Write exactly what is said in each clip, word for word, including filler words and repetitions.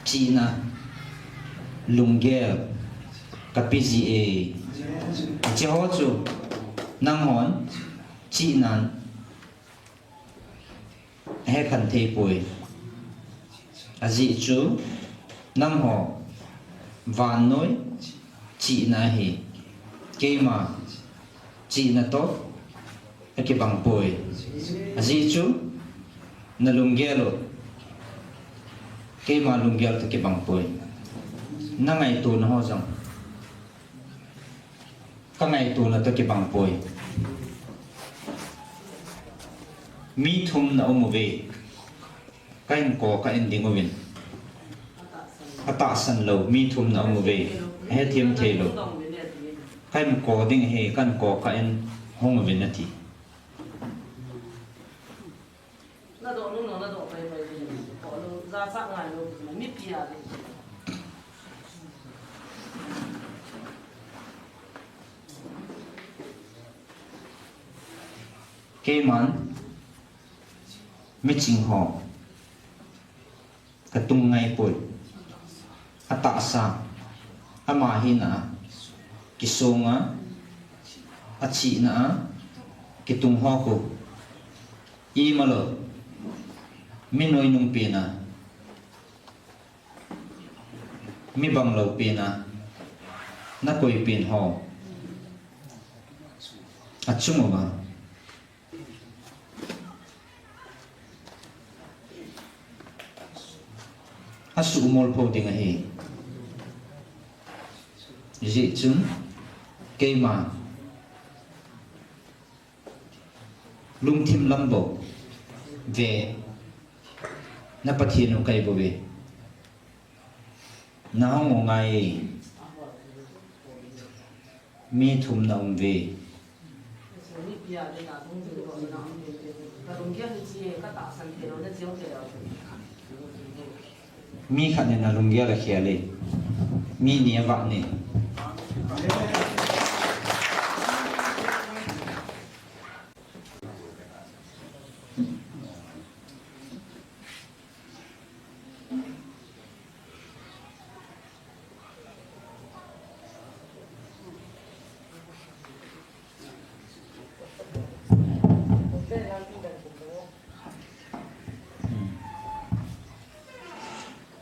Chihna lunggel kape jie. Hiche ho chu nanghon chihnan ahekhen thei poi. Ajeh chu nangho vannoi chihna ahi. Keima chihna toh akibang poi. Ajeh chu nalunggel u keima lunggel toh kibang poi. Nangaitona ho jong kangaitona toh kibang poi. Mi thum na um uve. Kahinkho ka en ding uvin. Atahsan lou, mi thum na um uve. Ahethem thei lou. Kahinkho ding ahi, kahinkho ka en hung uvin ati. Keiman miching ho katung ngai poi. Atahsa, ama hina, kisonga, achihna a kitung ho khu, imalou, mi noinung pena, mi banglou pena nakoi pen ho achung uva asuhmol pho ding ahi. Hijeh chun keima lungthim lam bou ve, na Pathen u kahi bouve. Nahung u ngai, mi thum na um uve. Mi khat in alunggel akhel e. Mi ni avah e.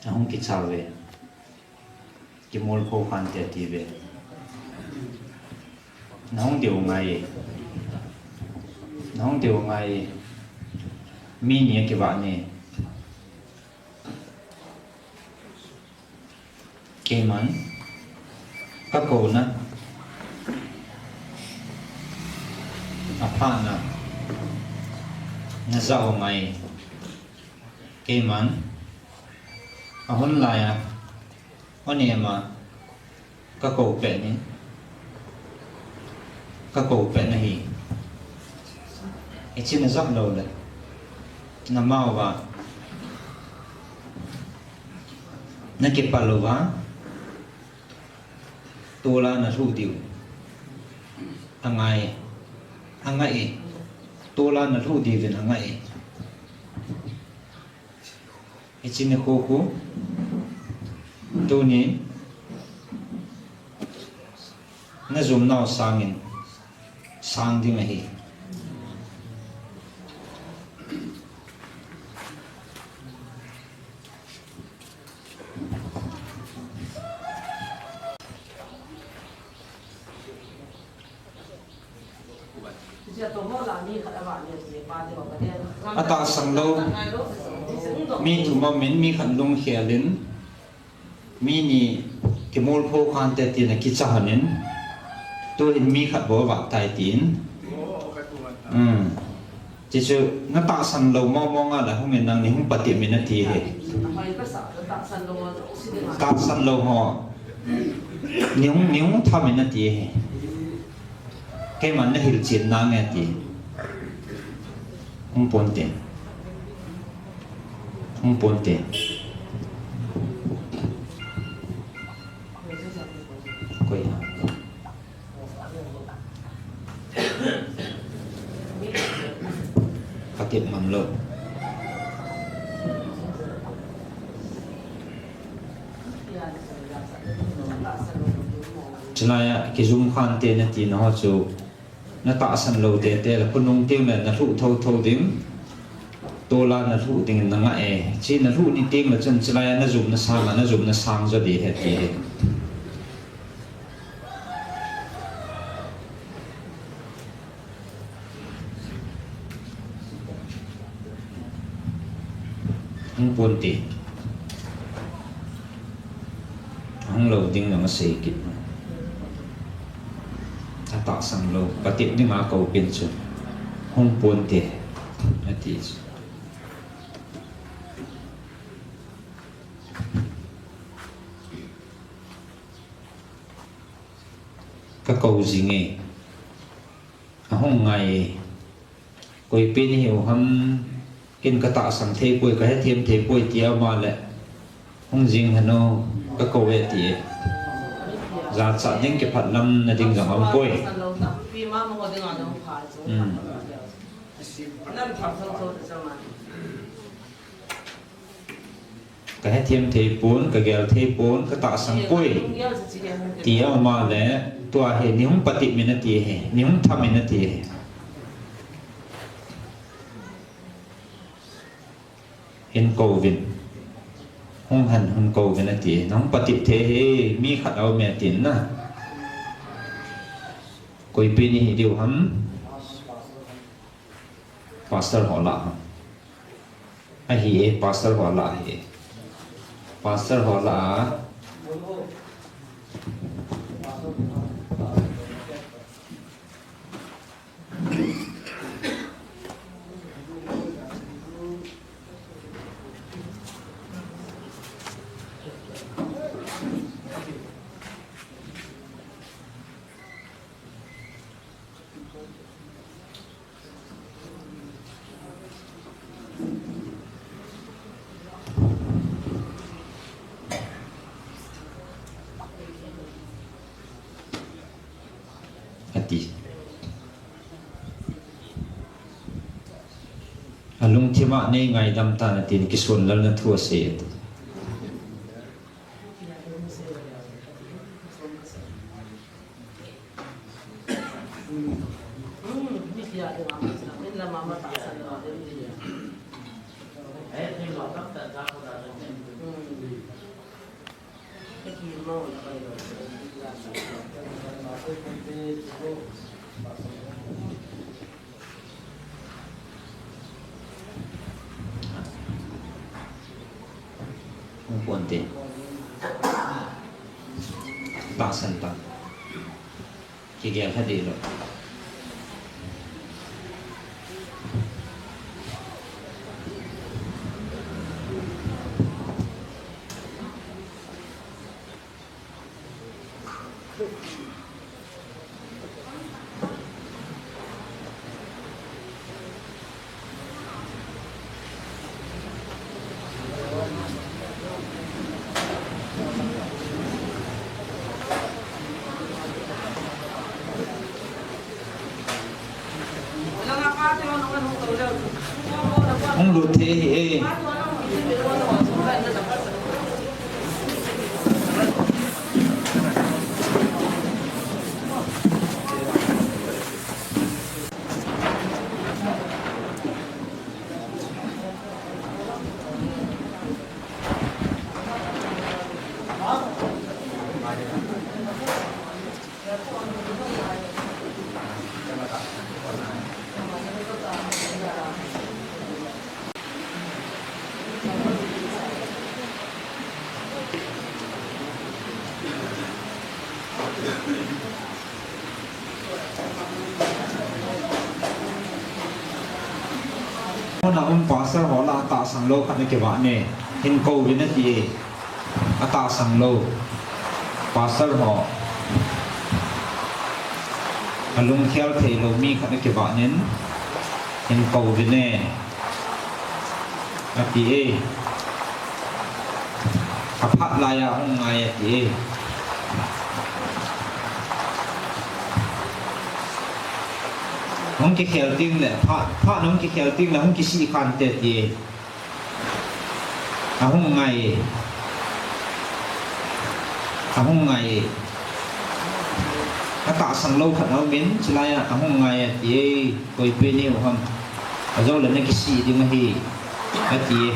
Ahung kicha uve. Kimol pho khante ati uve. Nahung diu ngai. Nahung diu ngai. Mi ni akivah e. Keiman kakouna aphana najah u ngai. Keiman ahon laiya, hon ema, kakou pet in, kakou pet nahi. Hiche najah lou le, namao va nakipal uva, tola nalhuh diu angai, angai e. Tola nalhuh diuvin angai e. Hiche nikho khu tuni najom nau sangin sang ding ahi. Atahsan lou mi thum aum in, mi khat lungkhel in, mi ni kimol pho khante tin akicha hon in, tuhin mi khat bou avah tai tin. Hmm. Chuchu natahsan lou mong mong a la hung in nang ni hung patep in ati e. Tahsan lou ho. Ni hung, ni hung tham in ati e. Keiman nahil chen nange ati. Hung ponte. Hung ponte. Koi ha. Patep ngam lou. Laiya kijum khante nati na ho chu, natahsan lou tete le, khonung teng le nalhuh thotho ding, tola nalhuh ding nanga e. Chi nalhuh ni teng le chun chilaiya najum nasang a, najum nasang jo ding ahi ti ahi. Hung ponte. Hung lou ding nanga sei kit. Atahsan lou, patep dinga kou pen chu. Hung ponte. Ati chu. Kakou jing e. Ahung ngai e. Koi pen ihiu ham, ken katahsan thei poi, kahethem thei poi tia ama le. Hung jing hen o, kakou e ti e. Jachat ding kiphatlamna ding jong um poi. Hmm. Kahethem thei pon, kagel thei pon, katahsan poi. Tia ama le, tua hi neihung patep in ati ahi, neihung tham in ati ahi. Hin kouvin. Hung hen, hin kouvin ati. Nahung patep thei hi, mi khat aume atin na. Koi pen ihi diu ham. Pastor ho lah ham. Ahi e, pastor ho lah ahi. Pastor ho lah a. Ati. Alungthim a nei ngaidam tan atin, kisonlelna thu asei ati. Hung ponte. Tahsan tan. Kigel lha dih lou. Hung lut thei ahi e. Hona um pastor ho lah a tahsan lou khat na kivah ne, hin kouvin ati e. Atahsan lou. Pastor ho. Alungkhel thei lou mi khat na kivah nin, hin kouvin e. Ati e. Aphat laiya hung ngai ati e. Hung kikhel ting le, phat, phat hung kikhel ting le, hung kisih khan te ati e. Ahung ngai e. Ahung ngai e. Tahsan lou khat aumin, chulai a ahung ngai ati e, koi pe neiu ham. Ajou le nakisih ding ahi, ati e.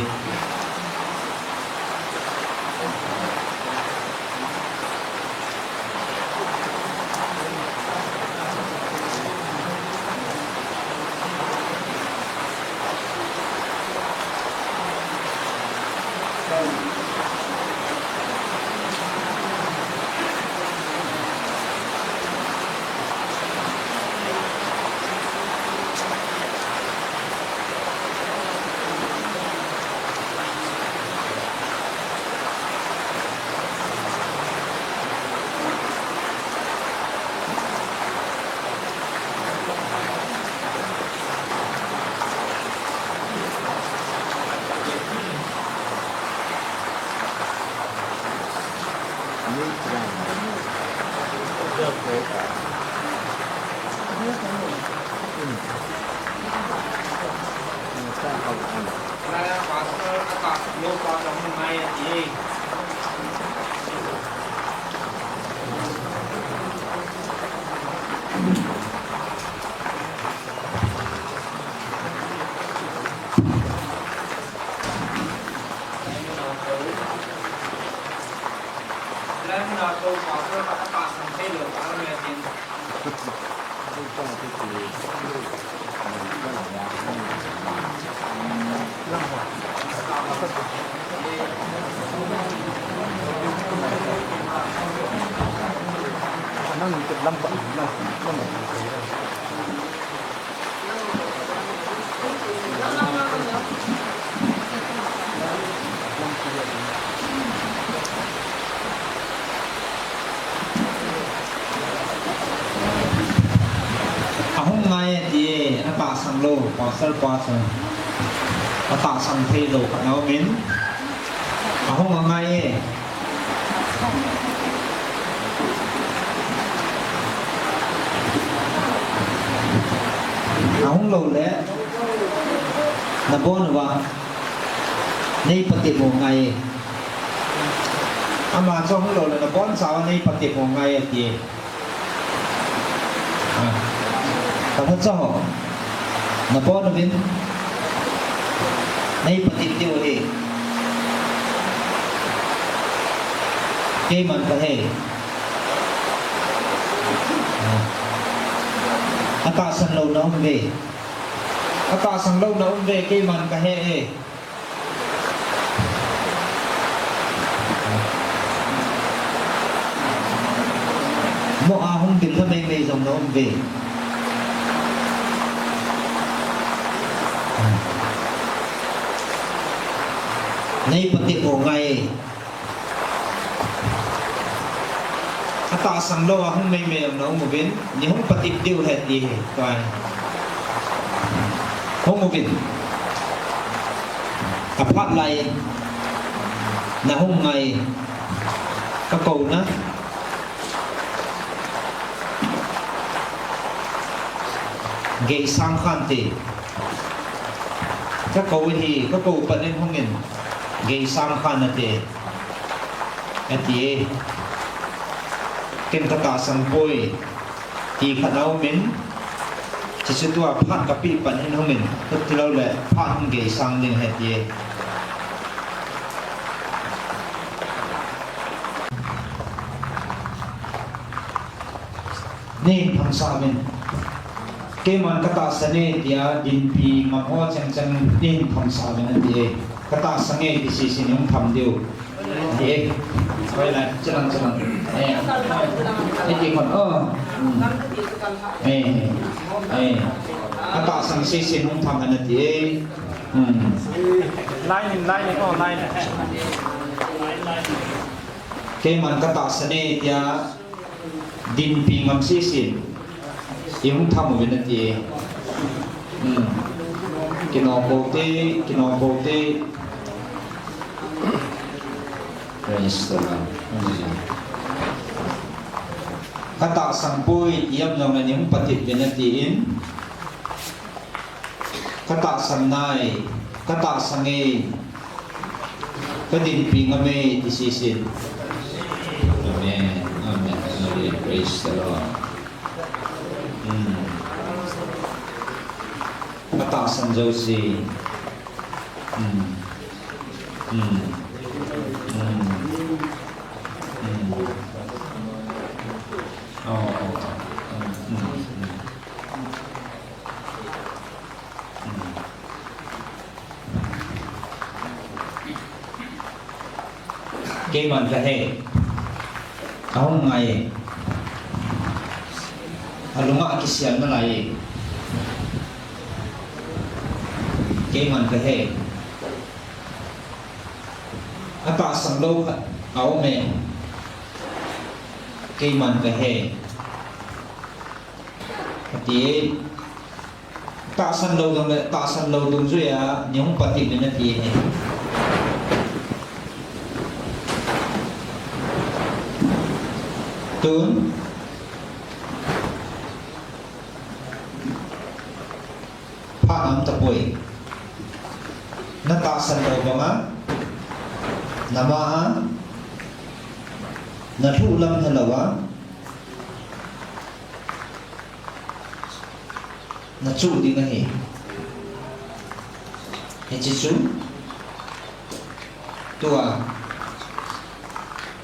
Ahung ngai e ti e, atahsan lou, pastor pa chun. Atahsan thei lou khat aumin. Ahung angai e. Ahung lou le, nabon uva, nei patep u ngai e. Ama chu ahung lou le, nabonchauva nei patep u ngai e ti e. Ah. Ka thacha ho. Nabon uvin. Nei patep diu ahi. Keiman kahe. Ah. Atahsan lou na um uve. Atahsan lou na um uve, keiman kahe e. Mo a hung ding lha meimei jong na um uve. Nei patep u ngai e. Atahsan lou a hung meimei jong na um uvin, nei hung patep diu ahi ti ahi, tua. Hung uvin. Aphat lai, nahung ngai, kakou na. Geisang khan te. Kakou hi, kakou pat in hungin. Geisang khan nate. Ati e. Ken katahsan poi. Ti khat aumin. Chuche tua phat kapeh pat in hungin. Kati lou le, phat hung geisang ding ahi ti e. Nei hin thamsah uvin. Keiman katahsan e tia dinpi ngam ho chengcheng nei hin thamsah uvin ati e. Katahsan e ti sese nei hung tham diu. Ati e. Koi la, chelang, chelang. E. E ti kon. Oh. Hmm. E. E. Katahsan sese nei hung tham uvin ati e. Hmm. Line in, line in, oh, line in. Keiman katahsan e tia. Dinpi ngam sese. Nei hung tham uvin ati e. Hmm. Kinom bou te, kinom bou te. Praise the Lord. Hallelujah. Katahsan poi, ti am jong le nei hung patep uvin ati in. Katahsan nai, katahsan e, kadinpi ngam e, ti sese. Amen. Amen. Amen. Praise the Lord. Hmm. Atahsan jouse. Hmm. Hmm. Hmm. Hmm. Oh, oh, oh. Hmm. Hmm. Hmm. Hmm. Keiman kahe. Ahung ngai e. Alunga akisial nalai e. Keiman kahe. Atahsan lou khat aum e. Keiman kahe. Kati e. Tahsan lou dungjuia, tahsan lou dungjuia, nei hung patep in ati ahi. Tun, phat aum tapoi. Natahsan lou banga, nama a, nalhuh lam helouva, nachuh ding ahi. Hiche chu, tua,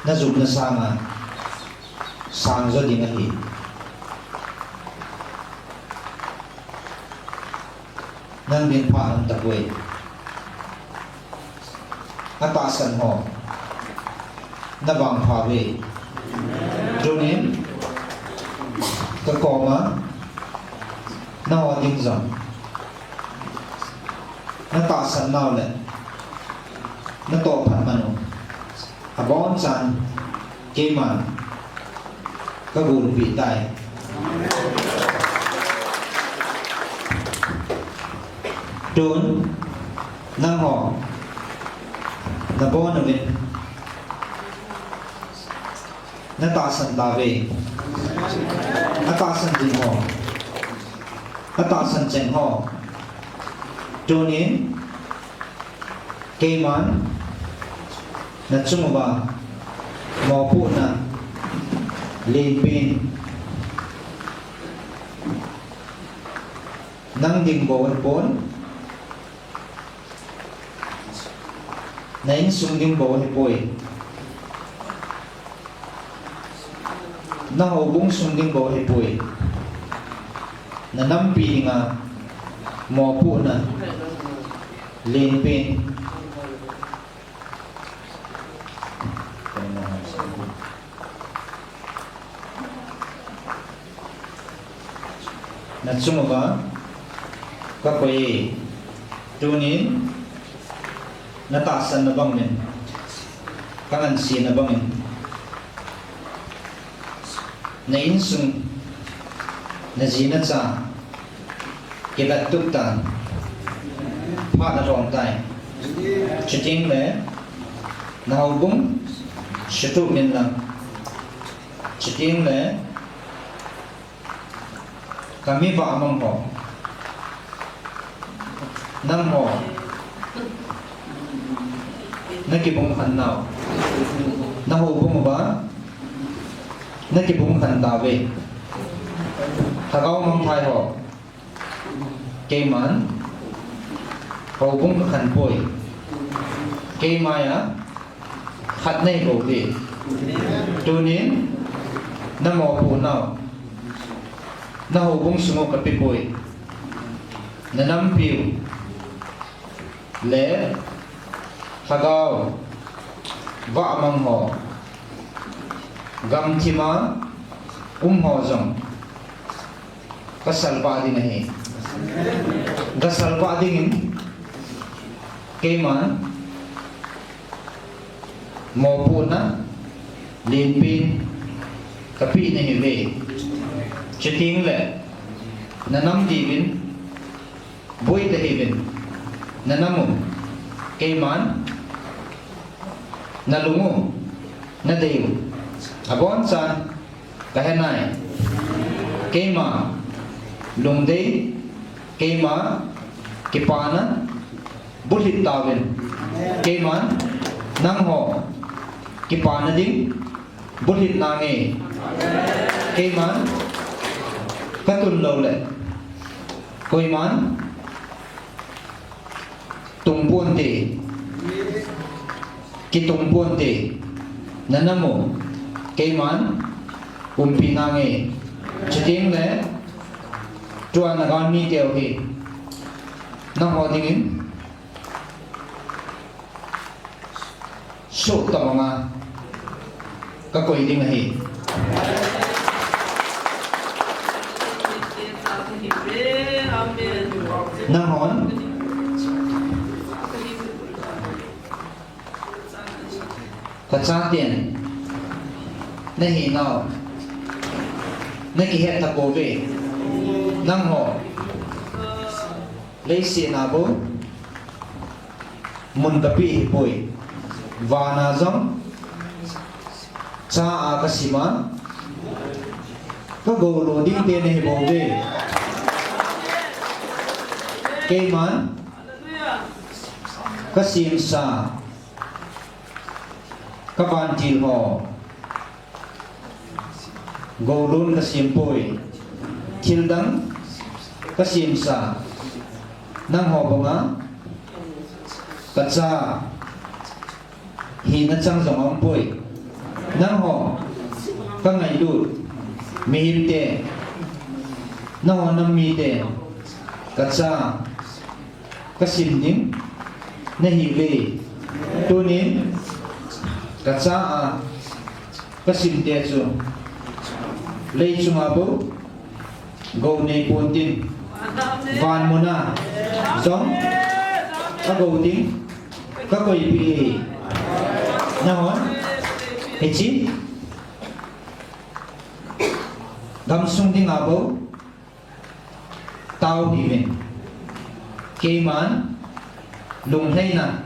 najumna sanga, sang jo ding ahi. Nang din phat aum tapoi. Atahsan ho. Navangpha uve. Tunin. Kakoma. Naho ding jong. Natahsan nau le. Natoh phat man u. Abonchan. Keiman kagolpi tai. Tun, nangho, nabon uvin, natahsan tauve, atahsan ding ho, atahsan cheng ho. Tunin, Keiman, nachung uva, mopohna, lenpen, nang ding bou hipon, na insung ding bou hipoi, na houbung sung ding bou hipoi, na nampi dinga, mopohna, lenpen. Nachung uva kakoi e, tunin natahsan na bangin, kangansena bangin, na insung, naji nacha, kivettup tan, phat alhom tai. Chuteng le, na houbung, sutup inlang. Chuteng le, kami vahmang ho. Nangho, nakibung khan nau, na houbung uva, nakibung khan tauve. Lhagao mangthai ho, keiman, houbung kakhan poi. Keima a, khat nei bou hi. Tunin, na mopoh nau, na houbung sung u kapeh poi. Na nampiu, le, lhagao, vahmang ho, gamthima, um ho jong, kasalvah ding ahi. Kasalvah dingin, keiman, mopohna, lenpen, kapeh nahiuve. Chuteng le, na nam diuvin, boi tahiuvin, na nam u, keiman, na lung u, na dei u. Abonchan, kahe nai. Keima lungdei, keima kipana, bulhit tauvin. Keiman, nangho, kipana ding, bulhit nange. Keiman, Ka tun lou le, koiman tung ponte, kitung ponte, na nam u, keiman umpi nange. Chuteng le, tua na galmi teu hi, nangho dingin, Suh tobanga ka koi ding ahi. Nanghon ka chaten nahi nau na kihet tapouve. Nangho leiset a bou mun kapeh hipoi. Vana jong cha a kasim a, ka goulo dingte nahi bouve. Keiman kasemsa ka vantil ho goulon kasem poi. Thildang kasemsa, nangho banga ka cha hina chang jong aumpoi. Nangho ka ngailut mihemte, nangho nam mite ka cha kasim ding nahiuve. Tunin ka cha a kasimte chu leichunga bou gou nei pontin, van muna jong ka gou ding ka koipeh e. Nahon hiche gamsung dinga bou tao hih uvin. Keiman lunglhaina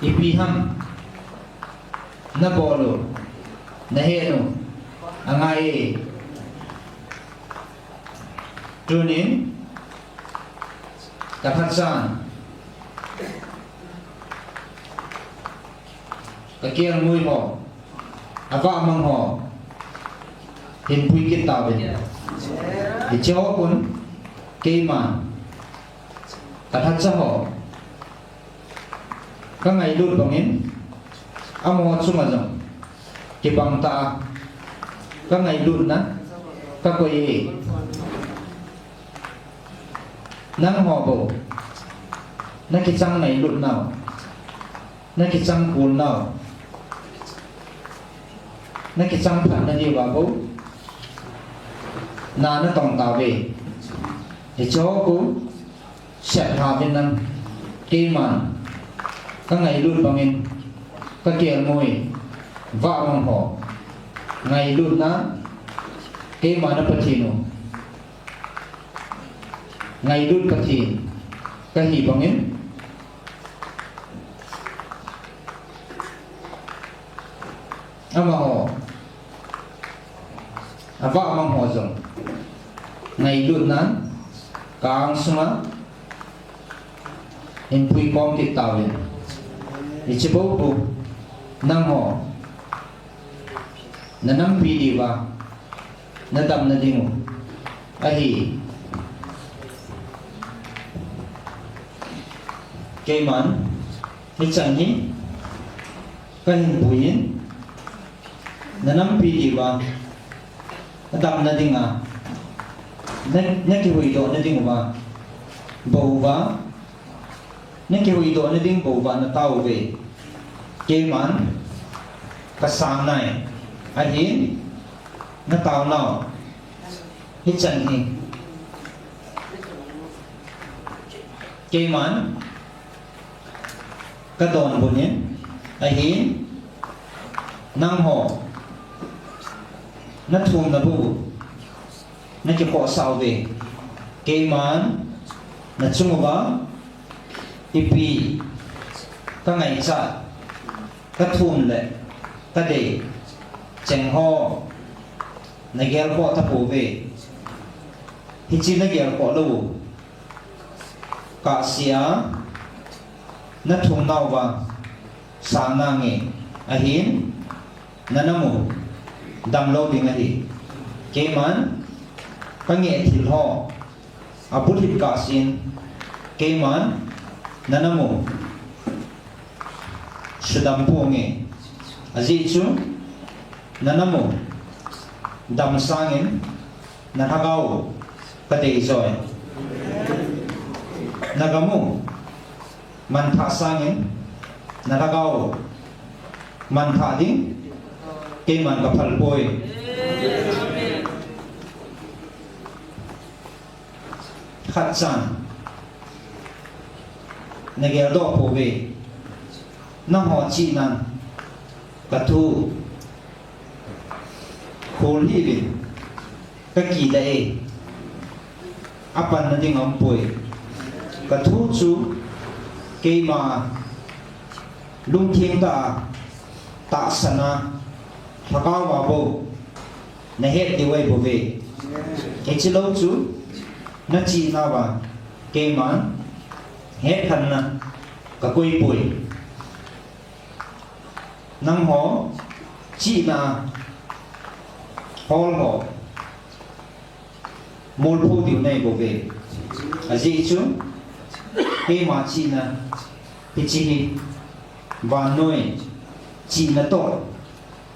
ipi ham nabol u, nahet u angai e. Tunin ka phatchan, ka kelngoi ho, avahmang ho hin pui kit tauvin. Hiche ho khun keiman ka phatcha ho ka ngailut bangin amaho chunga jong kibang tah a ka ngailutna ka koi e. Nangho bou nakichang ngailut nau, nakichang kul nau, nakichang phatna diuva bou na natong tauve. Hiche ho khu seplha uvin lang, keiman ka ngailut bangin ka kelngoi vahmang ho ngailutna, keiman a Pathen u ngailut Pathen kahi bangin, amaho avahmang ho jong ngailutnan ka angsunga hin puikhom kit tauvin. Hiche bou bou nangho nanampi diuva nadamna dingu ahi. Keiman hichan hi kahin puiyin, nanampi diuva nadamna dinga, na, nakihuhdohna dinguva bouva, nakihuhdohna ding bouva nataouve. Keiman kasang nai, ahin nataonau hichan hi keiman kadonbut in, ahin nangho nathumna bou nakikhohsah uve. Keiman nachung uva ipi kangaichat, kathum le kadei cheng ho nagelkhoh tapouve. Hiche nagelkhoh lou u kahsea nathumnauva sang nange, ahin nanam u damlou ding ahi. Keiman Ka ngeh thil ho abulhit kah sen, keiman nana mu sudam ponge. Ajeh chu nana mu dam sangin na lhagao ka dei joi. Na ga mu manthah sangin na lhagao manthah ding keiman ka phal poi. Khat chan na geldoh pouve. Nangho chihnan ka thu khol hih uvin, ka kidah e. Apanna ding aumpoi. Ka thu chu keima lungthim tah a tahsan a, lhagao a bou na het diu ahi bouve. Hiche lou chu na chihnauva keiman hetkhenna ka koi poi. Nangho chihna hol ho molpho diu nahi bouve. Ajeh chu keima chihna hiche hi vannoi chihna toh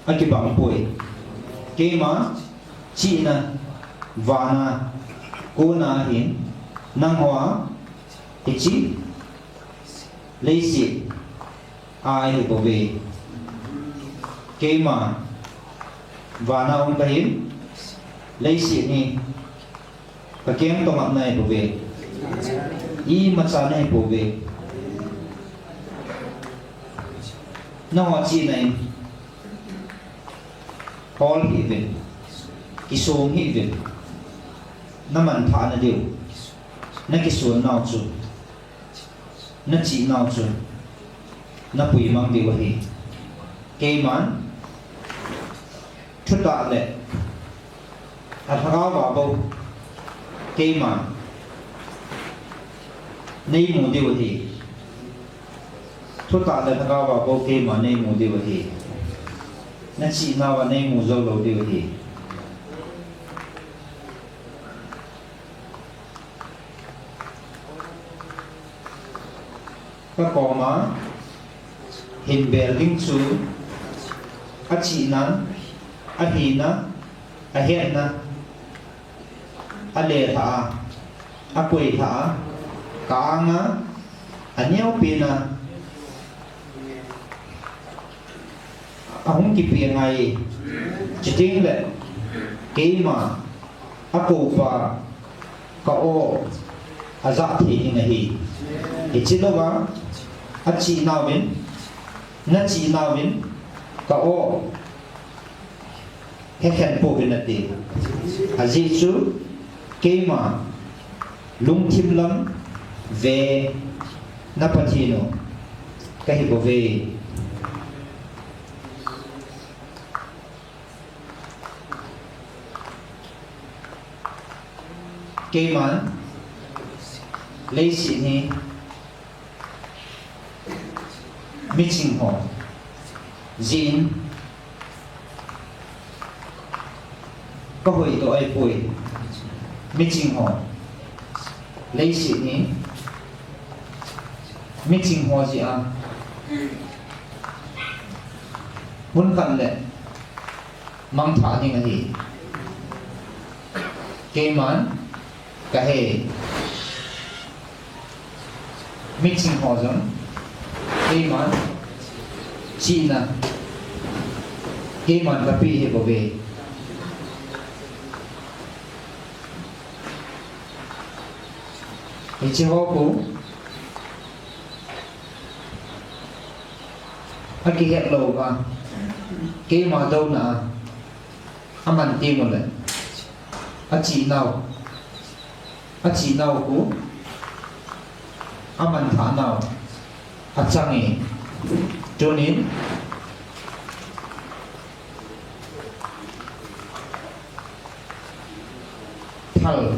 akibang poi. Keima chihna vana kona ahin, nangho a hiche leiset a ahi bouve. Keima vana um kahin, leiset hi ka keng tongah nahi bouve. Imacha nahi bouve. Nangho chihna in hol hih uvin, kisong hih uvin, na manthahna diu, na kisonnau chu, na chihnau chu na puimang diu ahi. Keiman thutah le alhagao a bou keiman neimu diu ahi. Thutah le lhagao a bou keiman neimu diu ahi. Na chihnauva neimu jou lou diu ahi. Ka koma hin bel ding chu achihna, ahina, ahetna, alelhah a, akoilhah a, ka anga aneopen a ahung kipe angai. Chuteng le keima akoupa ka o ajah thei ding ahi. Hiche louva achihnauvin, na chihnauvin ka o hekhen pouvin ati. Ajeh chu keima lungthim lam ve na Pathen u kahi bouve. Keiman leiset hi miching ho jin ka hoidoh ahipoi. Miching ho, leiset hi miching ho jeh a hun khat le mangthah ding ahi. Keiman kahe. Miching ho jong keiman chihna, keiman kapeh ahi bouve. Hiche ho khu akihet louva keima douna a aman teng uleh achihnau, achihnau khu amanthahnau achange. Tunin thal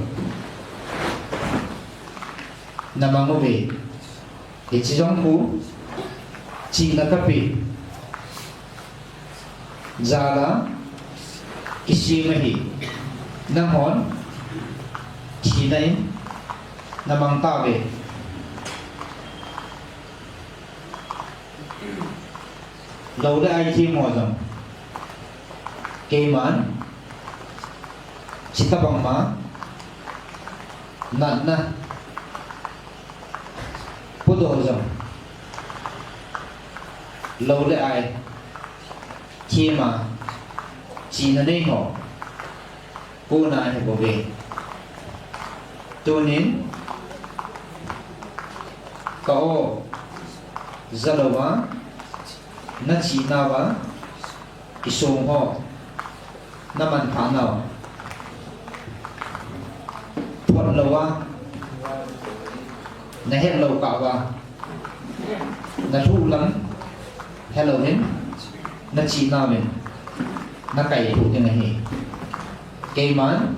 na mang uve. Hiche jong khu chihna kapeh jal a kisem ahi. Nanghon Thina in na mang tauve. Lou le ai them ho jong keiman chitobang ma natna pudoh jong lou le ai them a chihna nei ho kona ahi bouve. Tunin ka aw ja louva na chihna uva kisong ho na manthah nau, phot louva na het lou kah uva na lhuh lam helou hin na chihna uvin na kaithoh ding ahi. Keiman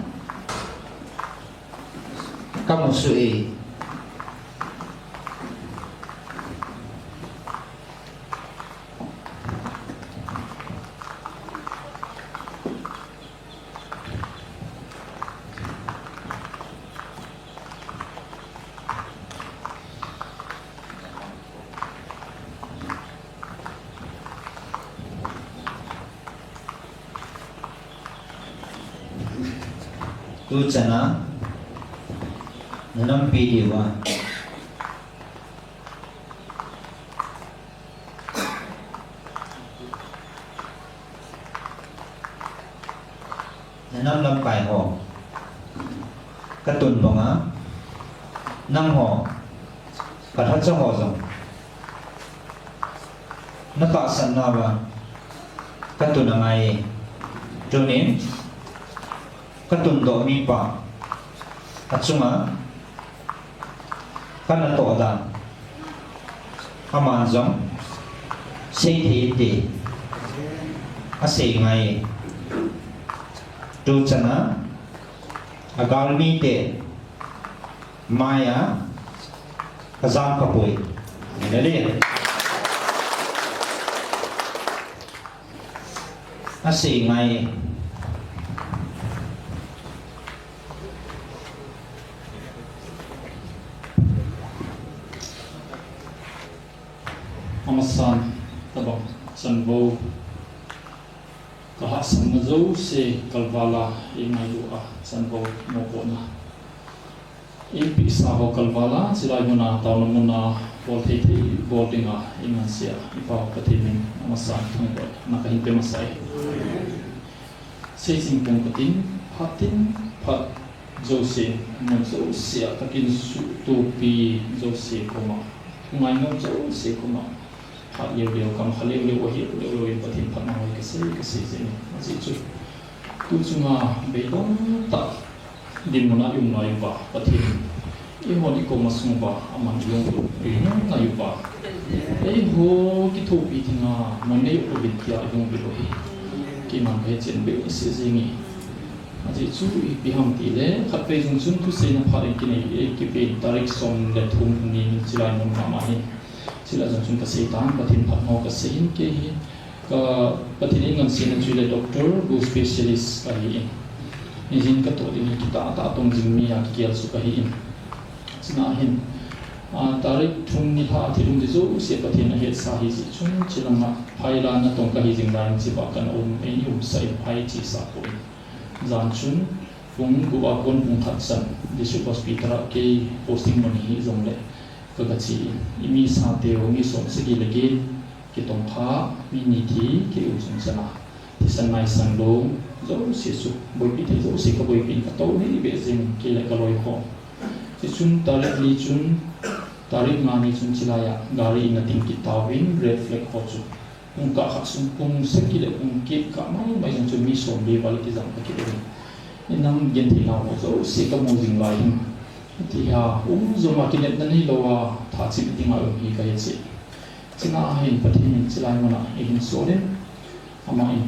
ka musuh e. Tuchan a na nampi diuva na nam lamkai ho ka tun banga nangho ka lhacha ho jong na tahsan nauva ka tun angai e. Tunin ka tundoh mipa achunga ka natoh dan aman jong seithei inte, asei ngai e. Tuchan a agalmite maiya ka jam kapoi. Asei ngai e. Amasan tabang chanvou ka hahsatna jouse kalval a eingailu a chanvou mopohna eipehsa ho kalval a chilai muna taona muna bol thei thei bol dinga eingansea i Pa Pathen min amasan thangvahna kahin pe masai. Seiching pung katin, phatin phat jouse, mun jouse a kakinsuhtopi jouse koma, ngai ngam jouse koma, phat leuleu, kam kha leuleu, ahi leuleu in Pathen phatna hoi kasei, kasei jeng in. Ajeh chu tu chunga beidong tah dinmun a i um lai uva Pathen in eihon i koma sung uva aman i lunglut, i lunglut ngai uva. Eiho kithopi dinga mun nei u uvin tia i lunglut u hi keiman kahe chen behseh jeng e. Ajeh chu ipi ham tile, khatvei jong chun thuseina phat in kinei, ei kipe in tarik som le thum ni chilai mun mama hi. Chilai jong chun kasei tan, Pathen phatna ho kasei in kei hi. Ka Pathen in ngansena chu le doctor, gu specialist kahi in. Nijin katoh ding hi kitah tah tong jing mi a kigel chu kahi in. Chuna hin, a, tarik thum nilhah a thil um ding jouse Pathen ahetsa hijeh chun, chilanga phai la natong kahi jing lai in chiba kana um, ei umsah in phai chesa poi. Jan chun pung gup a kon pung khat chan District Hospital a kei posting mun hi jongle ka, kache in, i mi sa teu mi som sagi le get kitongkha, mi ni thi, kei um sung chana thisan naisan lou jouse chu boipi thei jouse kaboipi in katou nei beh jeng in kei le kaloi ho. Hichun tarik li chun, tarik nga ni chun chilai a gari in ating kit tauvin red flag ho chu pung kah khat sung, pung sagi le pung get kah maimai jong chu mi som le val kijam kakit uvin. Inam genthei nau ho jouse kamu jing lai hin, hiti a um jong a kinepna neilou a thachim dinga um hi kahe cheh. Chuna hin Pathen in chilai muna eihin sol in, aman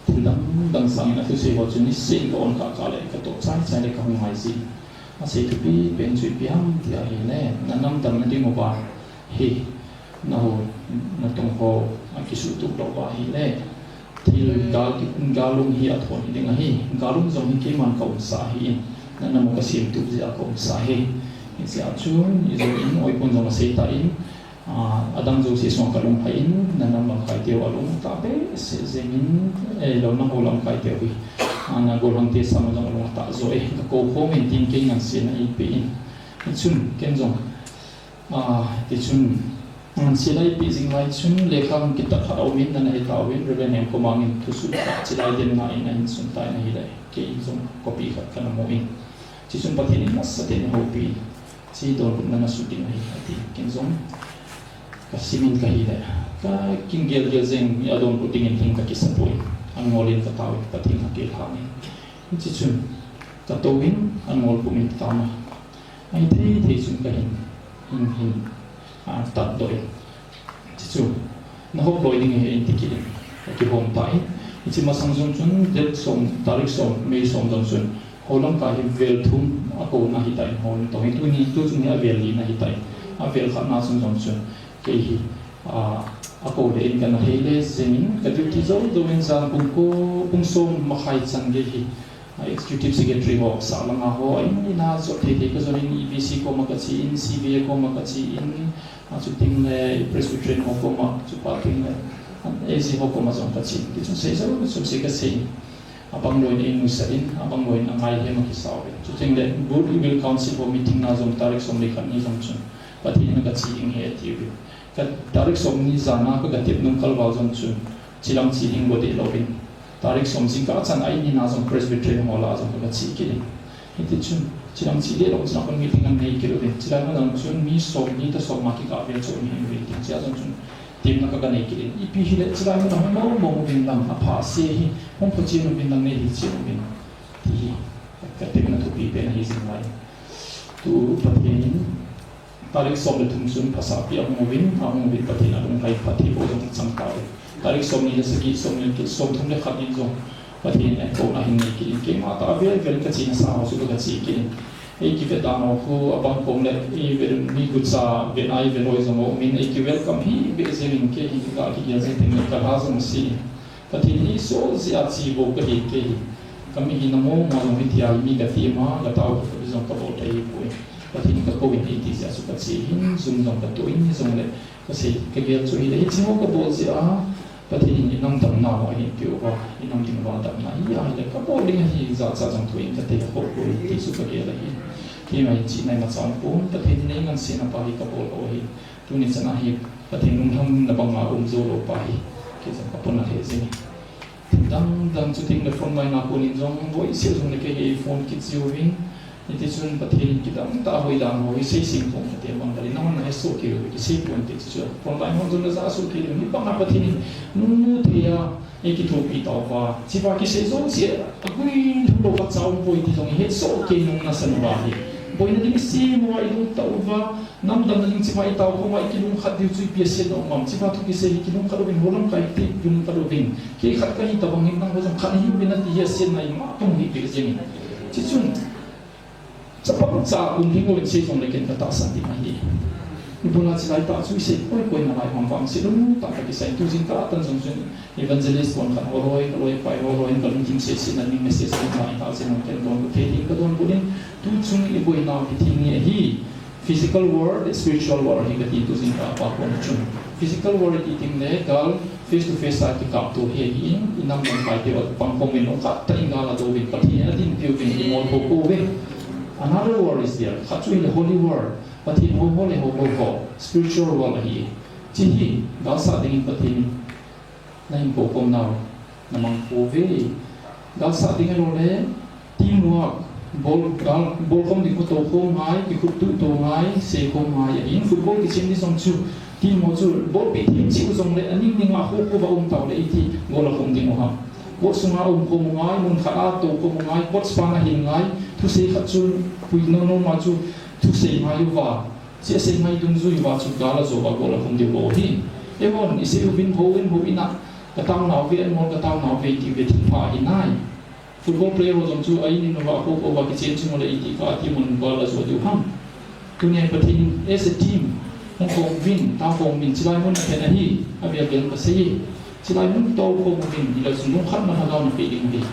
thil dang dang sangin athusei ho chu niseh in ka on kah kah le katoh chai chai le kahung ngai jin. Asei thupi pen chu ipi ham ti ahile, na nam damna ding uva hi, na ho, na tong ho akisuhtup lou uva ahile, thil gal, galum hi athon hi ding ahi. Galum jong hi keiman ka umsa ahi in, Nanam u ka semtup jeh a ka umsa ahi. Hijeh a chun, ijou in, oipon jong asei tan, ah, adang jouse sunga ka lung ahin, nanam lamkai teu alung atah behseh jeng in, eh, lou nangho lamkai teu hi. Ah, na golhang te sam jong alung atah jo e, ka kou khom in tin kei ngansena eipeh in. Hichun, ken jong, ah, tichun, ngansena eipeh jing lai chun, lekha hung kitat khat aum in, nana he tauvin, Reverend Hemkomang in thusuh khat chilai demna in ahin sun tan ahile, kei jong copy khat kana mu in. Chuchun Pathen in nasatah in eihoupi, hiche donbutna na sut ding ahi, ati. Ken jong ka simin ka hile, ka kin gelgel jeng, mi adonbut dingin hin ka kisa poi. Angol in ka taovin, Pathen ka kihilhang in. Chuchun ka touvin, angol pum in ka taona. Ahithei thei chun ka hin, hin, hin, ah, tatdoh in. Chuchu, na hop loi ding ahi, ahin ti kit in. Ka kihom tan. Hiche masang jong chun, date som, tarik som, May som jong chun, ho lamkai hi vel thum akouna ahitan, ho lam tong hi tuni, tuchung hi avel lina ahitan. Avel khatna chun jong chun, kei hi, ah, akou le in kana hei le jeng in, ka duty jou jou in jan pung ko, pung som makhai chan gei hi, ah, executive secretary ho, sahlang a ho, in, in a jot thei thei ka jon in, E B C koma ka che in, C B A koma ka che in, ah, chuteng le Presbyterian ho koma, chupa teng le, ah, A Z ho koma jong ka che in. Tichun sei jou, sei ka sei in. Abang loi in einuisat in, abang loi in angai hem a kisa uvin. Chuteng le, Goodwill Council ho meeting na jong tarik som le khat ni jong chun, Pathen in ka che ding ahi ati uvin. Ka tarik som ni jan a ka, ka tep nung kal val jong chun, chilang che ding go deh louvin. Tarik som jingkah chan a in ni na jong Presbyterian ho lah a jong ka, ka che kit in. Hiti chun, chilang che deh lou chun a kon meeting anei kit uvin. Chilang a jong chun mi som ni toh som nga kikah vel chu um hih uvin. Chea jong chun, temna ka, ka nei kit in. Ipi hile, chilai mun a hung mong mong uvin lang, apha se hi, hung pha chen uvin lang, nei hil chen uvin. Ti hi, ka tepna thupi pen ahi jing lai. Tu Pathen in, tarik som le thum chun phasahpi ahung uvin, ahung uvin Pathen alung lhai phatthei boh jong achang tauve. Tarik som ni le sagi, som ni le get, som thum le khat in jong Pathen in akouna ahin nei kit in, keima tah a vel vel ka chena sa ho chu ka, ka che kit in. Ei kivet dan ho khu abang kong le, ei vet mi gucha vet a ei vet loi jong aum in, ei ki welcome hih beh jeng in, kei hi ka kigel jeng teng le ka lha jong ase. Pathen hi soh jeh a che bou ka hi kei hi. Ka mi hina mong mong jong hitia hi mi ka tem a, ka taona jong ka bol thei hipoi. Pathen ka kou in ahi ti jeh a chu ka che ahin, jum jong ka toh in, hijongle ka sei, ka gel chu hile, hiche ho ka bol jeh a, Pathen in i nam damna ho ahin peh uva, i nam ding uva damna hi ahile, ka bol ding ahi jeh a jong thu in ka tei kha poi ti chu ka gel ahi. Keima hin chihna imacha um pon, Pathen in eingansena pa hi ka bol u ahi. Tuni chan a hi Pathen lunglhamna banga um jou lou pa hi, kei jong ka pona lheh jeng e. Thil dang dang chuteng le frontline a konin jong boiseh jong le kei hi phone kit jiu vin. Hiti chun Pathen in kidang tah a hoidan ho hi sei sing pon kati bang kali, nangho na he soh kei u, kisei pon te chu. Frontline hon jong na ja soh kei u, hibang a Pathen in nungnu thei a eikithopi tauva, hicheva kisei jouse, agui lhung lou khatcha um poi ti jong i het soh kei nung nasan uva hi. Boina ding i sem uva, i lungtah uva, nam damna ding hicheva i tao khom uva, i kilungkhat diu chu ipi asetna um am. Hicheva thu kisei hi kilungkhat uvin, ho lamkai te kilungkhat uvin. Kei khat kahi tabang hin nangho jong khat nahiuvin ati hi asetna ima tung hi pe jeng in. Chuchun, chapang cha kum ding uvin sei jong le ken ka tahsan ding ahi. Ibola chilai tah chu i sei koi koi nalai ham vang sei lou tah ka kisei tu jingkah a tan jong chun evangelist kon khat ho loi, ka loipa ho loi, ka lungthim seh seh na ding message ding ma i tah jeng ken donbut thei ding ka donbut in tu chung i boina hi thil ni ahi. Physical war le spiritual war hi kati tu jingkah a pa kon chun. Physical war i ti teng le gal face to face a kikapto hi ahin, i nam lamkai teu apang khom uvin, lungkhat tah in gal a do uvin, Pathen in adinpi uvin, i mol kho kho uvin. Another war is there. Khat chu hile holy war. Pathen hou ho le hou lou ho. Spiritual war ahi. Hiche hi, gal sah dingin Pathen in na hin koukhom nau, na mang pouve. Gal sah ding ahilou le, teamwork, bol, gal, bol khom ding khu tou khom ngai, kikhut tuh tou ngai, sei khom ngai, ahin football kichen ding jong chu, team ho chu, bol pe them cheh u jong le, aning ning a khu khu va um tau le, iti, goal a khom ding u ham. Box sunga um khom u ngai, mun khat a tou khom u ngai, box pan a hin ngai, thusei khat chu, pui nom nom a chu, thusei ngai uva. Hiche asei ngai dungjui uva chu gal a jou uva goal a khom diu bou ahi. Eihon, i sei uvin hou in hou in a, ka taona uve, anmol ka taona uve, ti uve thil pha ahi nai. Football player ho jong chu a in in uva, a kho kho uva kichen chung u le iti kha a team un gal a jou diu ham. Tunia Pathen in as a team, hung khom uvin, tao khom uvin, chilai mun a phen ahi, avel vel ka sei e. Chilai mun tao khom uvin, hilai chun lungkhatna lhagao na pe ding uve.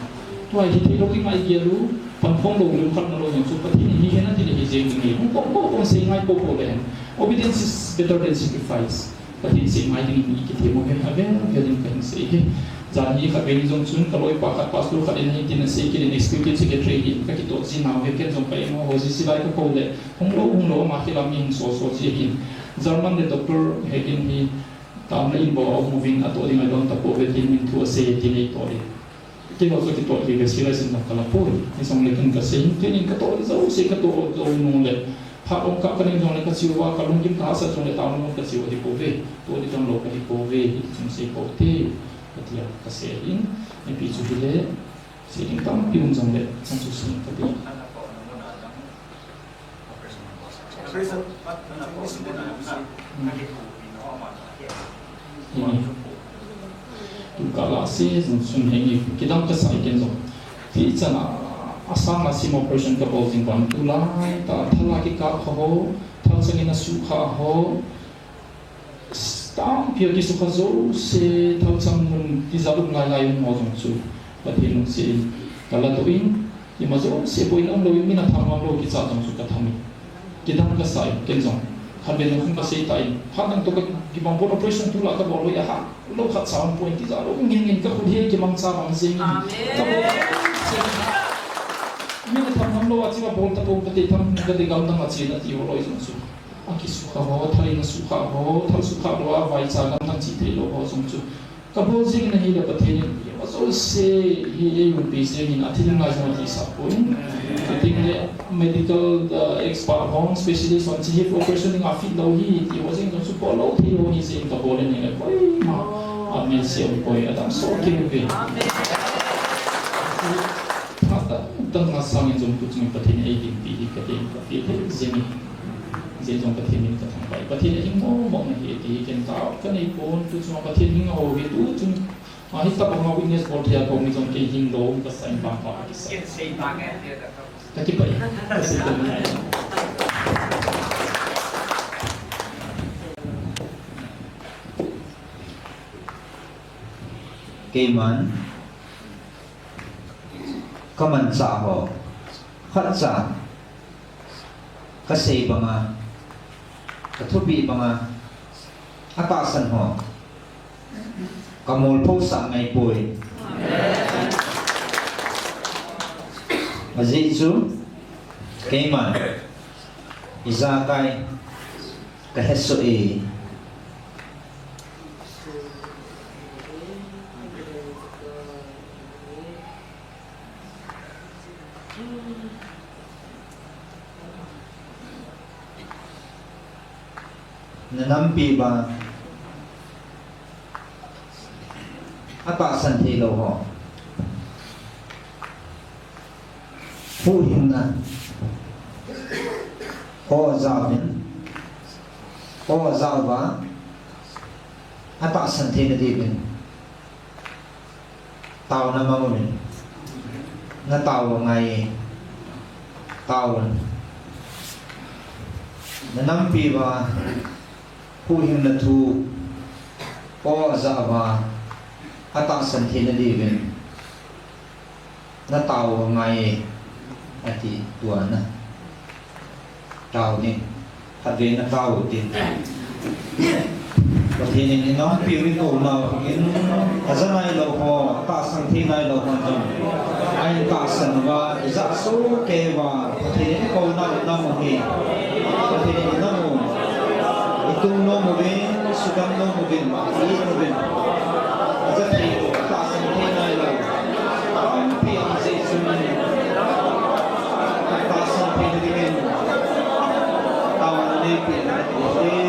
Tua hi thei lou ding a i gel u, Pankhom lou, limkhat na lou jong chu Pathen in hihen ati le hijeng ding ahi. Hung pom pom pom sei ngai popo le hen. Obedience is better than sacrifice. Pathen sei ngai ding in mi kithei mo hen. Avel vel in kahin sei e. Jan hi khatvei jong chun kaloipa khat pastor khat in hitin asei kit in, executive secretary hi kakitoh jin nau hi, ken jong ka in ho ho ji silai kakou le. Hung lou, hung lou, ama kilam mi hung so so ji ahin. German le Doctor Hegin hi tamna in bou aum uvin, atoh ding adon tapouve tin min thu asei e tin eitoh in. Kei ho chu kitoh kit ve, serious in jong kala poi. Hijongle ken kasei, ken in katoh jouse, katoh jou nung le, phat um kah kaning jongle kache uva, kalunggim kahahsat jongle tamna jong kache u ahipouve. Toh ding jong lou kahipouve, hiti chun sei pou te, katia kasei in, ipi chu hile, sei ding tampi um jongle, chang chu sei kate. Hi. Tuka la se, sun hei ni, kidang kasa i ken jong. Ti chan a, asang a sim operation kabol jing vang tulai, ta thal a kikap kha ho, thal chang in asukha ho, tampi a kisukha jouse, thal chang mun tijat um lai lai um ho jong chu. Pathen lungset in, kala doh in, Ima jouse boina umlou in, min atham ngam lou kicha jong chu katham in. Kidang kasa in, ken jong. Khatvei jong kasei tan. Khat dang toh kakibang pon, operation tulai kabol lou a, halou khat cha um poi, tijat lou ngen ngen, kakhut hi kimangcha vang jeng in. Amen. Kabol jouse. Min atham ngam lou a, chima bol tapou kate, tham kate, gamdang a chen ati ho loi jong chu. Akisukha ho, thal in asukha ho, thal sukha lou a, vaicha gamdang che thei lou ho jong chu. Kabol jing in ahile Pathen in, ima jouse hi eiumpi jeng in, athi ding lai jong athi sah poi. Ating le medical, uh, expert hon, specialist hon, chi hi operation ding a fit lou hi, ti ho jeng jong chu bol lou thei lou hi jeng in kabol in ahile, koima amel se um poi, adang soh kei uve. Phat dang dang a sang in jong tu chung in Pathen in eidinpi hi kate, kafeel thei jeng in. Jeh jong Pathen min kathangvah e. Pathen in hing mong mong nahi ti hi ken tao kanei pon, tu chunga Pathen hing aho hi tu chung, a, hitobang a witness bol thei a kong jong kei hing lou kasah in vangpha kisah. Kakipah e. Kasei teng ngai. Keiman kamanchah ho, khatcha kasei banga, kathupeh banga, atahsan ho, kamolphosah ngai poi. Ajeh chu, keiman ijakai kahesoh e. Nanampi uva atahsan theilou ho, huhhingna ho jaovin, ho jaova atahsan theina diuvin taona mang uvin. Natao angai e. Tao un. Nanampi uva huhhingna thu ho jaova atahsan theina diuvin natao angai e, ati tua na. Tao ding. Khatvei natao u tin. Pathen in inampiu ikou nau in, aja nailou ho, atahsan thei nailou ho jong ahin tahsan uva, ijah sohkei uva, Pathen in ikou nau nam u hi. Pathen in inam u, itung nom uvin, sudam nom uvin, i-it uvin. Aja thei u, atahsan thei nailou. Tampi aum jeh chun, atahsan theina dingin, taona neipeh in ati e.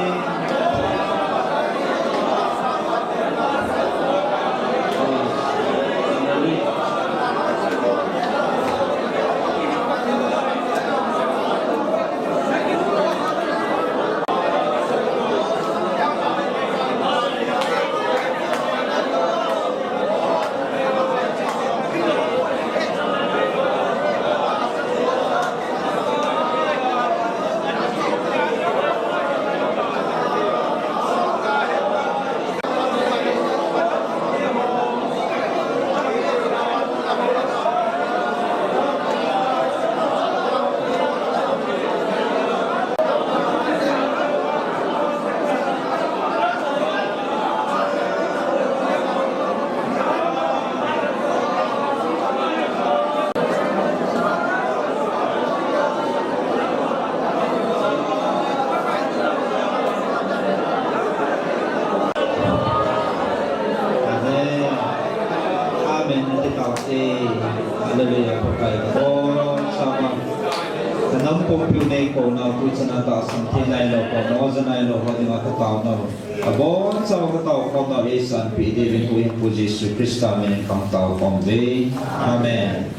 Piu nei ko na ku chana tahsan thei nailou ko na ja nailou ho dinga ka tao na. Abon chauva ka tao ko na eisanpeh diuvin Huhhingpu Jesu Christa minin ka tao ko ve. Amen.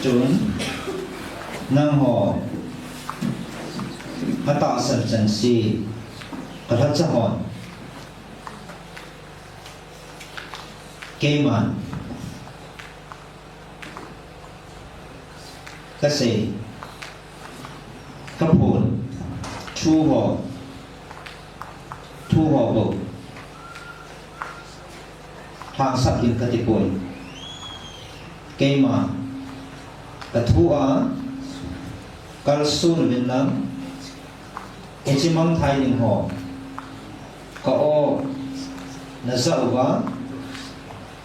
Chun, nangho, atahsan chan se, ka lhacha hon, keiman, ka sei, ka phon, thu ho, thu ho bou, lhangsap ding ka ti poi. Keima, ka thu a, kalson uvin lang, hiche mangthai ding ho, ka o, na ja uva,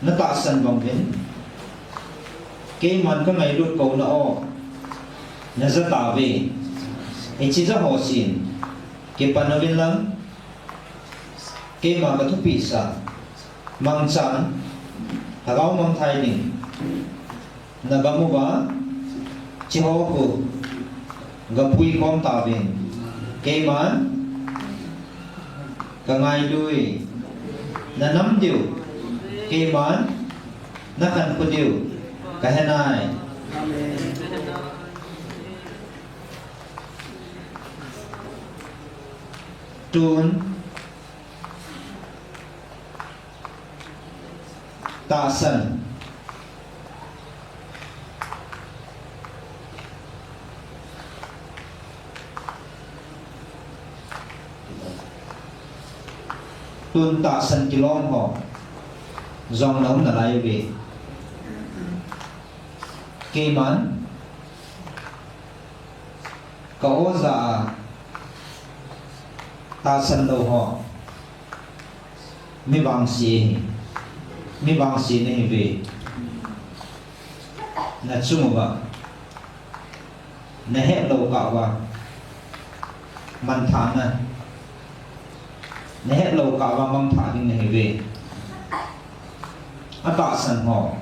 na tahsan bang uvin, keiman ka ngailut ko na o, na ja tauve. Hiche ja ho sen, kipan uvin lang, keima ka thupeh sa, mangchan, lhagao mangthai ding, na gam uva, hiche ho khu, ga pui khom tauvin, keiman, ka ngai lui, na nam diu, keiman, na khankho diu, ka he nai. Tun, tahsan. Tun tahsan kilom ho jong na um nalai uve. Keiman, ka o ja a tahsan lou ho, mi vangse hi, mi vangse nahi uve. Na chung uva, na hetlou kah uva, mangthah na, na hetlou kah uva mangthah ding nahi uve. Atahsan ho,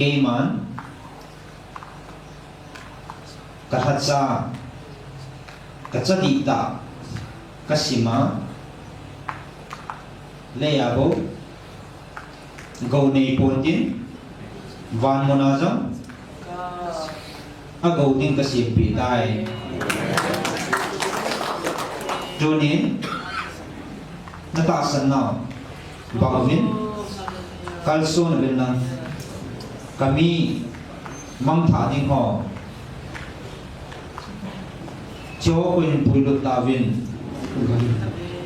keiman, ka lhacha, ka cha dihtah, ka sim a, lei a bou, gou nei pon tin, van mun a jong, agou ding ka sempeh tai. Tunin, na tahsan nau, bang uvin, kalson uvin lang, ka mi mangthah ding ho, hiche ho khu hin puilut tauvin,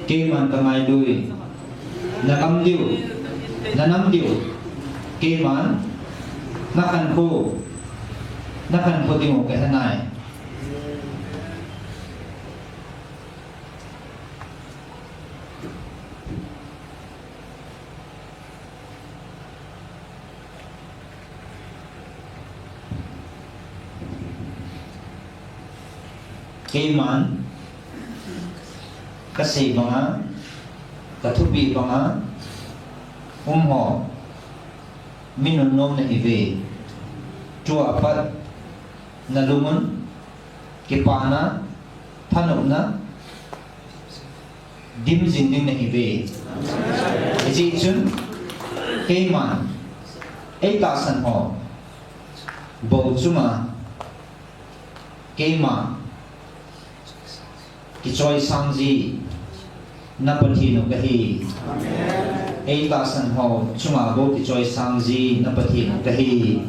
keiman ka ngai lui, na gam diu, na nam diu, keiman, na khankho, na khankho diu ka he nai. Keiman, ka sei banga, ka thupeh banga, um ho, mi nunnom nahi uve. Tua pat, na lung un, kipana, thanopna, dim jing ding nahi uve. Hijeh chun, keiman, ei tahsan ho, bou chunga, keima, kichoisang ji, na Pathen u kahi. Ei tahsan ho chunga bou kichoisang ji, na Pathen u kahi.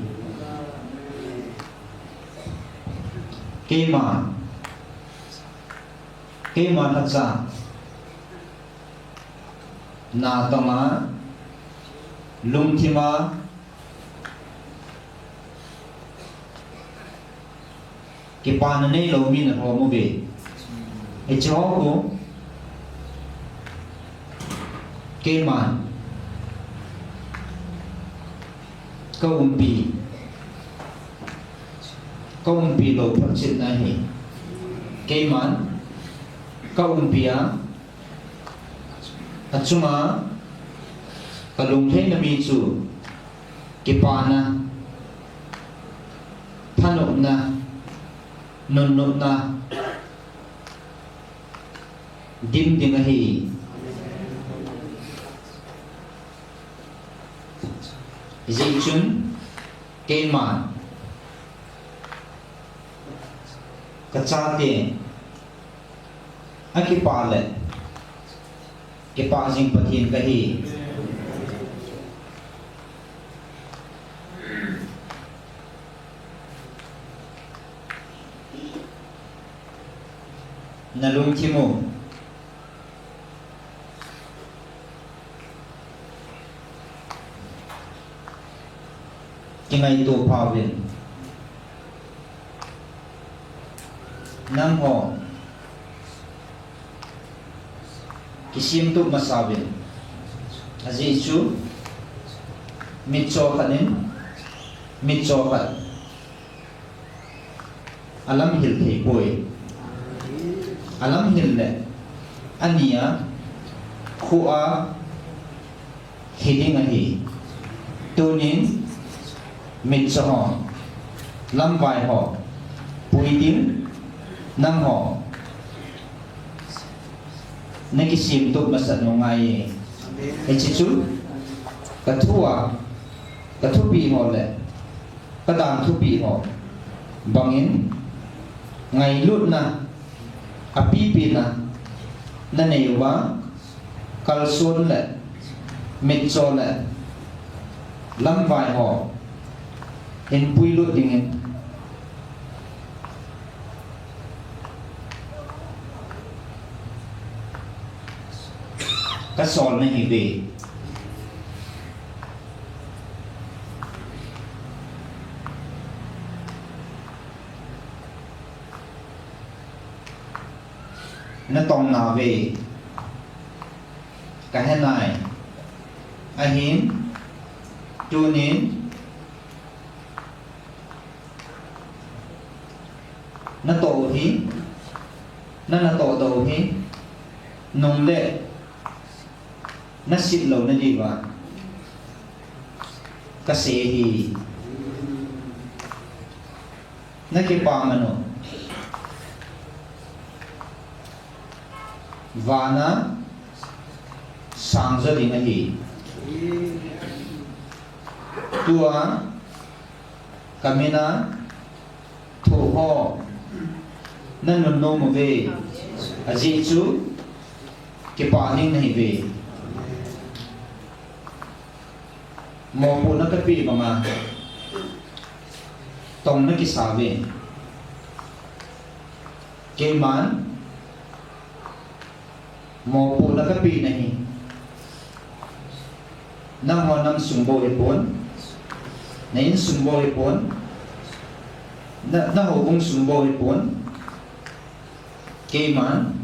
Keima, keima lhacha, natong a, lungthim a, kipana neilou mi nalhom uve. Hiche ho khu, keiman, ka umpi, ka umpi lou photchetna ahi. Keiman, ka umpi a, achunga, ka lungtheina mi chu, kipana, thanop Na, nunnupna dim ding ahi. Hijeh chun keiman kachate akipah le kipah jing Pathen kahi. Nalungthim u kingaito phauvin. Nangho kisemtup masauvin. Ajeh chu mitcho khat in mitcho khat alamhil theipoi. Alamhil le ania khu a hi ding ahi. Tunin mitcho ho, lamvai ho pui ding nangho nakisemtup masat u ngai e. Hiche chu kathu a, kathupi ho le kadan thupi ho bangin ngailutna apipina nanei uva, kalson le mitcho le lamvai ho hinpuilut dingin kasol nahiuve. Natong nauve, kahenai. Ahin, tunin natoh u hi, na, natoh doh u hi nungle nasit louna diuva kasei ahi. Nakipah man u, vana sangjo ding ahi. Tua kamin a thoh ho nanunnom uve, ajeh chu kipah ding nahiuve. Mopohna kapeh banga tong nakisauve. Keiman mopohna kapeh nahi. Nangho nam sung bou hipon, na insung bou hipon, na, na houbung sung bou hipon. Keiman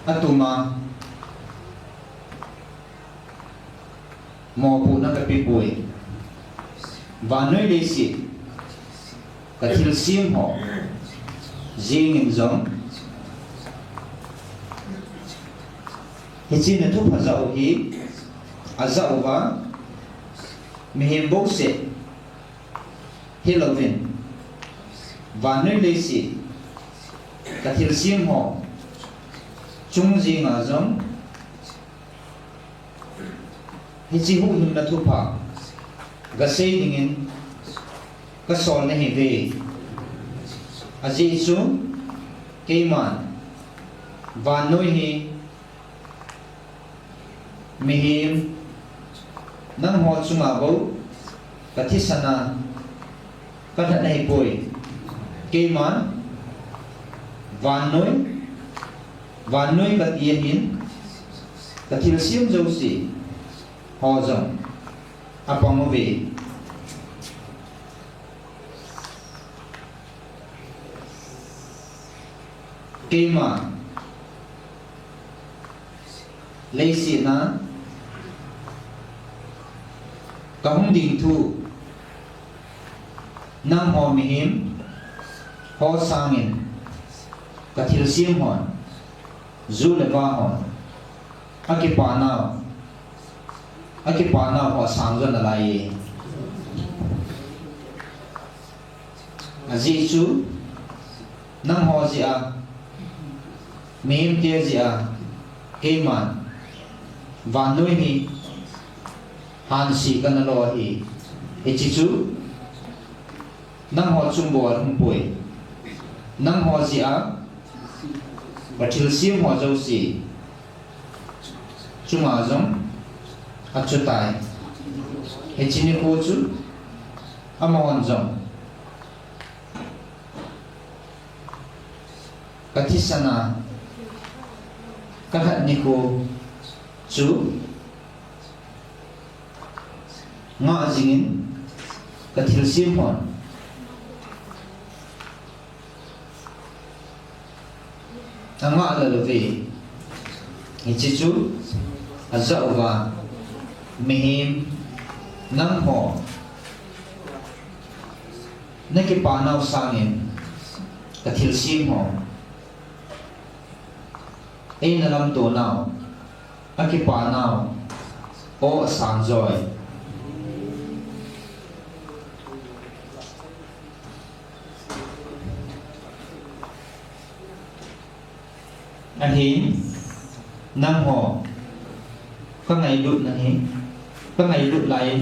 atuma mopohna kapeh poi. Vannoi leiset kathilsem ho jengin jong, hiche nathupha jah u hi ajah uva mihem bouseh hilouvin, vannoi leiset kathilsem ho chung jenga jong hiche huhhingna thupha gasei dingin kasol nahiuve. Ajeh chu keiman vannoi hi mihem nangho chunga bou kathisan a kalhat nahipoi. Keiman vannoi, vannoi kati ahin, kathilsem jouse ho jong apang uve. Keima leiset a kahung ding thu, nangho mihem ho sangin kathilsem hon, ju le va hon, akipanau, akipanau ho asang jo nalai e. Ajeh chu, nangho jeh a, mihemte jeh a, keiman vannoi hi hanse kana lo ahi. Hiche chu nangho chung bou a umpoi. Nangho jeh a, kathilsem ho jouse chunga jong achutai. Hiche nikho chu amahon jong kathisan a kalhat nikho chu ngah jingin, kathilsem hon angah lel uve. Hiche chu ajah uva, mihem, nangho nakipa nau sangin kathilsem ho, eina lamto nau, akipa nau, aw asang joi. Ahin, nangho kangailutna hi, kangailut lai in,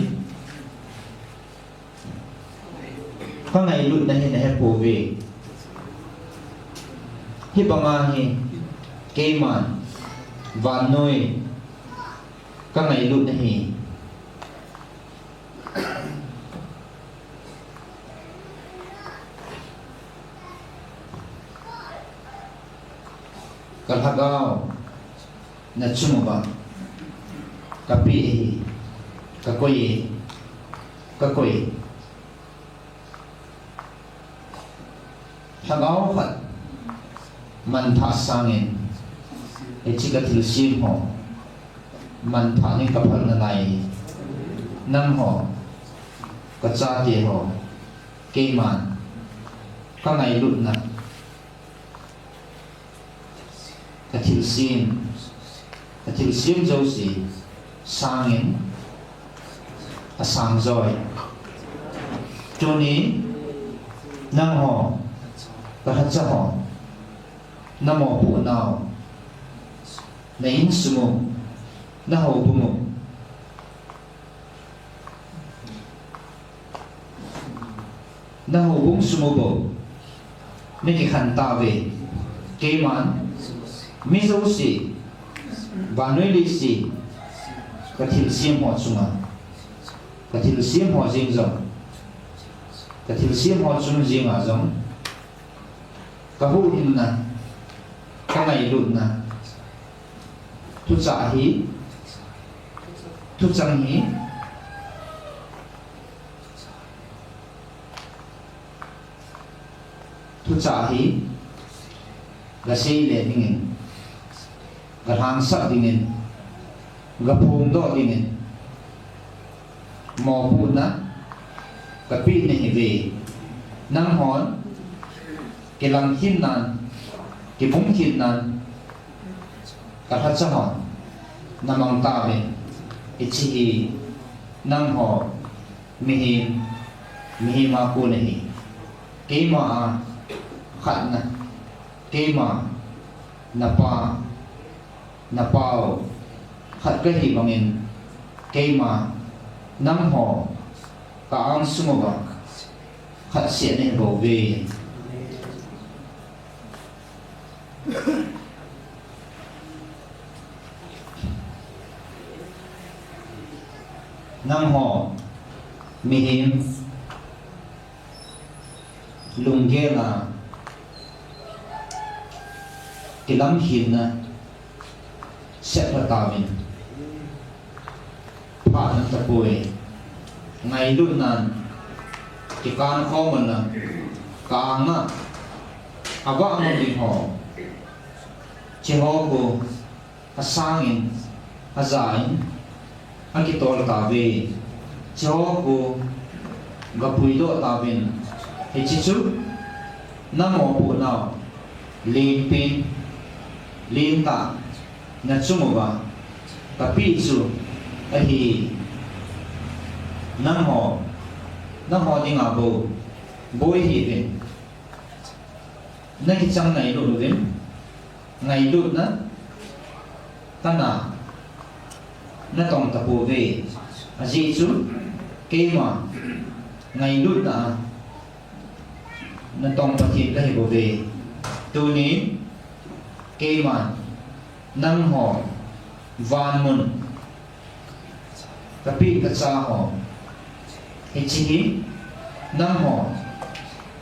kangailutna hi nahepouve. Hibanga hi keiman vannoi kangailutna hi kalhagao nachung uva kapeh ahi, kakoi e, kakoi. Lhagao khat manthah sangin, hiche kathilsem ho manthah ding kaphal nalai. Nangho, kachate ho, keiman kangailutna, kathilsem, kathilsem jouse sangin asang joi. Tuni nangho, kalhacha ho, namopohnau, na insung u, nahoubung u, nahoubung sung u bou nakikhen tauve. Keiman mi jouse, vannoi leiset, kathilsem ho chunga, kathilsem ho jeng jong, kathilsem ho chung jenga jong, kahuhhingna, kangailutna, thuchah hi, thuchang hi, thuchah hi, gaseile dingin, galhangsap dingin, gaphongdoh dingin, mopohna kapeh nahiuve. Nanghon kilang kit nan, kibung kit nan, kalhacha hon namang tauve. Hiche hi nangho mihem, mihem a kon ahi. Keima a khatna, keima napa, napao khat kahi bangin, keima nangho ka-angsung uva khatseh nahibouve. Nangho mihem lunggel a kilamkhelna seplha tauvin, phat umtapoi. Ngailutnan kikankhom una, ka-anga avah ngam ding ho, hicheho khu asangin, ajain akitol tauve. Hicheho khu gapuidoh tauvin, hiche chu namopohnau lenpen, lentah nachung uva kapeh chu ahi. Nangho, nangho dinga bou boi hih uvin, nakichang ngailut uvin, ngailutna kana natong tapouve. Ajeh chu keima ngailutna natong Pathen kahi bouve. Tunin keiman nangho vanmun kapeh kacha ho, hiche hi nangho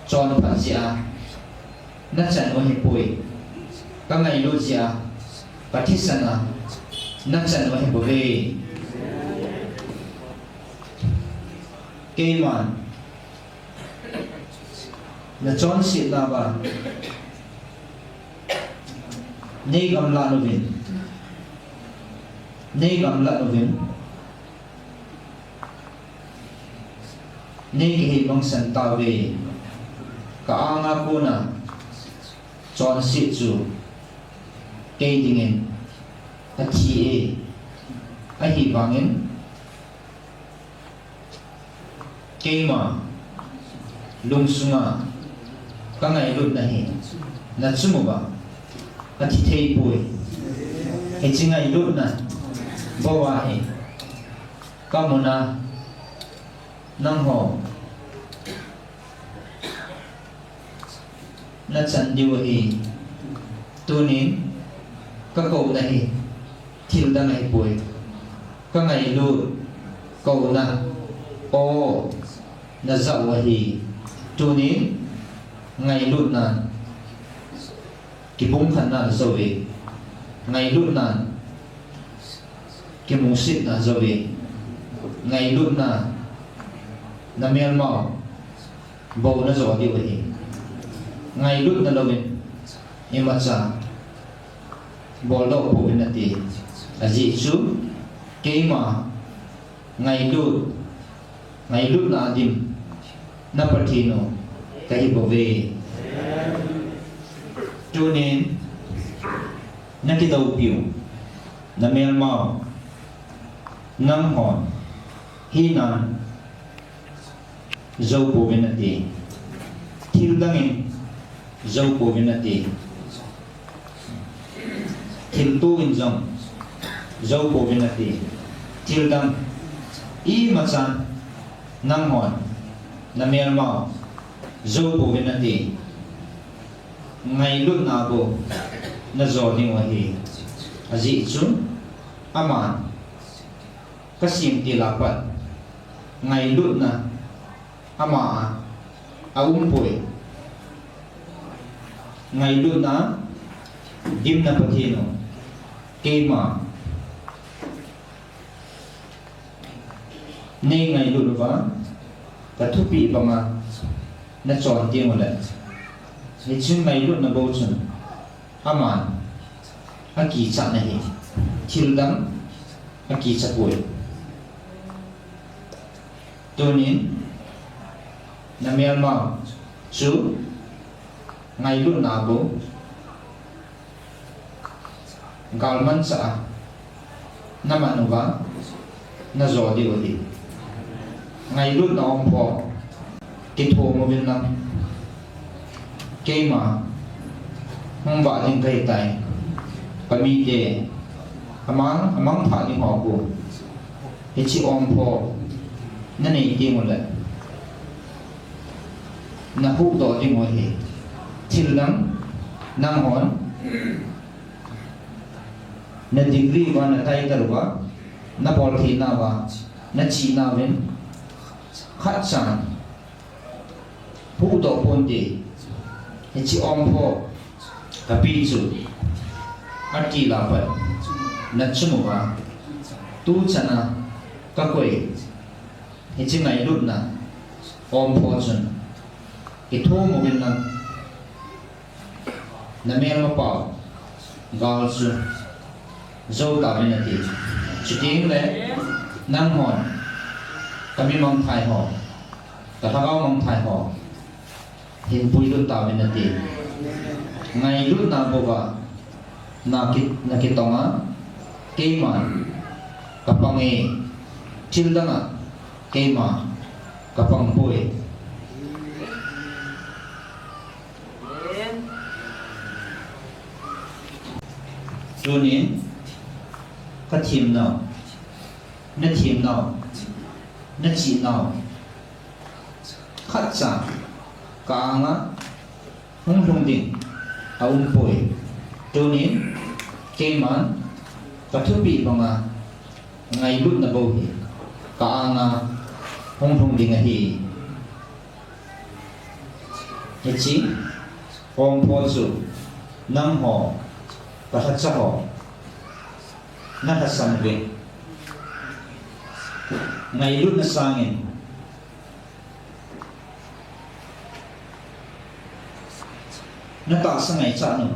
chonphat jeh a nachan u ahipoi, kangailut jeh a kathisan a nachan u ahibouve. Keiman nachonsetna uva neigamlat uvin, neigamlat uvin, neikihei mangsan tauve. Ka-anga kona chonset chu kei dingin athi e. Ahivangin keima lungsunga kangailutna hi nachung uva athi theipoi. Hiche ngailutna bou ahi kamuna nangho nachan diu ahi. Tunin kakouna hi thildang ahipoi, kangailut kouna o najah u ahi. Tunin ngailutnan kibungkhatna najouve, ngailutnan kimusitna najouve, ngailutna namelmau bou najo diu ahi. Ngailutna louvin imacha boldoh pouvin nate. Ajeh chu keima ngailut, ngailutna adim na Pathen u kahi bouve. Tunin nakidoupiu namelmau nanghon hinan jou pouvin nate, thildang in jou pouvin nate, thilto in jong jou pouvin nate, thildang imachan nanghon namelmau jou pouvin nate, ngailutna bou najo diu ahi. Ajeh chu aman kasem tila pat ngailutna ama a aumpoi. Ngailutna dimna Pathen u, keima neingailut uva kathupeh banga nachon tenguleh, hiche ngailutna bou chun aman akichatna ahi, thildang akichapoi. Tunin namelmau chu ngailutna bou galmanchah a naman uva najo diu ahi. Ngailutna ompho kithum uvin lang, keima hung vah ding kahitai, kamite amang, amangthah ding ho khu hiche ompho nanei tenguleh nahuhdoh diu ahi. Thildang nanghon na degree uva, na title uva, nabolthei nauva, nachihna uvin khatchan huhdoh ponte. Hiche ompho kapeh chu atila pat nachung uva tuchana kakoi hiche ngailutna ompho chun kithum uvin lang, namelmapau gal chu jou tauvin nate. Chutengle nanghon kami mangthai ho, kalhagao mangthai ho hin puilut tauvin nate. Ngailutna bouva naki, nakitonga, keiman kapange, thildanga keima kapangpoi. Tunin, ka themnau, na themnau, na chihnau, khatcha ka anga hung lhung ding aumpoi. Tunin, keiman ka thupeh banga ngailutna bou hi ka anga hung lhung ding ahi. Hiche ompho chu nangho, ka lhacha ho, na lhasam uvin. Ngailutna sangin na tahsa ngaichat nu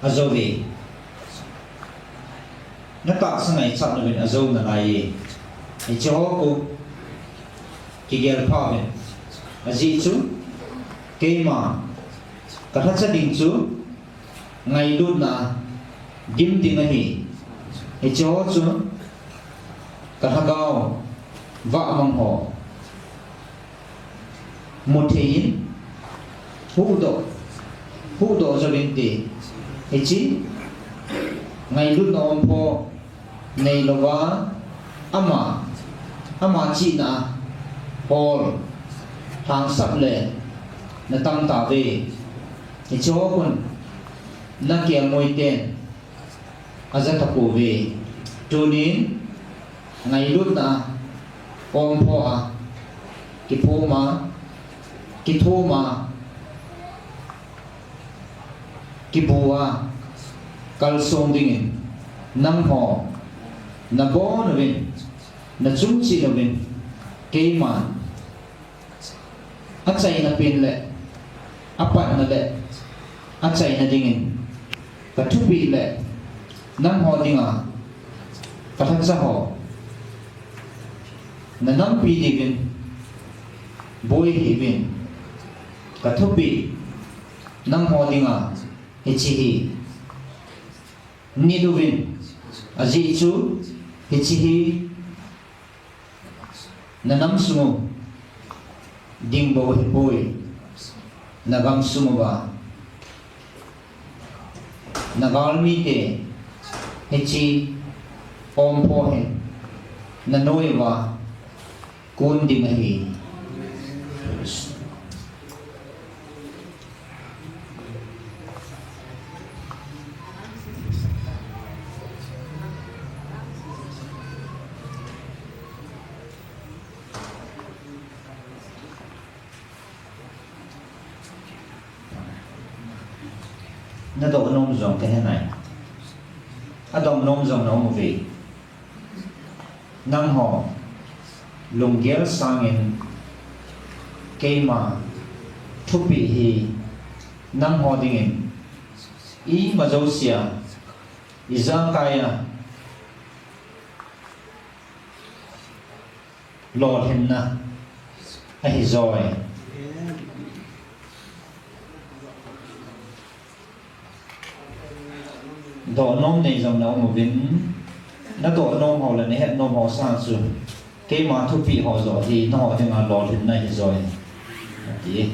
ajou ve. Na tahsa ngaichat nu vin ajou nalai e. Hiche ho khu kigel pha uvin. Ajeh chu keima ka lhacha ding chu ngailutna dim ding ahi. Hiche ho chu ka lhagao vahmang ho mu thei in, huhdoh, huhdoh jouvin te. Hiche ngailutna ompho neilouva, ama, ama chihna hol, lhangsap le na tam tauve. Hiche ho khun na kelngoi ten aja tapouve. Tunin ngailutna ompho a kiphum a, kithum a, kibu a kalsong dingin nangho nabon uvin, nachung cheh uvin, keiman achaina pen le apatna le achaina dingin ka thupeh le nangho dinga ka lhacha ho na nampi diuvin boi hih uvin, ka thupeh nangho dinga hiche hi nit uvin, ajeh chu hiche hi na nam sung u ding bou hipoi, na gam sung uva na galmite hiche ompho hin na noi uva kun ding ahi. Nadoh nom jong kahe nai. Adoh nom jong na um uve. Nangho lunggel sangin keima thupeh hi nangho dingin ima jousea ijakai a lolhinna ahi joi. Doh nom nei jong na um uvin, nadoh nom ho le nahet nom ho sanga chu keima thupeh ho joh hi nangho dinga lolhinna ahi joi, ati.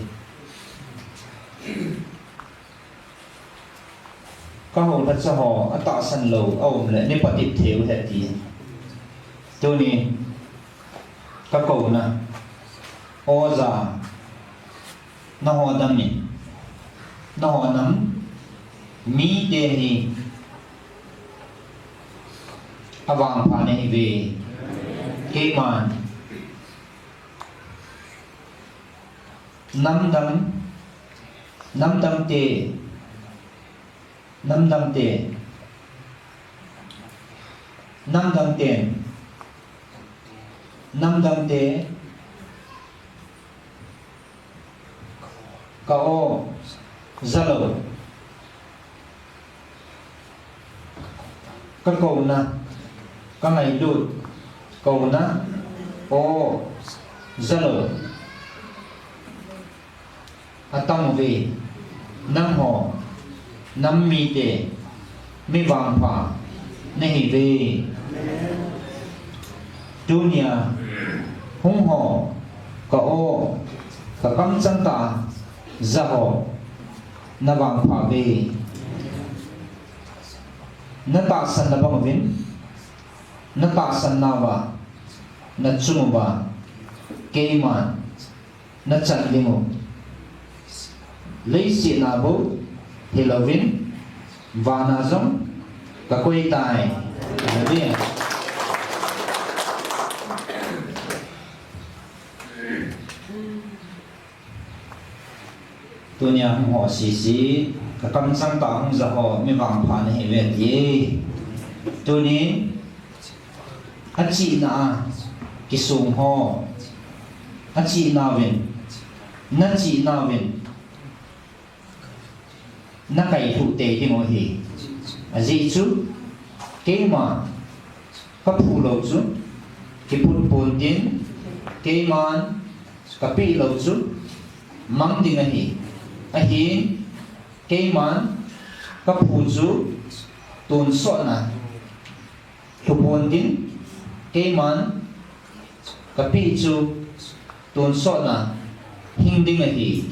Ka houlhacha ho atahsan lou aum le nei patep thei u ahi, ati. Tuni ka kouna, oja, nangho nam in, nangho nam mite hi avangpha nahiuve. Keiman namdang, namdang te, namdang te, namdang ten, namdang te ka o jalou, ka kouna, ka ngailut kouna o jalou atang uve. Nangho nam mite mi vangpha nahiuve. Tunia hung ho ka o, ka kamchang tah a ja ho na vangpha uve. Na tahsan na bang uvin, na tahsan nauva, na chung uva, keiman, na chan ding u. Leiset a bou, hilouvin, vana jong, ka koi tai. Hallelujah. Tunia hung ho sisi, ka kamchang tah hung ja ho, mi vangpha nahi uve ti. Tunin, achihna a, kisong ho, achihna uvin, na chihna uvin, na kailhuh tei ding u ahi. Ajeh chu, keima, ka phu lou chu, kiphut pon tin, keiman, ka peh lou chu, mang ding ahi. Ahin, keiman, ka phu chu, tonsot na, lhu pon tin, keiman, ka peh chu, tonsot na, hing ding ahi.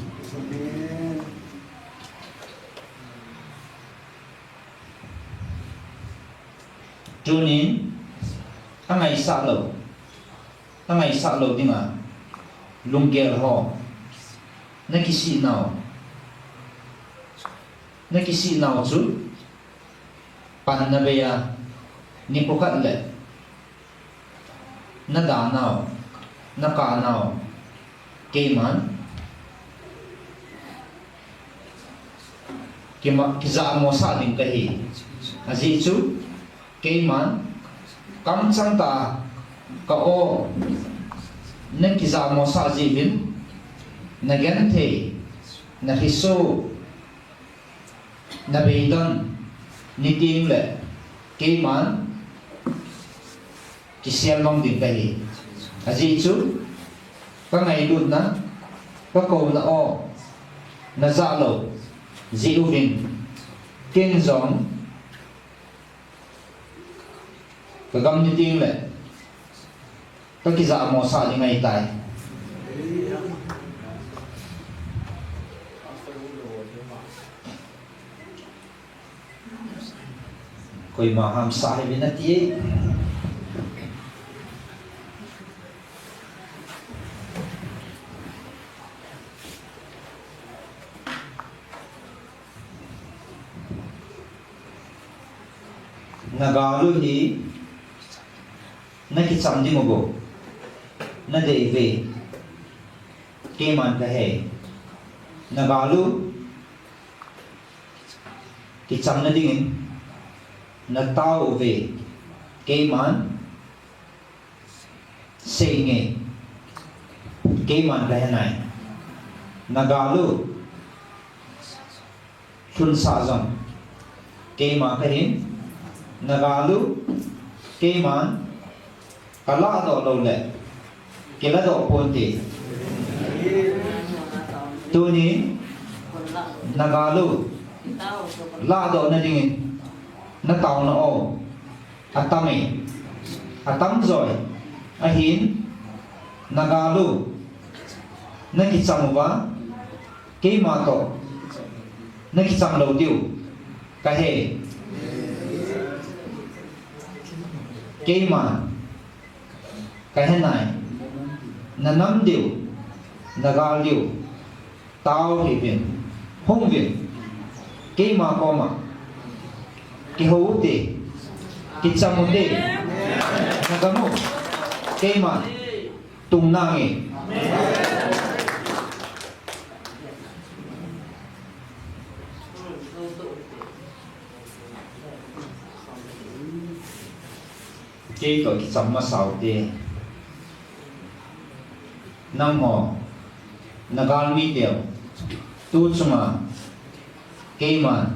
Tunin, angaisah lou, angaisah lou dinga, lunggel ho, na kisih nau, na kisih nau chu, pan na bei a, nikho khat le, na da nau, na kah nau, keiman, kima-, kijamo sah ding kahi. Ajeh chu, keiman, kamchang tah, ka aw, na kijamo sah jeh uvin, na genthei, na riso, na beidon, niteng le, keiman, kisel mang ding kahi. Ajeh chu, ka ngailutna, ka kouna aw, na jah lou, jeh uvin, ken jong, ka gam niteng le, ka kijamo sah ding ahitai. Koima hamsah hih uvin nati. Na gal u hi, na kicham ding u bou, na dei uve, keiman ka he. Na gal u, kichamna dingin, na tao uve, keiman, sei nge, keiman ka he nai. Na gal u, lhunsah jong, keima kahin, na gal u, keiman, ka lahdoh lou le, kiladoh ponte. Tuni, na gal u, lahdoh na dingin, na taona aw, atam e, atam joi, ahin, na gal u, na kicham uva, keima toh, na kicham lou diu, ka he. Keima, ka he nai, na nam diu, na gal diu, tao hih uvin, hung uvin, keima koma, kihou ute, kicham ute, na gam u, keima, tung nange. Kei toh kicham masa ute. Nangho, na galmi teu, tu chunga, keiman,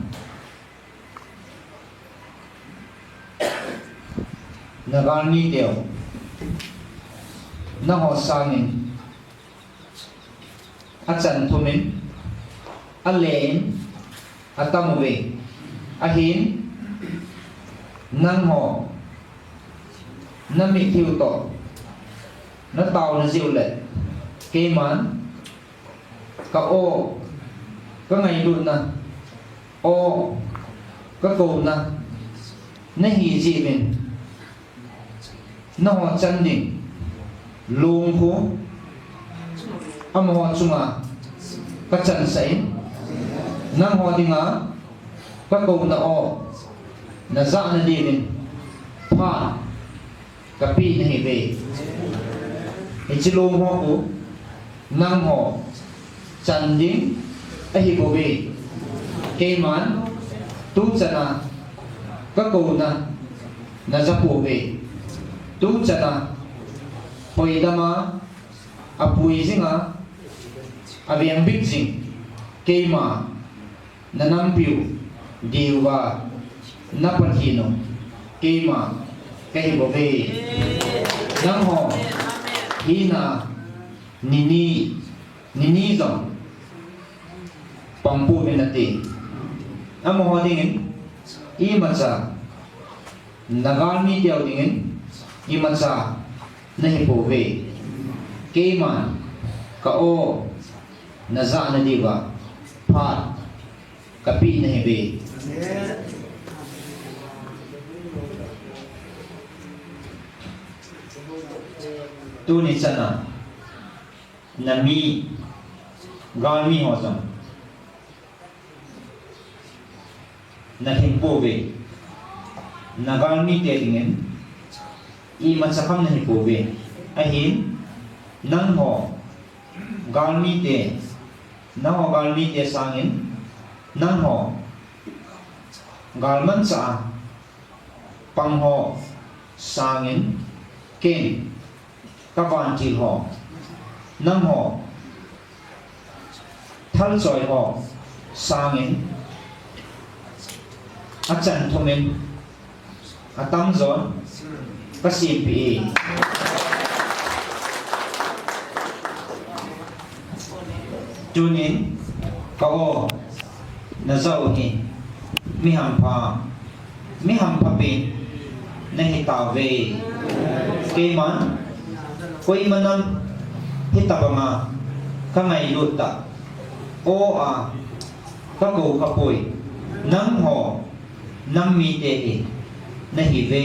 na galmi teu, nangho sangin, achan thumin, alen, atam uve. Ahin, nangho, na mitthim toh, na taona jeh u le, keiman, ka aw, ka ngailutna, aw, ka kouna, nahi jeh uvin, nangho chan ding long khu amaho chunga kachansah in, nangho dinga kakouna aw najah nadiuvin phat kapeh nahiuve. Hiche long ho khu nangho chan ding ahibouve. Keiman tuchana kakouna najapouve. Tuchana poidama apui jinga avengbit jing keima nanampiu diuva na Pathen u keima kahibouve. Nangho hina nini nini jong pangpouvin nate. Amaho dingin imacha nagalmi teu dingin imacha nahipouve. Keiman ka aw najah nadiuva phat kapeh nahiuve. Tuni chana nami galmi ho jong nalhingpouve. Nagalmite dingin imacha kham nahipouve. Ahin nangho galmite, nangho galmite sangin nangho galmanchah a pangho sangin ken kavantil ho, nangho thalchoi ho sangin achan thumin atamjon kasempeh e. Tunin ka aw najah u hi mi hampha, mi hamphapen nahitauve. Keiman koima nam hitobanga kangailut tah, aw a kakou khapoi, nangho nam mite hi nahiuve.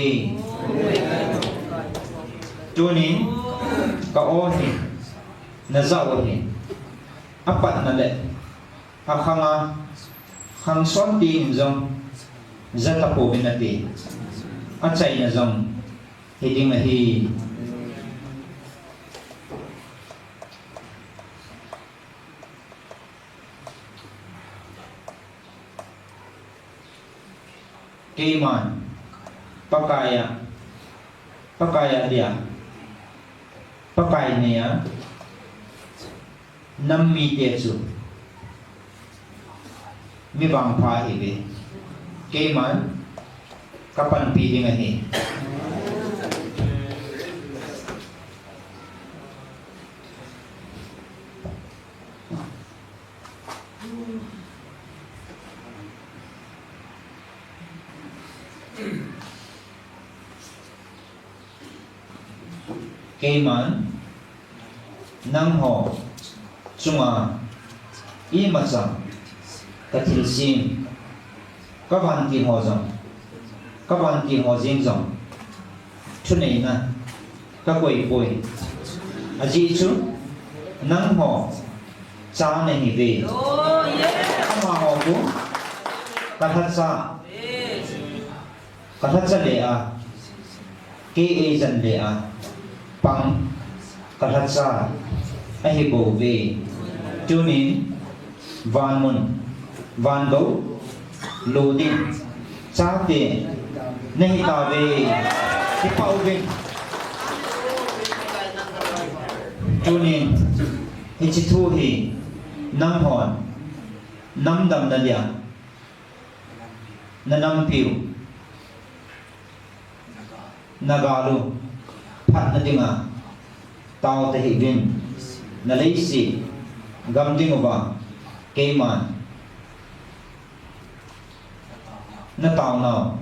Tunin ka aw hi najah u hi apatna le akhanga khangson tengin jong jatapouvin nate. Achaina jong hiding ahi. Keiman Pakaiya, Pakaiya dia, Pakai neiya nam mite chu mi vangpha ahiuve. Keiman kapanpi ding ahi. Keiman nangho chunga imacha kathilsem, kavantil ho jong, kavantil ho jeng jong thuneina kakoipoi. Ajeh chu nangho cha nahiuve. Amaho khu kalhacha, kalhacha le a, kei eijan le a pang kalhacha ahibouve. Tunin vanmun, vangou lo ding chate nahitauve. Kipah uvin. Tunin hiche thu hi nanghon nam damna dia nanampiu, nagalu phatna dinga tao tahih uvin, naleiset gam dinguva keiman nataonau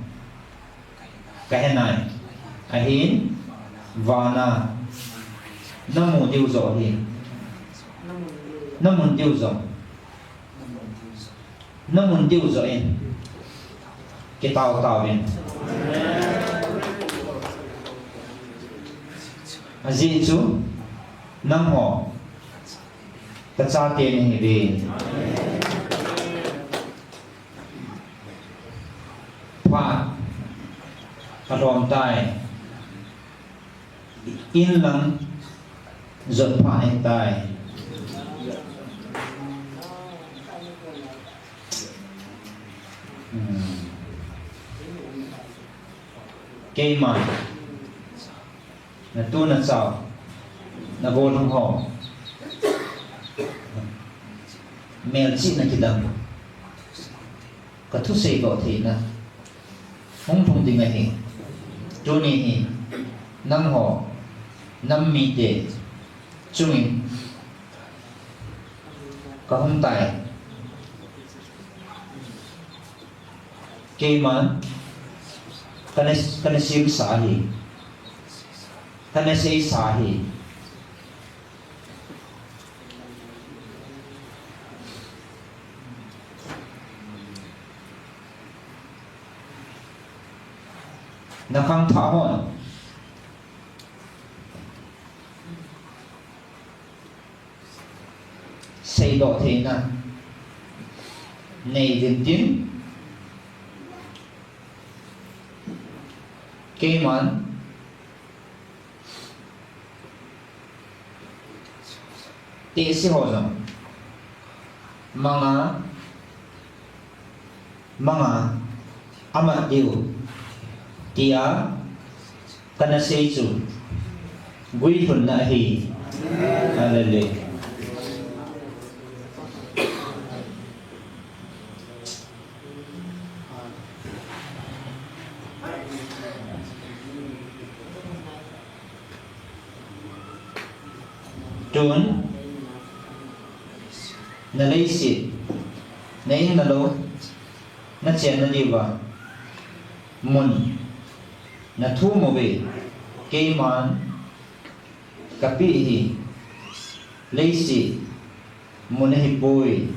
kahenai. Ahin vana namu diu joh hi, namun diu joh, namun diu joh in kitao tauvin. Ajeh chu nangho kachate nahiuve. Phat alhom tai. Inlang jot phat ahitai. Hmm. Keiman natu nachao, nagollhang ho melchihna kidang, kathusei doh theina hung lhung ding ahi. Tuni hi nangho nam mite chungin kahung tai. Keiman kana, kana semsa ahi, kana seisa ahi. Nakhangthah hon seidoh theina nei uvin tin, keiman tehse ho jong manga, manga amat diu tia kana sei chu guilhunna ahi. Hallelujah. Tun naleiset, na in nalou, nachenna diuva mun nathum uve. Keiman kapeh hi leiset mun ahipoi,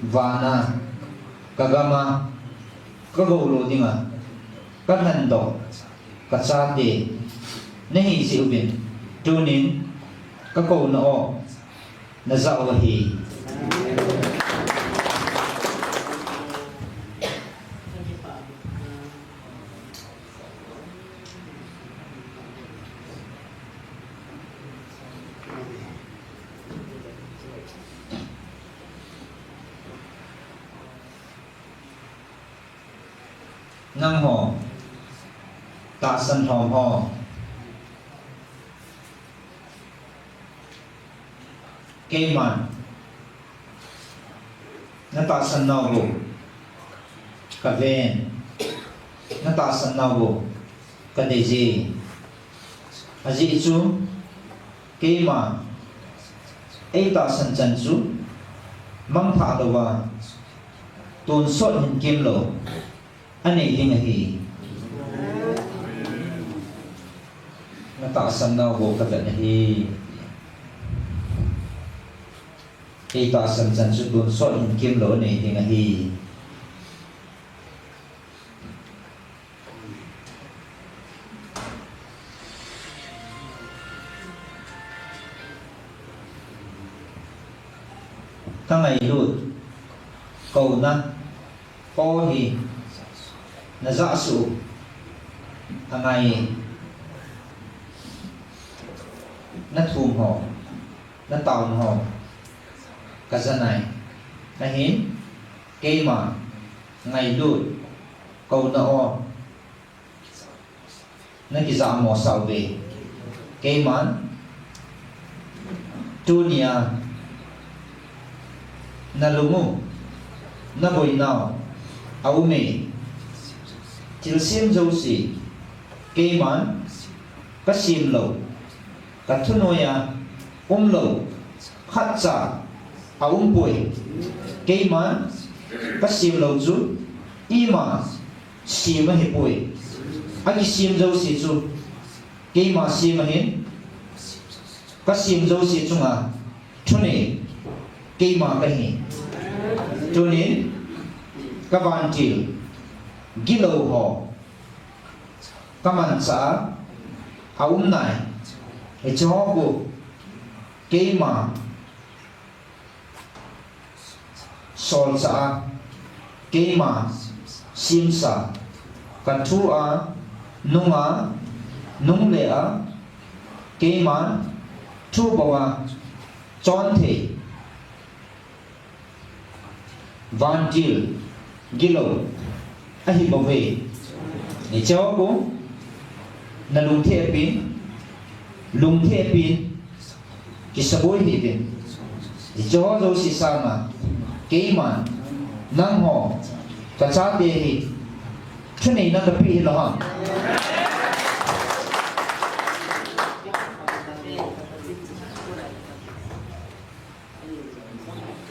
vana kagama kagoulo dinga kalhendoh kachate nahi jeh uvin, tunin kakouna o najah u ahi. Nangho tahsan lhom ho, keiman natahsan nau bou kaven, natahsan nau bou kadeije. Ajeh chu keima eitahsan chan chu mangthah louva tonsot hinkemlou anei ding ahi. Natahsan nau bou kaven ahi. Eitahsan chan chu tonsot hinkemlou anei ding ahi. Kangailut kouna ho hi najah suh angai, nathum ho, nataona ho kajanai. Ahin keima ngailut kouna o nakijah mosah uve. Keiman tunia nalung u, naboinau aume, thilsem jouse keiman kasemlou, kathunoi a umlou khatcha aumpoi. Keiman kasemlou chu ima sem ahipoi. Akisem jouse chu keima sem ahin, kasem jouse chunga thunei keima kahi. Tunin kavantil gilou ho, kamanchah a, aum nai. Hiche ho khu keima solchah a, keima simsa, kathu a, nung a, nungle a, keiman thu bou a, chonthei, vantil, gilou, ahi bouve. Hiche ho khu, nalungthim pin, lungthim pin, kisaboi hih uvin. Hiche ho jouse sanga, keiman, nangho, kachate hi, thuneina kapeh hilou ham.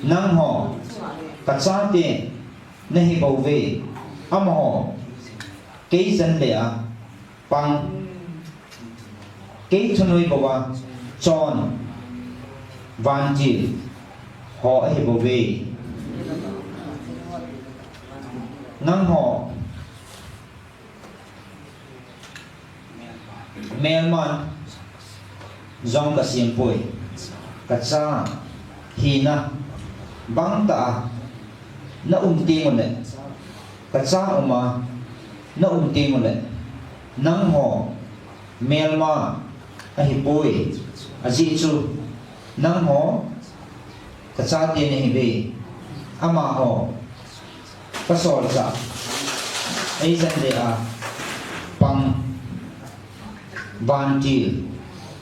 Nangho, kachate, nahi bouve, amaho, kei jen le a, pang, kei thunoi bou a, chon, vantil, ho ahi bouve. Nangho, melman jong kasem poi. Kacha hina bangtah a naum teng uleh, kacha uma naum teng uleh, nangho melma ahipoi. Ajeh chu nangho kachate nahiuve. Amaho kasolchah, eijen le a pang, vantil,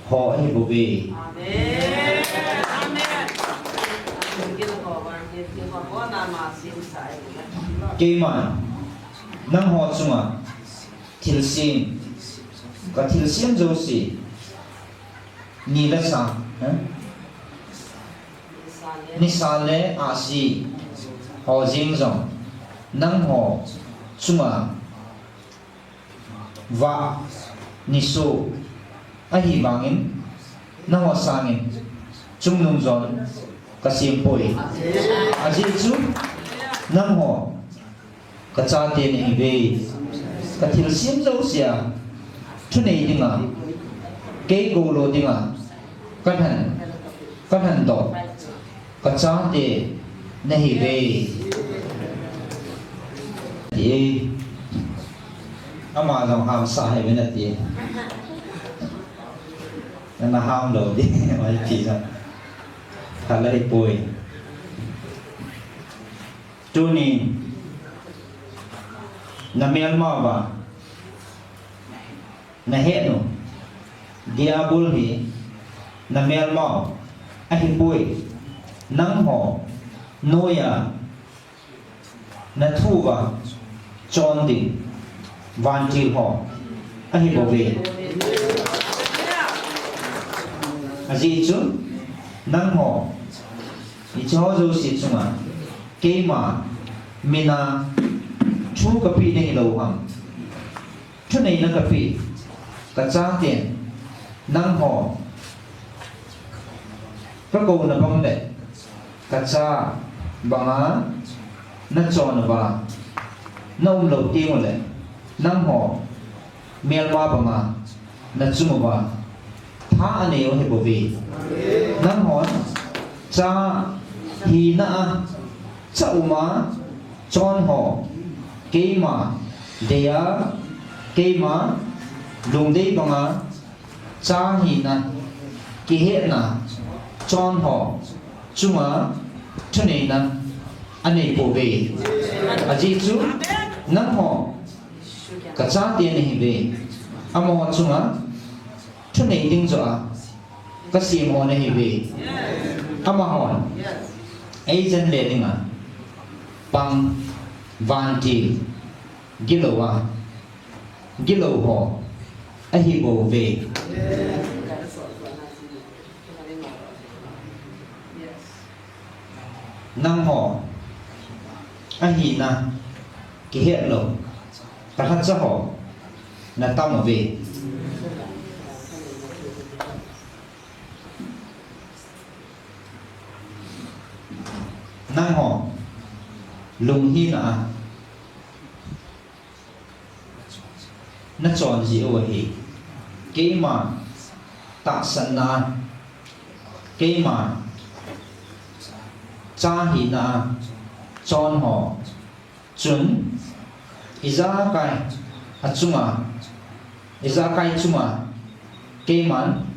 ho ahi bouve. Amen. Amen. Keiman nangho chunga thilsem, kathilsem jouse, ni le sang, eh? Nisa le ahsi, ho jeng jong, nangho chunga vah, nisoh, ahivangin, nangho sangin, chungnung jon, kasem poi. Ajeh chu, nangho, kachate nahiuve. Kathilsem jousea, thunei dinga, kei goulo dinga, kalhen, kalhendoh, kachate nahiuve. Ti e. Ama jong hamsah hih uvin ati. Nana ham lou di, mai pi jong. Khalai poi. Tuni, namelma uva, nahet u, Diabol hi, namelma u, ahipoi, nangho, noiya, nathu uva, chon ding, vantil ho, ahi bouve. Ajeh chu, nangho, hiche ho jouse chunga, keima, mina, thu kapeh nahi lou ham. Thuneina kapeh, kachaten, nangho, kakouna bang le, kacha banga, nachon uva, naum lou teng uleh, nangho, melma banga, nachung uva, tha anei u ahi bouve. Nanghon, cha hina a, cha uma, chon ho, keima, deiya, keima, lungdei banga, cha hina, kihetna, chon ho, chunga, thuneina, anei pouve. Ajeh chu, nangho, kachate nahiuve. Amaho chunga, thunei ding joh a, kasem ho nahiuve. Amahon, eijen le dinga, pang, vantil, gilou a, gilou ho, ahi bouve. Nangho, ahina, kihet lou, talhacha ho, natam uve. Nangho, lunghina a, nachon jiu ahi. Keima tahsanna, keima cha hina chon ho chun ijakai achunga, ijakai chunga keiman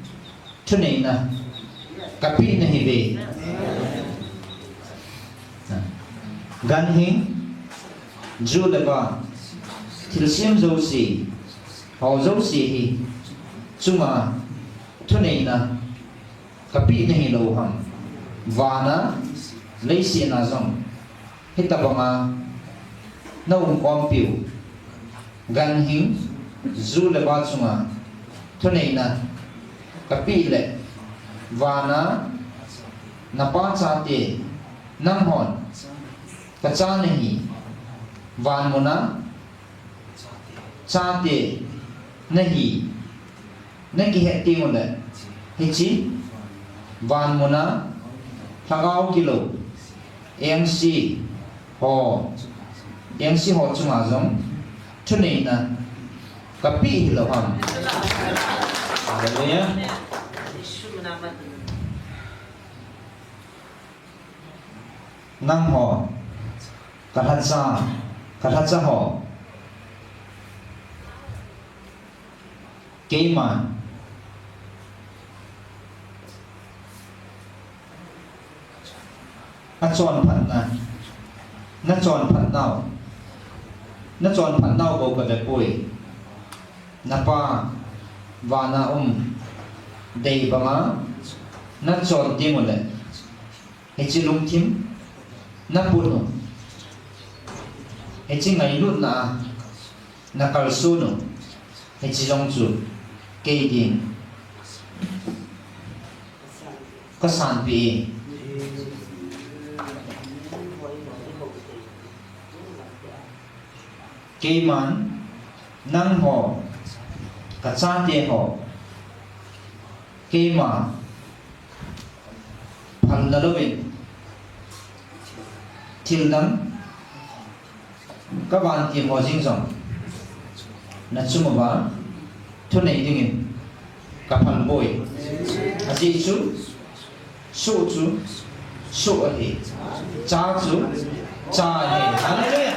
thuneina kapeh nahiuve. Ganhing, ju le van, thilsem jouse, ho jouse hi chunga thuneina kapeh nahilou ham? Vana, leiset a jong hitobanga naum khompiu, ganhing, ju le van chunga thuneina kapeh le, vana napa chate, nanghon kacha nahi, vanmuna chate nahi, nakihet tengule, hiche vanmuna lhagao kilou engse ho, engse ho chunga jong thuneina kapeh hilou ham? Hallelujah. Nangho, kalhacha, kalhacha ho, keiman achonphatna, nachonphatnau, nachonphatnau bou kavepoi. Napa vana um dei banga nachon tengule, hiche lungthim naput u, hiche ngailutna a nakalson u, hiche jong chu kei din kasanpeh e. Keiman nangho, kachate ho, keima phalna louvin, thildang kavantil ho jeng jong nachung uva thunei dingin kaphalpoi. Ajeh chu, soh chu soh ahi, cha chu cha ahi. Hallelujah.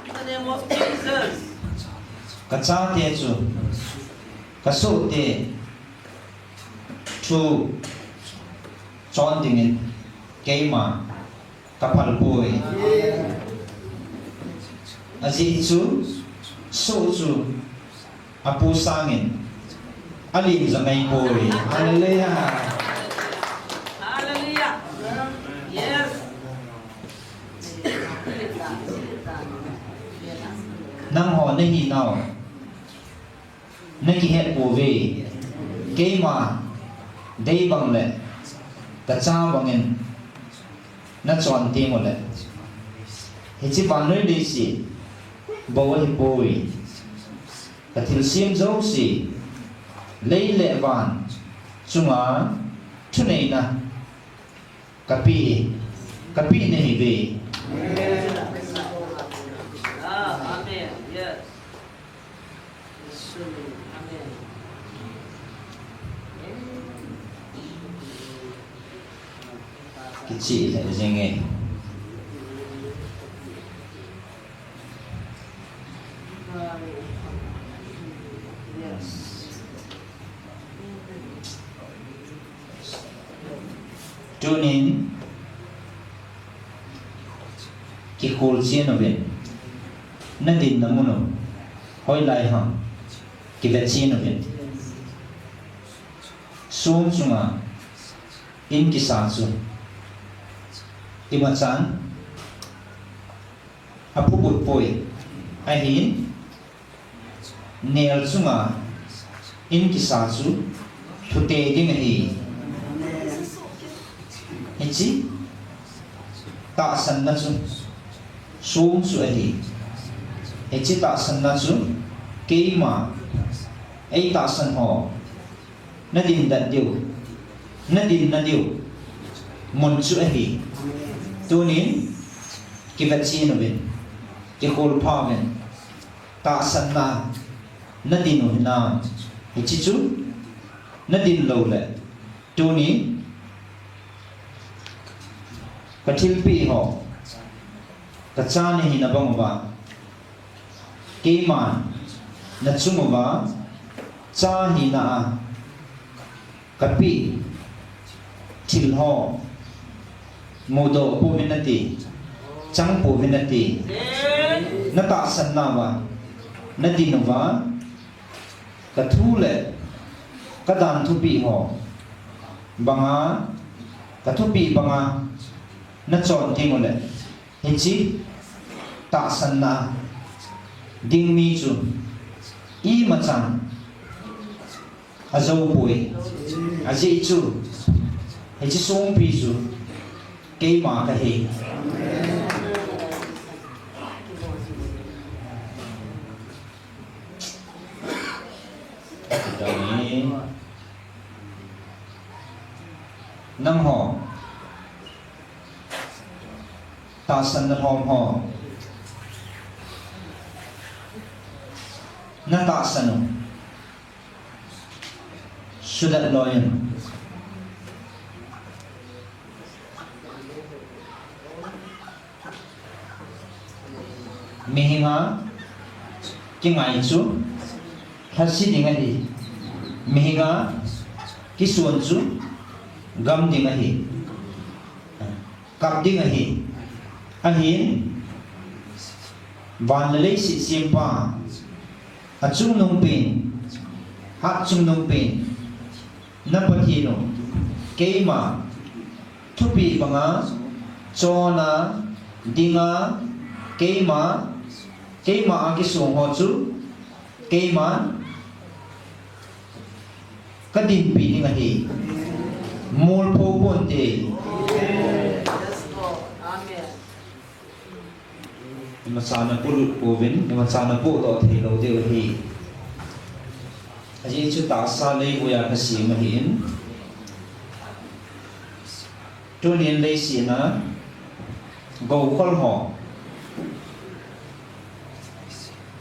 In the name of Jesus. Kachate chu, kasohte thu chon dingin keima kaphalpoi. Ajeh chu, soh chu apu sangin alen jong ahipoi. Hallelujah. Hallelujah. Yes. Nangho nahinau nakihet pouve. Keima dei bang le kacha bangin nachon tengule, hiche vannoi leiset bou ahipoi. Kathilsem jouse, lei le van chunga thuneina kapeh, kapeh nahiuve. Amen. Yes. Amen. Kichih lheh jenge. Yes. Tunin, kikhol chen uvin, nadinna mun u hoilai ham, kivet chen uvin. Song chunga in kisa chu imachan aphugut poi, ahin, nel chunga in kisa chu thutei ding ahi. Hiche tahsanna chu song chu ahi. Hiche tahsanna chu keima, eitahsan ho, nadin dat diu, nadinna diu mun chu ahi. Tunin kivet chen uvin, kikhol pha uvin. tahsanna nadin u hinam? Hiche chu nadin lou le, tuni kathilpeh ho, kacha nahina bang uva, keiman nachung uva cha hina a kapeh thil ho mudoh pouvin nati, chang pouvin nati. Natahsan nauva nadin uva, kathu le kadan thupeh ho banga, kathupeh banga nachon teng ule, hiche tahsanna ding mi chu imachan ajou poi. Ajeh chu hiche songpi chu keima kahi. Nangho tahsan nalhom ho, natahsan u sudat loi un. Mihinga kingai chu lhase ding ahi. Mihinga kison chu gam ding ahi. Kap ding ahi. Ahin, van le leiset sempa, achungnungpen, hatchungnungpen, na Pathen u, keima thupeh banga chona dinga, keima, keima a kisong ho chu keiman kadinpi ding ahi. Molpho ponte. Imacha napolut pouvin, imacha napodoh theilou diu ahi. Ajeh chu tahsa leivuiya kasem ahin, tunin leiset a gou khol ho,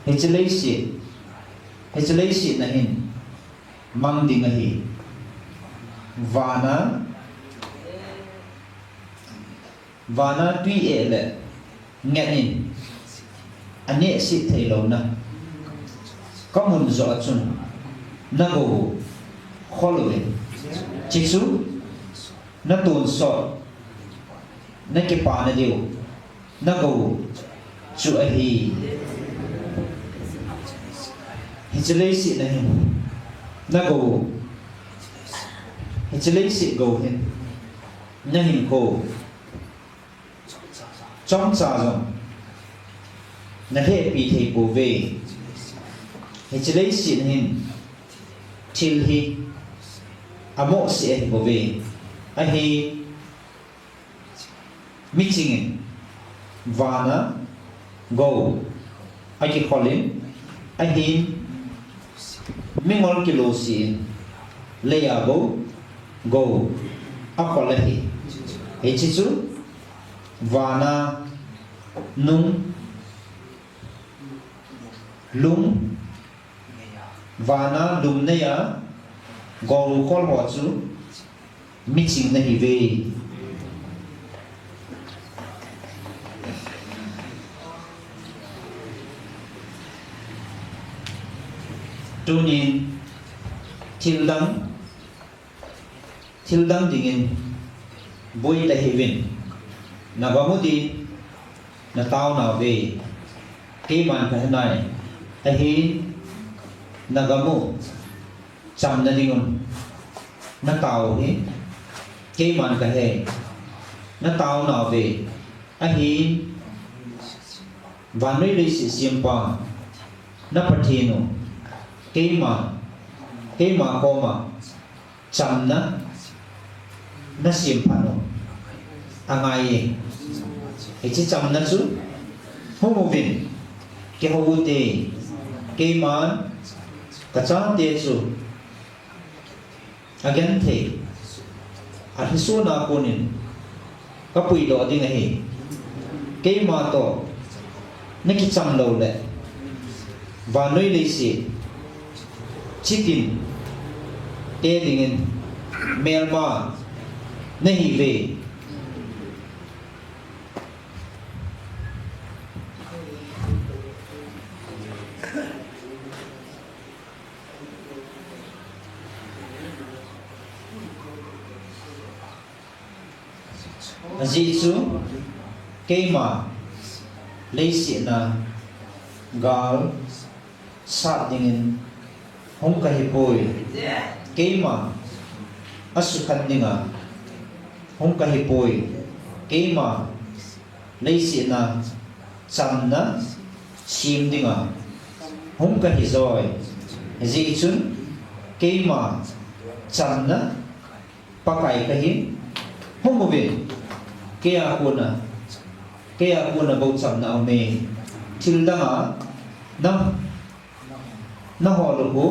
hiche leiset, hiche leiset a hin mang ding ahi. Vana, vana twi eh le nget in anehset theilouna kamun joh a chun nagou u khol uvin. Hiche chu natonsot, nakipana diu nagou u chu ahi. Hiche leiset a hin nagou u, hiche leiset gou hin nahinkho u chomcha jong nalhehpi thei pouve. Hiche leiset a hin thil hi amohseh ahi bouve. Ahi, miching in vana gou akikhol in, ahin mingol kilosih in leiya bou gou akhol ahi. Hiche chu vana nung, lum, vana lum neiya gou khol ho chu miching nahiuve. Tunin thildang, thildang dingin boi tahiuvin, nagam u din natao nauve. Keiman kahenai, ahin nagam u chamna dingun natao u hi keiman kahe, natao nauve. Ahin vannoi leiset sempa na Pathen u keima, keima koma chamna nasemphat u angaiye. Hiche chamna chu hung uvin, kihou ute, keiman kachate chu agenthei, alhisona konin kapuidoh ding ahi. Keima toh nakicham loule Vannoi leiset chitin te dingin melma nahiuve. Ajeh chu keima leiset a gal sat dingin hung kahipoi. Keima asukhen dinga hung kahipoi. Keima leiset a chamna sem dinga hung kahijoi. Ajeh chun keima chamna Pakai kahi. Hung uvin. Keia kona, keia kona bou chamna aume. Thil danga na, nahol u khu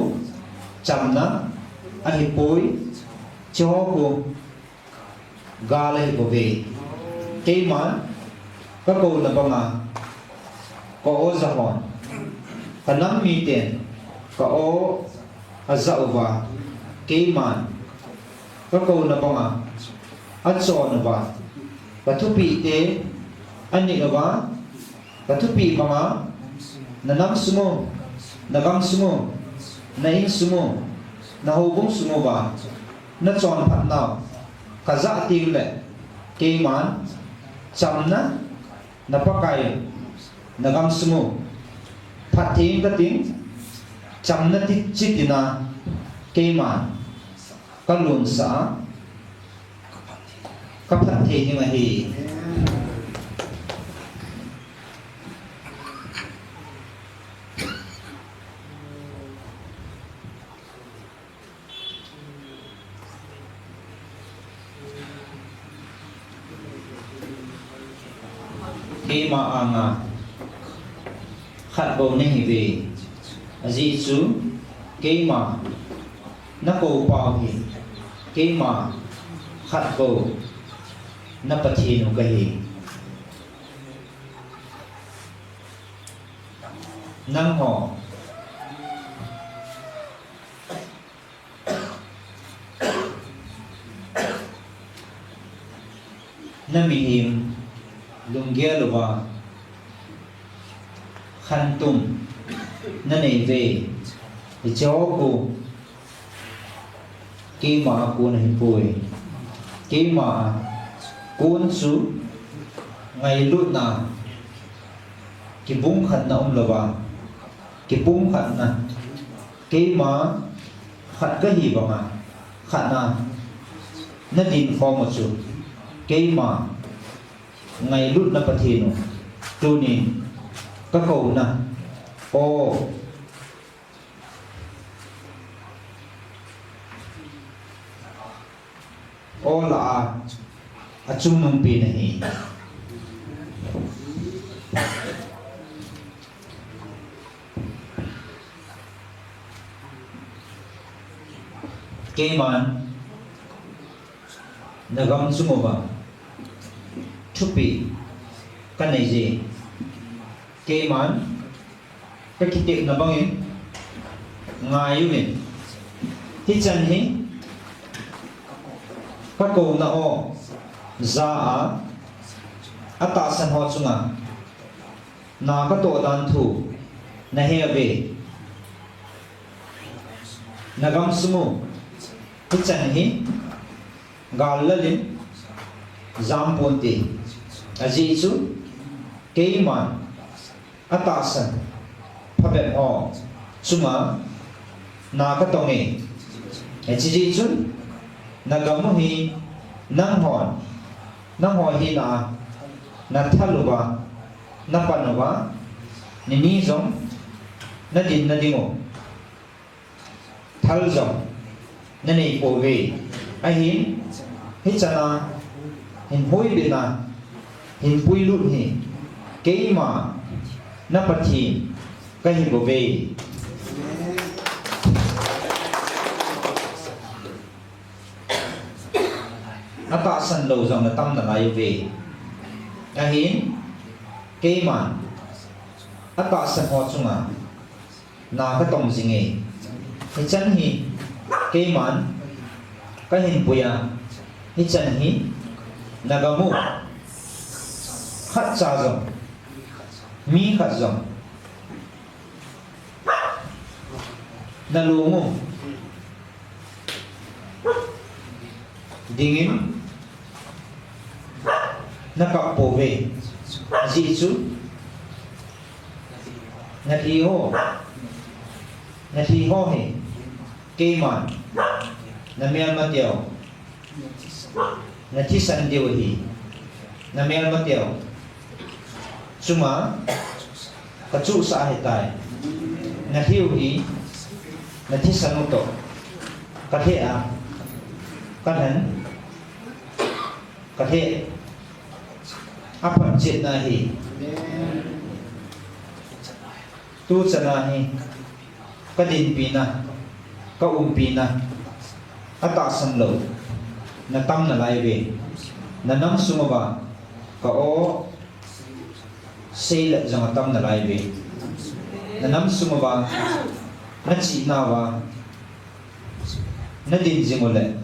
chamna ahipoi. Hicheho khu gal ahibouve. Keiman kakouna banga ka-o jahon, kanam miten ka-o ajah uva, keiman kakouna banga achon uva, kathupite anit uva, kathupeh banga, nanam sung u, nagam sung u, na-in sung u, nahoubung sung uva nachonphat nau kajah tengle, keiman chamna, na Pakai, nagam sung u phatthei in kating, chamna ti, chitina keiman kalonsah a, kaphatthei ding ahi. Keima anga khat bou nahiuve. Ajeh chu keima nakoupau hi keima khat bou na Pathen u kahi. Nangho namihem lunggel uva khantouna naneiuve. Hicheho khu keima a kon ahipoi. Keima a kon chu ngailutna, kibungkhatna umlouva, kipumkhatna, keima khat kahi banga khat a nadinkhom u chu keima ngailutna Pathen u, tunin kakouna, o, o lah a, achungnung pen ahi. Keiman nagam sung uva thupeh kaneije. Keiman kakitepna bangin ngaiuvin. Hichan hi kakouna o ja a, atahsan ho chunga na katoh dan thu naheuve. Nagam sung u hichan hi gal lalin jamponte. Ajeh chu keiman atahsan phabep ho chunga na katonge. Hiche jeh chun nagam u hi nanghon, nangho hina a nathal uva, napan uva, nini jong nadinna ding u thal jong naneipouve. Ahin, hichan a hin huibitna, hin puilut hi keima na Pathen kahibouve. Atahsan lou jong natam nalaiuve. Ahin, keiman atahsan ho chunga na katong jinge. Hichan hi keiman kahin puiya, hichan hi nagam u khatcha jong, mi khat jong nalung u dingin nakap pouve. Ajeh chu nathi ho, nathi ho hi keiman namelmateu nathisan diu ahi. Namelmateu chunga kachuhsah ahitai. Nathi u hi nathisan u toh kalheh a, kalhen, kalheh a phatchetna ahi. Tuchan a hi kadinpina, kaumpina atahsan lou natam nalaiuve. Nanam sung uva ka-o seile jong atam nalaiuve. Nanam sung uva, nachihnauva nadin jing u le,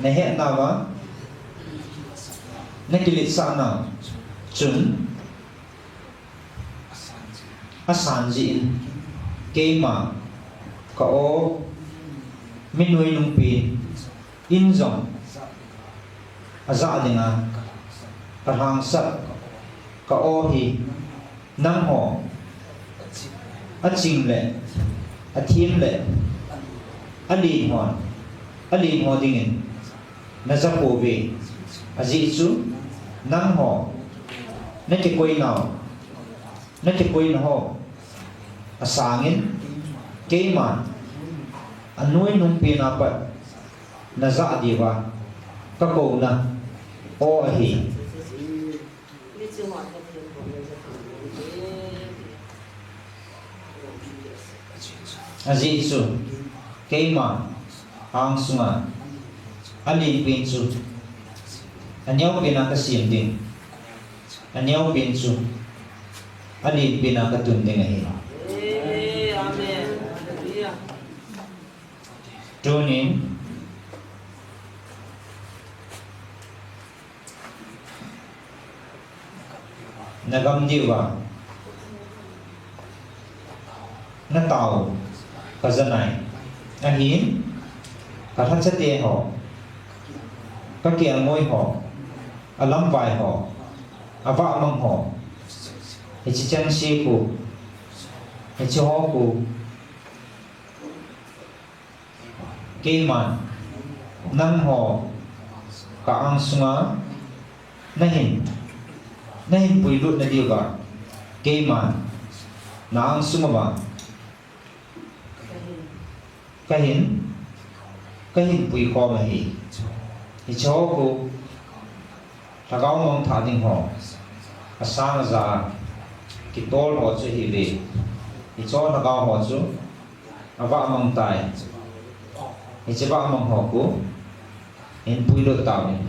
nahetnauva nakiletsah nau chun asan jeh in keima ka-o mi nuinungpen in jong ajah dinga kalhangsah ka-o hi nangho aching le athem le alen hon, alen ho dingin naja pouve. Ajeh chu nangho nakikoinau, nakikoina ho asangin keiman anuinungpen a pat najah diuva kakouna aw ahi. Ajeh chu keima angsunga alenpen chu aneopen a kasem ding, aneopen chu alenpen a katun ding ahi. Tunin nagam diuva natao kajanai. Ahin kalhachate ho, kakelngoi ho, alamvai ho, avahmang ho, hiche chengse khu, hiche ho khu keiman nangho ka-angsunga nahin, nahin puilut nadiuva keiman na-angsunguva kahin, kahin puikhom ahi. Hicheho khu lhagao mangthah ding ho, asang aja kitol ho chu ahiuve. Hicheho lhagao ho chu avahmang tai. Hiche vahmang ho khu hin puilut tauvin.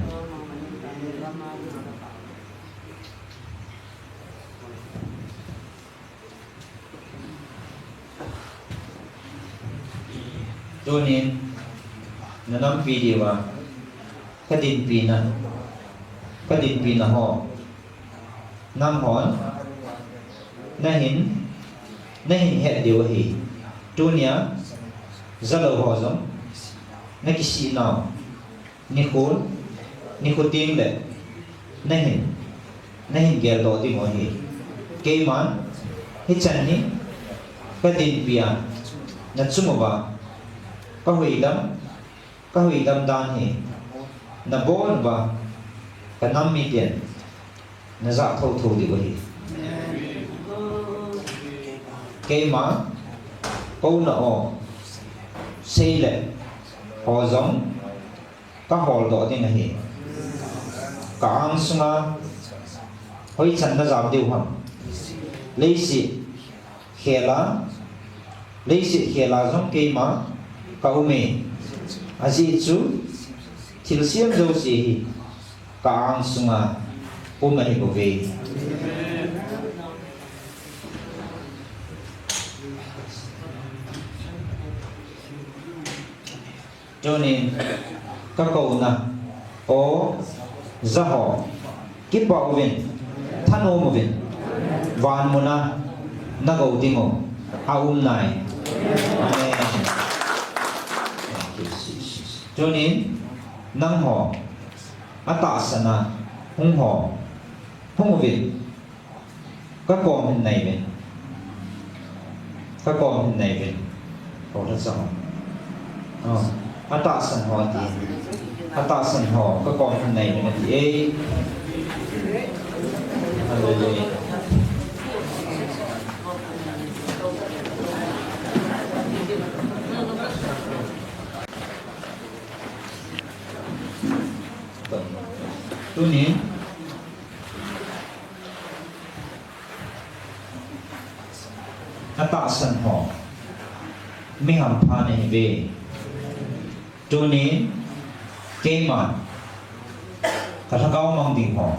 Tunin nanampi diuva kadinpina, kadinpina ho nanghon nahin, nahin het diu ahi. Tunia jalou ho jong nakisih nau nikho, nikho tengle nahin, nahin geldoh dingu ahi. Keiman hichan hi kadinpia, nachunguva kahuhhingdam, kahuhhingdam dan hi nabon uva kanam miten najah thouthou diu ahi. Keima kouna o seile ho jong kaholdoh ding ahi. Ka-angsunga hoichan najam diu ham? Leiset khela, leiset khela jong keima kaume. Ajeh chu thilsem jouse hi ka-angsunga um ahibouve. Tunin, ka kouna, o, jaho, kipah uvin, thanom uvin, van muna, na gou ding u, aum nai. Amen. Tunin, nangho, atahsan a, hung ho, hung uvin, ka kom hin nai uvin. Ka kom hin nai uvin. Ko la chang. Oh, atahsan ho ti. Atahsan ho, ka kom hin nai uvin ati e. Hallelujah. Tunin, atahsan ho, mi hampha nahi uve. Tunin, keiman, ka lhagao mang ding ho,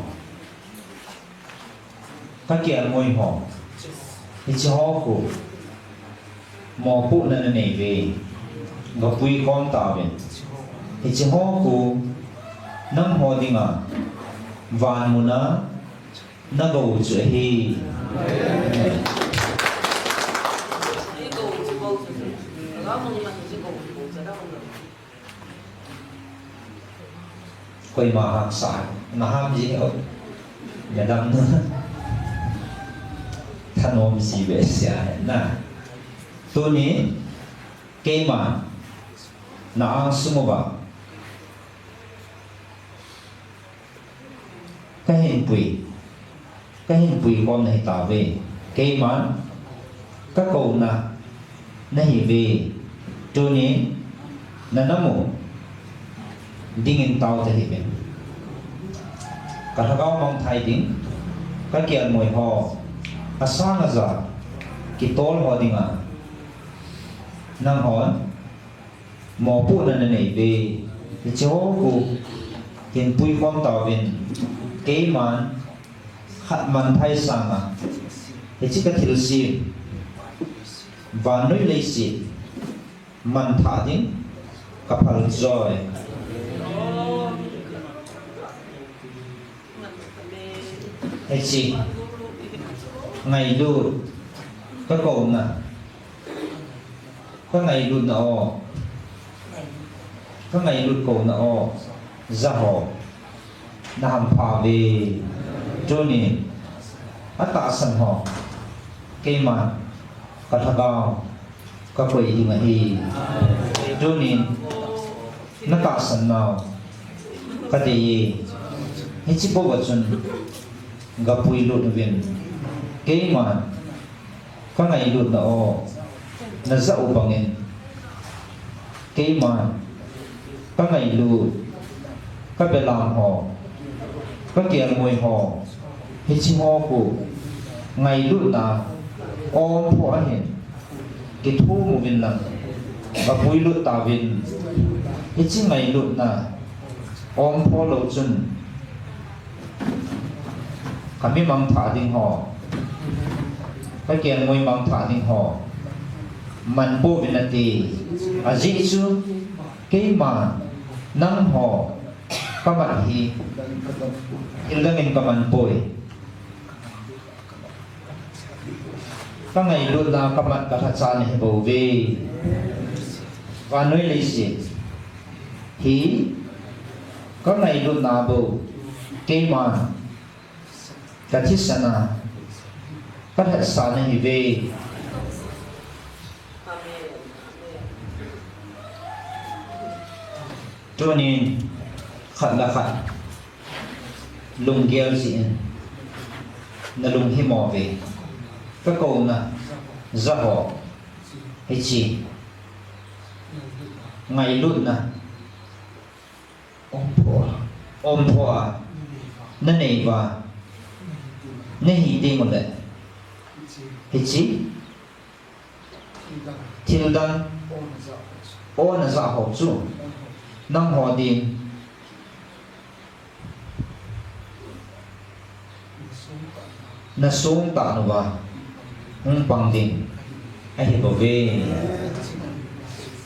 ka kelngoi ho, hiche ho khu, mopohna nanei uve, gapui khom tauvin. Hiche ho khu, nangho dinga, van muna, na gou chu ahi. Koima haksa, na ham ji ho. Madam nu. Thanom ji ve sia na. Tuni, keima, na angsung uva. Ka hinpui, ka hinpui khom nahi tauve. Keiman, ka kouna, nahi uve. Tunin, na nam u, dingin tao tahih uvin. Ka lhagao mangthai ding, ka kelngoi ho, asang aja, kitol ho dinga. Nanghon, mopohna nanei uve. Hiche ho khu, hinpui khom tauvin. Keiman, khat mangthai sanga. Hiche ka thilse. Vannoi leiset. Mangthah ding. Ka phal joi. Hiche. Ngailut. Ka kouna. Ka ngailutna o. Ka ngailut kouna o. Jaho. Na hampha uve. Tunin. Atahsan ho. Keiman. Ka lhagao. Ka koi ding ahi. Tunin. Na tahsan nau. Ka dei e. Hiche bou a chun. Gapui lut uvin. Keiman. Ka ngailutna o, na jah u bangin. Keiman, ka ngailut, ka belam ho, ka kelngoi ho, hiche ho khu, ngailutna, ompho ahin, kithum uvin lang, gapui lut tauvin, hiche ngailutna, ompho lou chun, Ka mi mangthah ding ho. Ka kelngoi mangthah ding ho. Man pouvin ati. Ajeh chu, keima, nangho, ka mat hi. Thil dangin ka man poi. Ka ngailutna ka mat ka lhacha nahi bouve. Vannoi leiset hi ka ngailutna bou, keima ka thisan a ka lhatsa nahiuve. Tunin khat le khat lunggel jin, na lunghimo uve. Ka kouna, jaho, hiche, ngailutna, ompho a, ompho a, na nei uva, na hi teng uleh, hiche, thil dang, o na jah ho chu, nangho din, na songtah uva, hung pang ding, ahi bouve.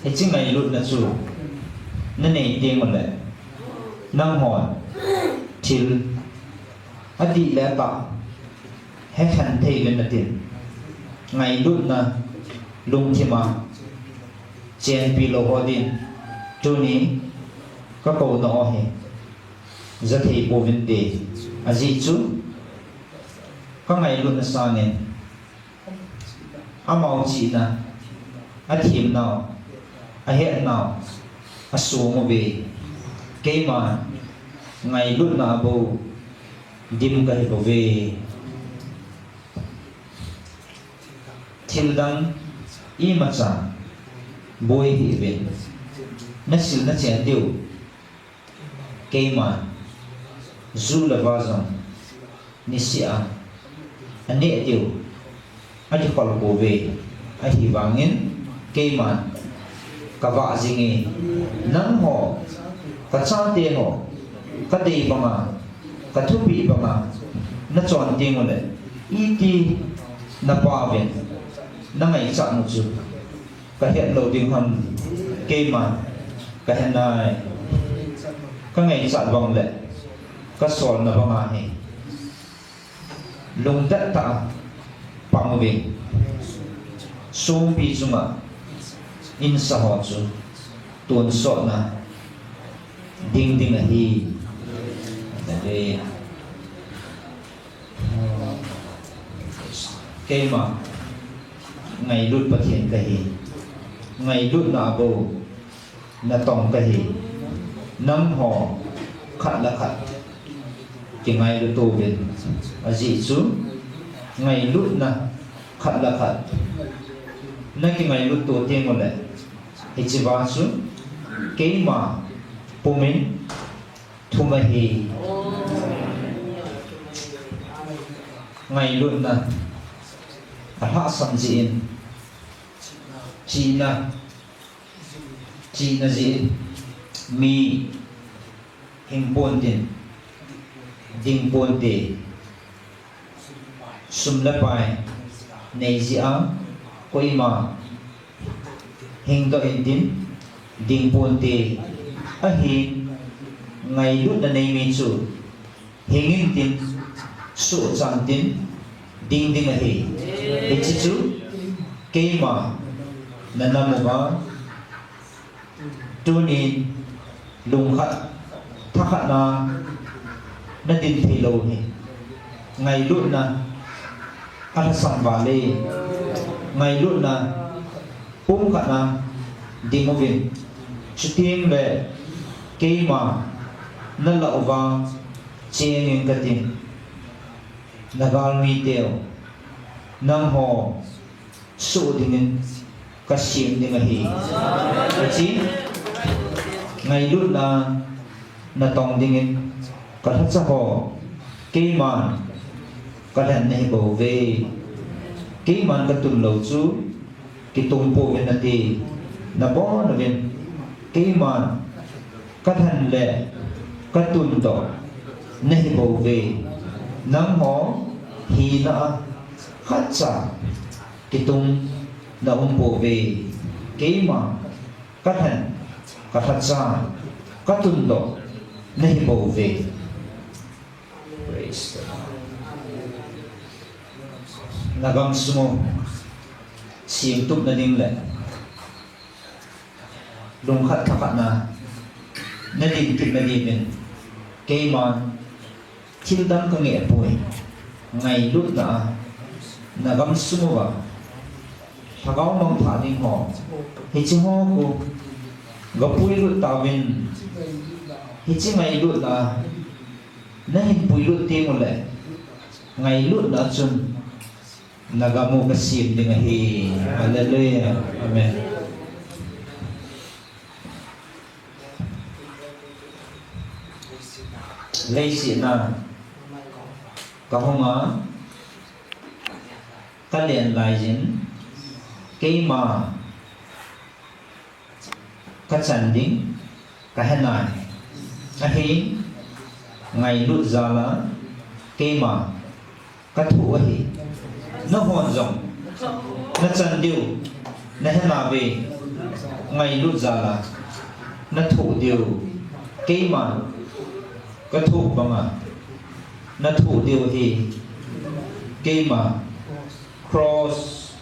Hiche ngailutna chu, nanei teng uleh, nanghon thil adih le atah hekhen thei uvin natin, ngailutna lungthima chenpi lou ho din tuni kakouna u hi jathei pouvinte. Ajeh chu kangailutna sangin amau chihna, athemnau, ahetnau asong uve. Keima ngailutna a bou dim kahi bouve. Thildang imacha boi hih uvin, nasil nachen diu keiman ju le va jong niseh a aneh diu akikhol pouve. Ahivangin keiman kavah jinge, nangho, kachateho, kadei banga, kathupeh banga nachon teng uleh, iti napauvin nangaichat u chu kahet lou ding ham, keiman kahe nai. Kangaichat bang le kasolna banga hi lungdet tah a pang uvin, songpi chunga insa ho chu tonsotna ding ding ahi. Hallelujah. Keima ngailut Pathen kahi. Ngailutna a bou natong kahi. Nangho khat le khat kingailut uvin. Ajeh chu ngailutna khat le khat nakingailut to teng uleh, hichea chu keima pumin thum ahi. Ngailutna alhahsam jeh in, chihna, chihna jeh in mi hing ponte, ding ponte, sum le pai nei jeh a koima hingdoh intin ding ponte. Ahin ngailutna nei mi chu hing intin, sohcha intin ding ding ahi. Hiche chu keima nanam uva, tunin lungkhat thakhat na nadin thei lou hi ngailutna alhasam val e. Ngailutna pumkhat na ding uvin, chuteng le keima nalah uva cheng inge katin, nagalmi teu, nangho soh dingin kasem ding ahi. Hiche ngailutna natong dingin kalhacha ho keiman kalhen nahi bouve. Keiman katun lou chu kitung pouvin nati, nabon uvin keiman kalhen le katundoh nahi bouve. Nangho hina a khatcha kitung naum pouve. Keima kalhen, kalhacha, katundoh nahi bouve. Praise the Lord. Nagamsung u semtup nading le lungkhat thakhat na nadin kit nading in, keiman thildang kangeh poi, ngailutna a nagamsung uva lhagao mangthah ding ho, hiche ho khu gapuilut tauvin, hiche ngailutna nahin puilut teng uleh, ngailutna chun nagam u kasem ding ahi. Hallelujah. Amen. Leiset a kahung a, kalen laijin, keima kachan ding kahe nai. Ahin ngailut jal a keima kathoh ahi. Nanghon jong nachan diu nahe nauve, ngailut jal a. Na thoh diu, keima ka thoh banga na thoh diu hi, keima cross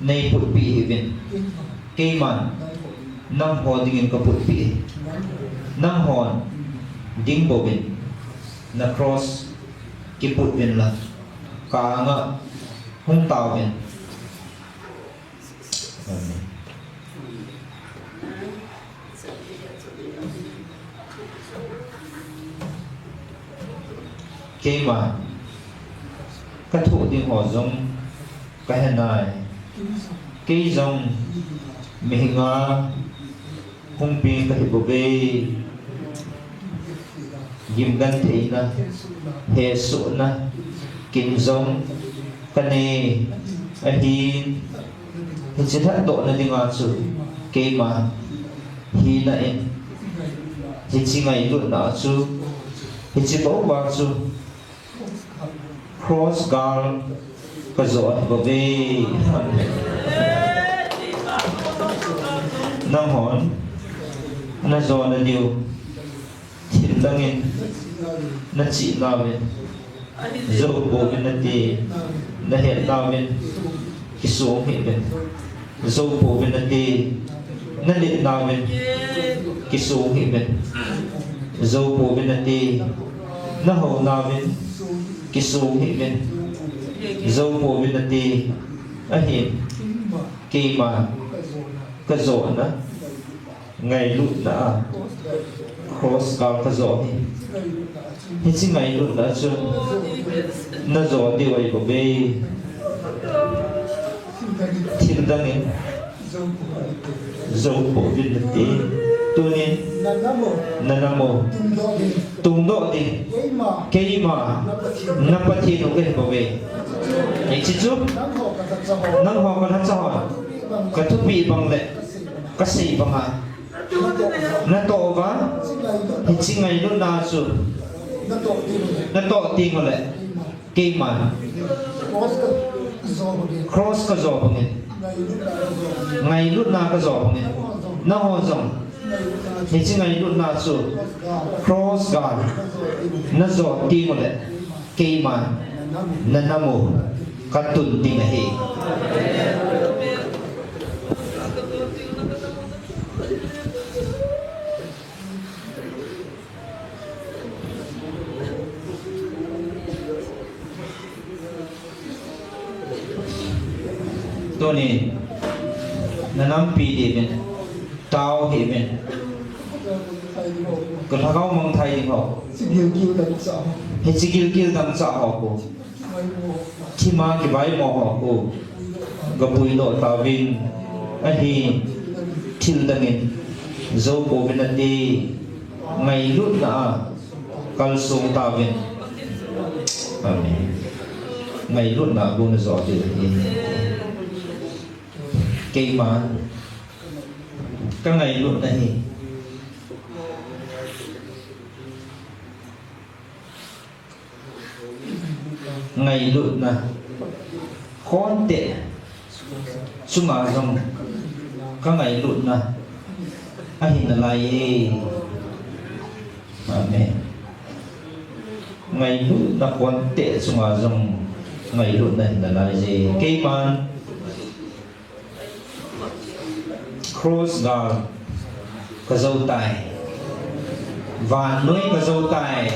nei putpeh hih uvin, keiman nangho dingin ka putpeh hi. Nanghon ding bouvin na cross kiput uvin lang, ka anga hung tauvin. Amen. Keima ka thoh ding ho jong ka he nai. Kei jong mihinga hung peng ka hi bouve. Gimgentheina, hesohna, kin jong ka nei. Ahin, hiche lhatdohna dinga chu keima hina in, hiche ngailutna chu, hiche bou vang chu cross gal ka jo ahi bouve. Nanghon na jona diu thil dangin na chih nauvin, jou pouvin nate, na het nauvin, kisong hih uvin. Jou pouvin nate, na let nauvin, kisong hih uvin. Jou pouvin nate, na hou nauvin, kisong hih uvin. Jou pouvin nate, ahin keima ka jona ngailutna a cross gal ka jo hi. Hiche ngailutna chu na jo diu ahi bouve. Thil dangin jou pouvin nate. Tunin na nam u tungdoh ding keima na Pathen u ka hi bouve. Hiche chu nangho ka lhacha hon ka thupeh bang le ka sei banga natoh uva, hiche ngailutna chu natoh teng ule keiman cross ka jo bangin, ngailutna ka jo bangin, nangho jong hiche ngailutna chu cross gal na jo teng ule keiman na nam u ka tun ding ahi. Tuni na nampi diuvin tao hih uvin. Ka lhagao mangthai ding ho, hiche gilkel dangchah ho khu thima kivaimo ho khu ga puidoh tauvin ahi. Thil dangin jou pouvin nate, ngailutna a kalsong tauvin. Amen. Ngailutna a bu na jo diu ahi. Keima ka ngailutna hi ngailutna khonte chunga jong ka ngailutna ahi nalai e. Amen. Ngailutna khonte chunga jong ngailutna ahi nalai e. Keiman cross gal ka jo tai. Vannoi ka jo tai.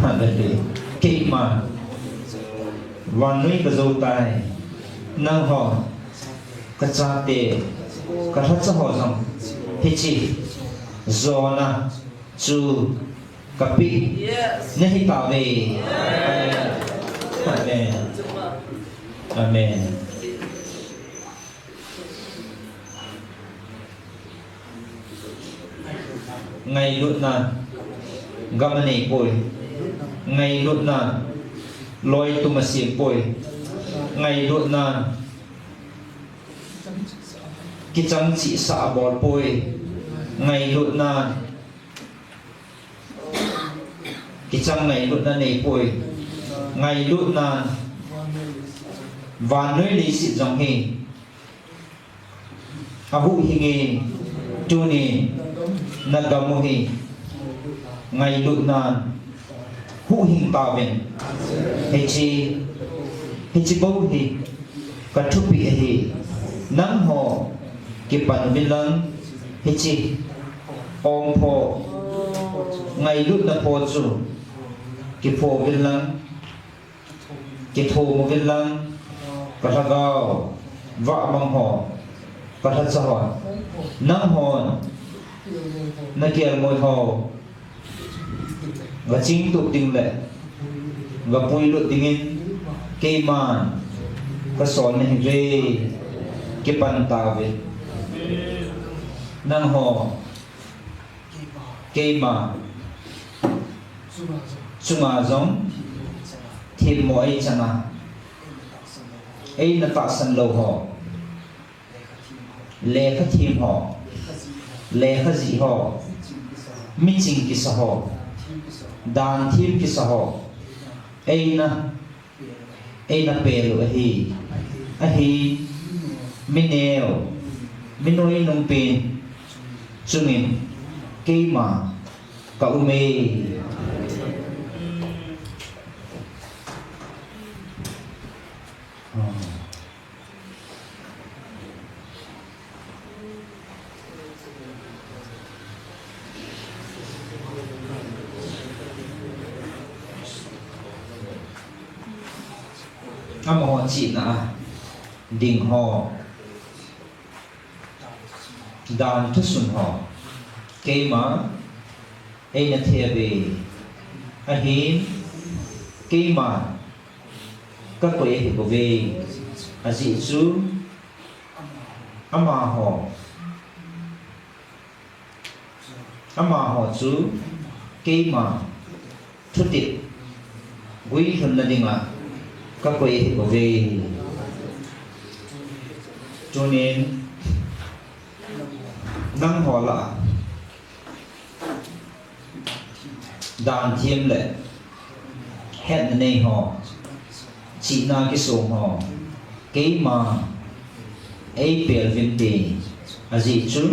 Hallelujah. Keima vannoi ka jo tai. Nangho ka chate, ka lhacha ho jong hiche jona chu kapeh nahi tauve. Amen. Amen. Ngailutna gam anei poi. Ngailutna loi tum asem poi. Ngailutna kichang chihsah abol poi. Ngailutna kichang ngailutna nei poi. Ngailutna vannoi leiset jong hi Ahuhhing e, tuni nagam u hi ngailutnan huhhing tauvin. Hiche, hiche bou hi kathupeh ahi. Nangho kipan uvin lang, hiche ompho, ngailutna pho chu kipho uvin lang, kithum uvin lang, kalhagao vahmang ho, kalhacha ho, nanghon nakelngoi ho gachingtup ding le gapuilut dingin keiman kasol nahiuve, kipan tauve. Nangho keima chunga jong themmo eichanga, eina tahsan lou ho, lekha them ho, lekha jih ho, miching kisa ho, danthem kisa ho, eina eina pel u ahi. Ahin, mineo, minoi nungpen chungin keima kaume. Amaho chihna a ding ho, dan thusun ho, keima eina thei uve. Ahin, keima kakoi ahibouve. Ajeh chu amaho, amaho chu keima thutep guilhunna dinga kakoi ahibouve. Tunin nangho lah a danthem le hetna nei ho, chihna kisong ho, keima eipel uvinte. Ajeh chu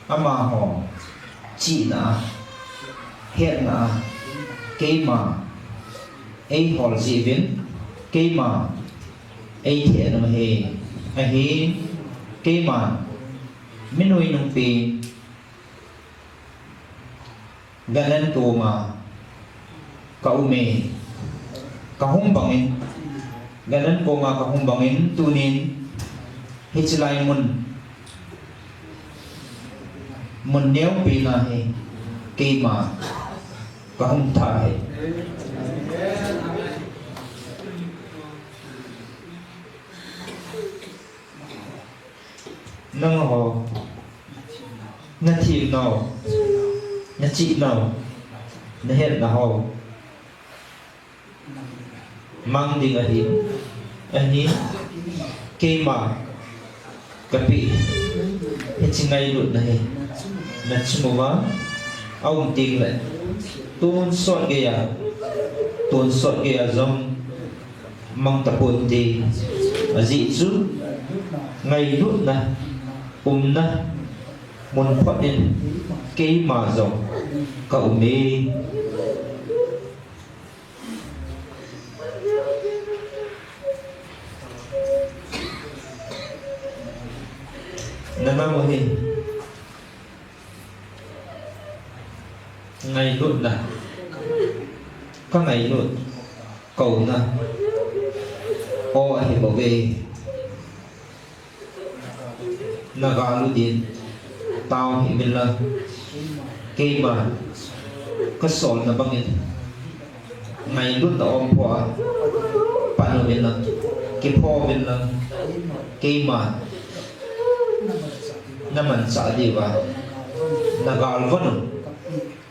amaho chihna a, hetna a keima eihol jeh uvin keima eithem u ahi. Ahin, keiman minoi nungpen gan an konga kaume, kahung bangin, gan an konga kahung bangin, tunin hiche lai mun, mun neopen a hi keima kahung tha ahi. Nangho nathemnau, nachihnau, nahetnau mang ding ahi. Ahin, keima kapeh hiche ngailutna hi nachung uva aum tengle tonsot geiya, tonsot geiya jong mang taponte. Ajeh chu ngailutna umna mun phot in keima jong kaume. Nangho hi ngailutna, kangailut, kouna o ahibouve. Nagal u din tao hih uvin lang, keima kasolna bangin ngailutna ompho a pan uvin lang, kipho uvin lang, keima namanchah diuva nagalvon u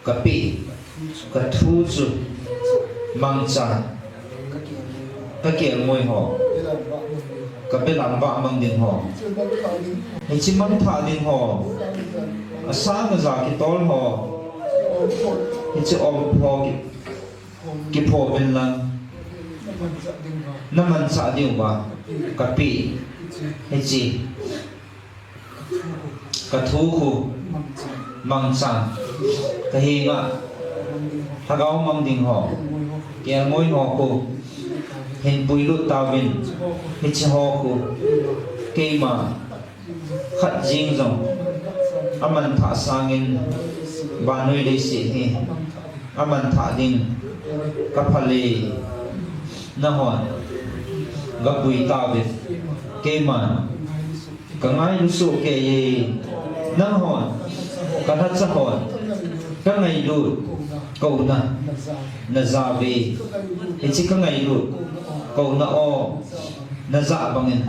kapeh, kathu chu mangchan, kakelngoi ho, kabelam vahmang ding ho, hiche mangthah ding ho, asang aja kitol ho, hiche ompho ki, kipho uvin lang, namanchah diuva kapeh, hiche Ka thu khu mangchan, ka henga lhagao mang ding ho, kelngoi ho khu hin puilut tauvin, hiche ho khu keima khat jeng jong amanthah sangin vannoi leiset hi amanthah ding ka phal e. Nanghon gapui tauvin, keiman ka ngailu soh kei e. Nanghon, ka lhacha hon, ka ngailut kouna naja uve. Hiche ka ngailut kouna o naja bangin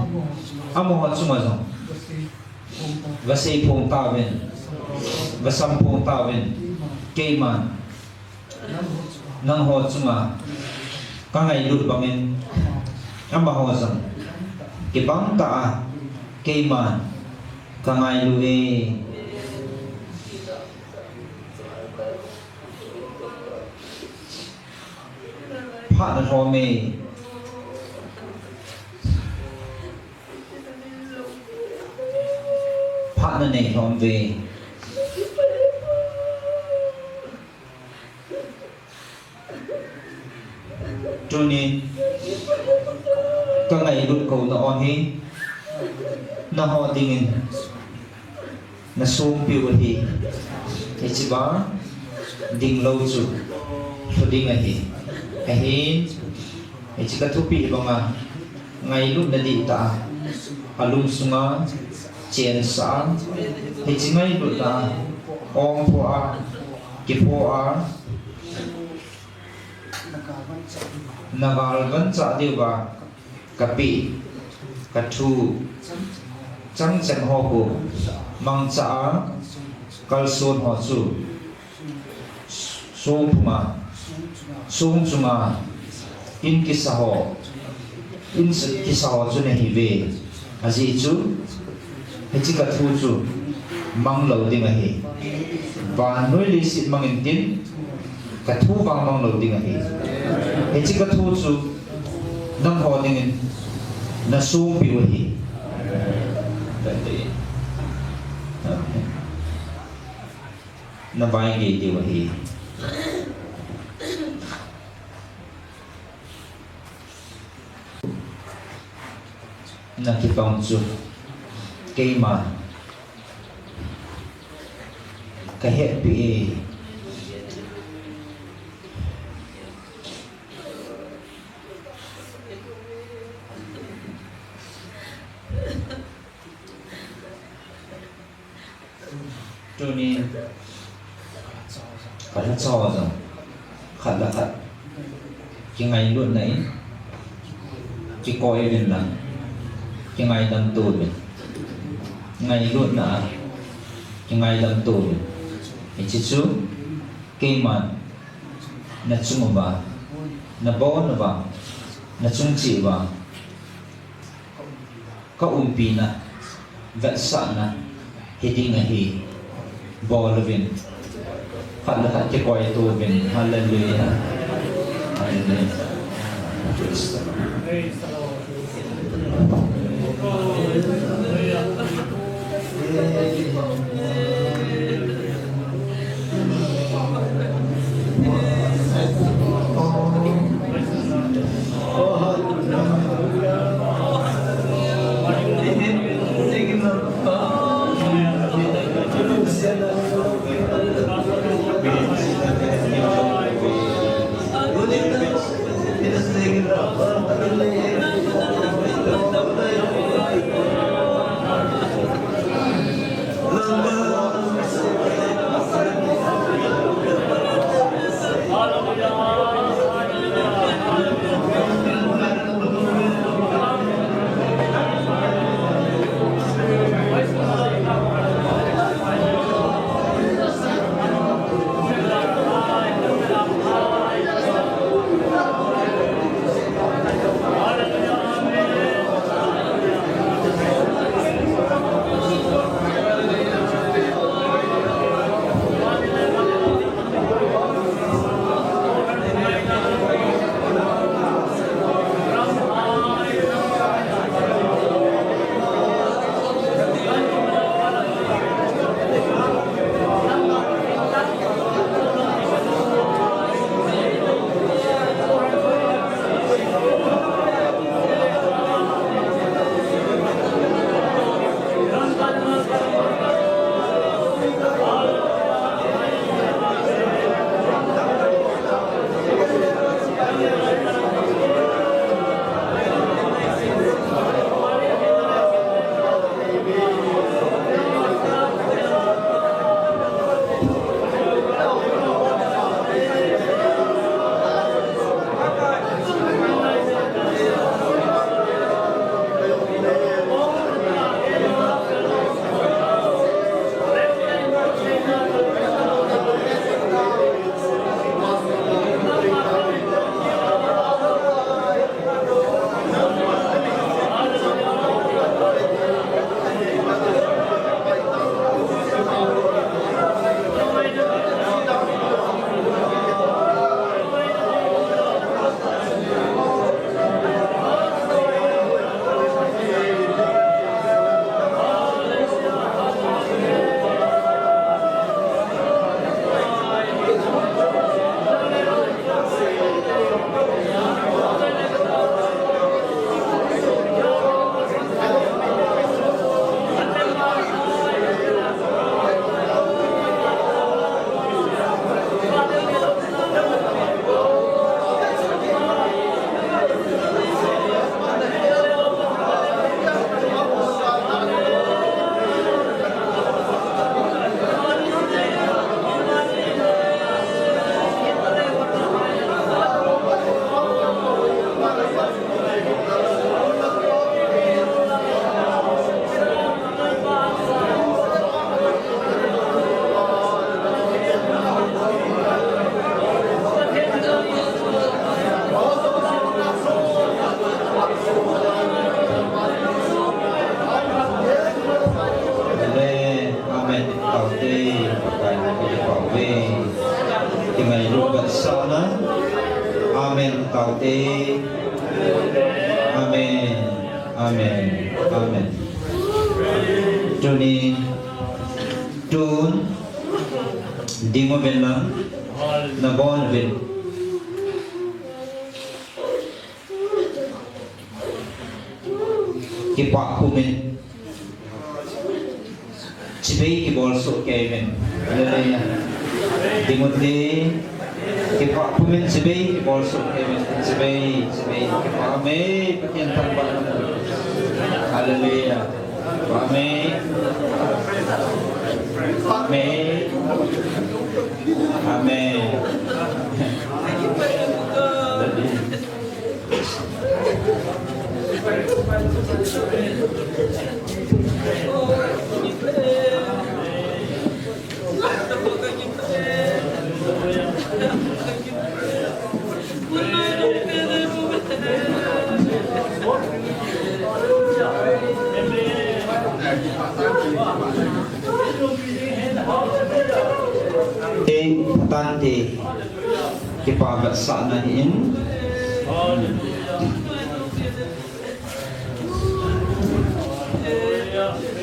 amaho chunga jong vasei phong tauvin, vasam phong tauvin, keiman nangho chunga ka ngailut bangin amaho jong kibang tah a keiman ka ngailu e. Phat nalhom e. Phat nanei lhom uve. Tuni ka ngailut kouna o hi nangho dingin nasongpiu ahi. Hiche bang ding lou chu lhu ding ahi. Ahin, hiche ka thupeh banga ngailutna dihtah a alungsunga chensah a, hiche ngailutna a ongpho a, kipho a, nagalvan chah diuva kapeh, kathu, chang chang ho khu mangcha a, kalson ho chu songphuma, song chunga in kisa ho, in kisa ho chu nahiuve. Ajeh chu hiche ka thu chu mang lou ding ahi. Vannoi leiset mang intin, ka thu vang mang lou ding ahi. Hiche ka thu chu nangho dingin nasongpiu ahi. Navaigei diu ahi. Nakipang chu keima kahetpi e. Tuni ka lhacha ho jong khat le khat kingailutna in kikoi uvin lang, kingaidam to uvin, ngailutna a kingaidam to uvin. Hiche chu keiman nachung uva, nabon uva, nachung cheh uva ka umpina, vetsahna hiding ahi. Bol uvin, khat le khat kikoi to uvin. Hallelujah. Hallelujah. Praise the Lord. Amen. Amen. Amen. Tuni, tun, ding uvin lang, nabon uvin. Kipah pumin. Chibai kibol soh kei uvin. Hallelujah. Timothy, kipah pumin chibai kibol soh kei uvin. Chibai, chibai, kipah me, Pathen thangvah. Hallelujah. Amen. Amen. Amen. Te, phatah te. Kipa vetsahna ahin.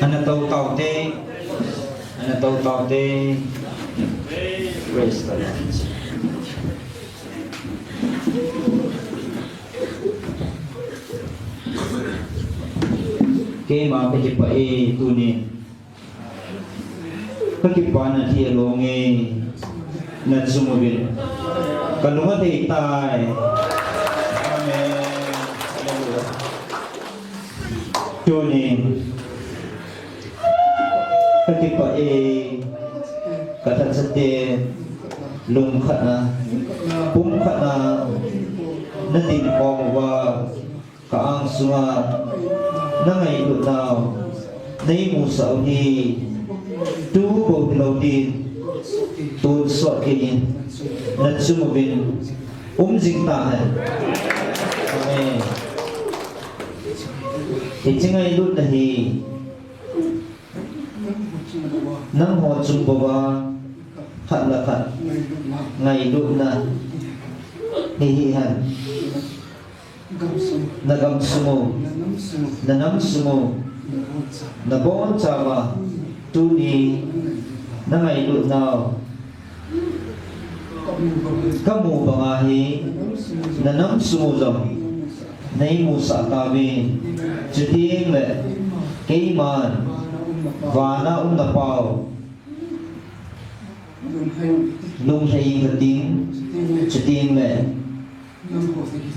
Ana tou taute. Ana tou taute. Praise the Lord. Keima kakipah e tuni. Kakipana thi along e, nachung uvin. Kalung athei tai. Amen. Hallelujah. Tuni, kakipah e, kathachate, lungkhatna, pumkhatna, nadin khom uva, ka angsunga, nangailutnau, neimusah u hi, tu bou hilou din, tonsot keiyin, nachung uvin, um jing tahen. Amen. Hiche ngailutna hi, nangho chung bouva, khat le khat, ngailutna, hi hihen. Na gamsung u, na nam sung u, nabonchauva, tuni, nangailutnau, kamu banga hi, na nam sung u jong, neimusah tauvin, chutengle, keiman, vana um na Pau, lunglhai inge kating, chutengle,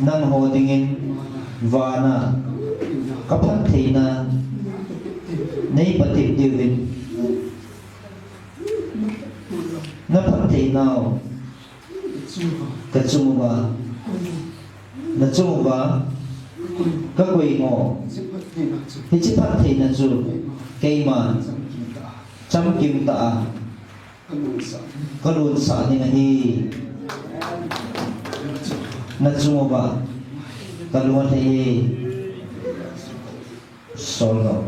nangho dingin, vana, kaphattheina, neipatep diuvin, naphattheinau, kachung uva, nachung uva, kakoi mo, hiche phattheina chu, keima, chamkim tah a, kalonsah ning ahi. Nachung uva, kalung athei e. Sol lo.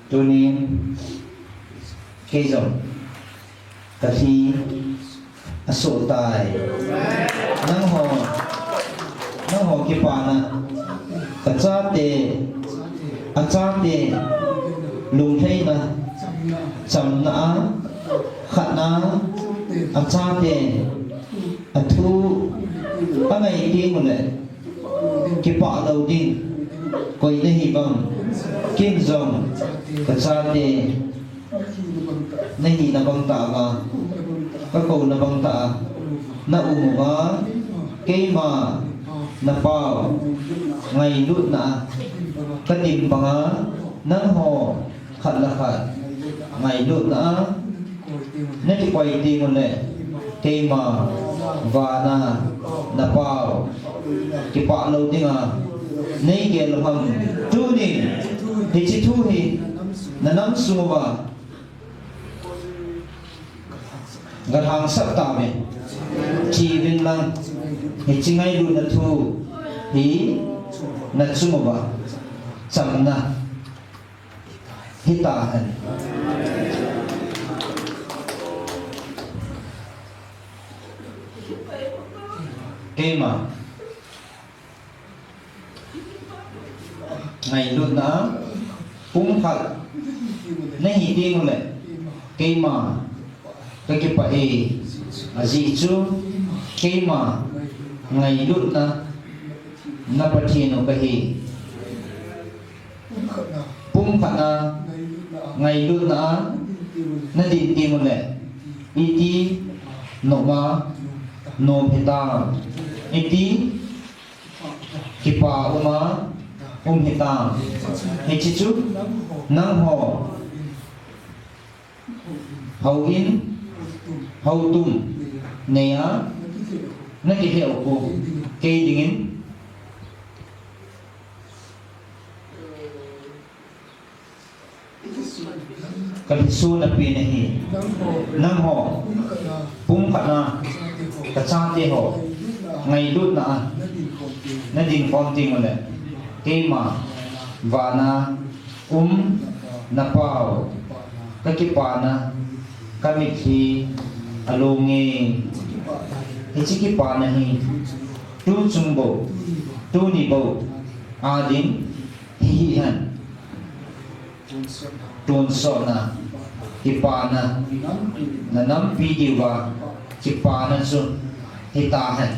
Tunin, kei jong, kalhi asoh tai. Nangho, nangho kipana, kachate, achate, lunglhaina, chamna a, khatna, achate, athu, angai tengule, kipah lou ding, koi nahi vang, ken jong, kachate, nahina bang tah a, kakouna bang tah a, na um uva, keima, na Pau, ngailutna a, kadim banga, nangho, khat le khat, ngailutna a, nakikoi tengule, keima, vana, na Pau, kipah lou dinga, neigel u ham, tunin, hiche thu hi, na nam sung uva, galhangsap tauvin, cheuvin lang, hiche ngailutna thu hi, nachung uva, Chamna hita hen. Keima ngailutna pumkhat nahi teng uleh keima kakipah e, ajeh chu keima ngailutna na Pathen u kahi. Pumkhatna ngailutna a nadin teng uleh iti nopma nom hitam, iti kipah uma um hitam. Hiche chu nangho houin, houtum neiya nakilheh u kei dingin kalhiso napen ahi. Nangho pumkhatna kachate ho ngailutna a nadin khom teng uleh keima vana um napau kakipana kamitlhi along e. Hiche kipana hi tuchung bou, tuni bou adin hihen. Tonsotna kipana nanampi diuva kipana chu hita hen.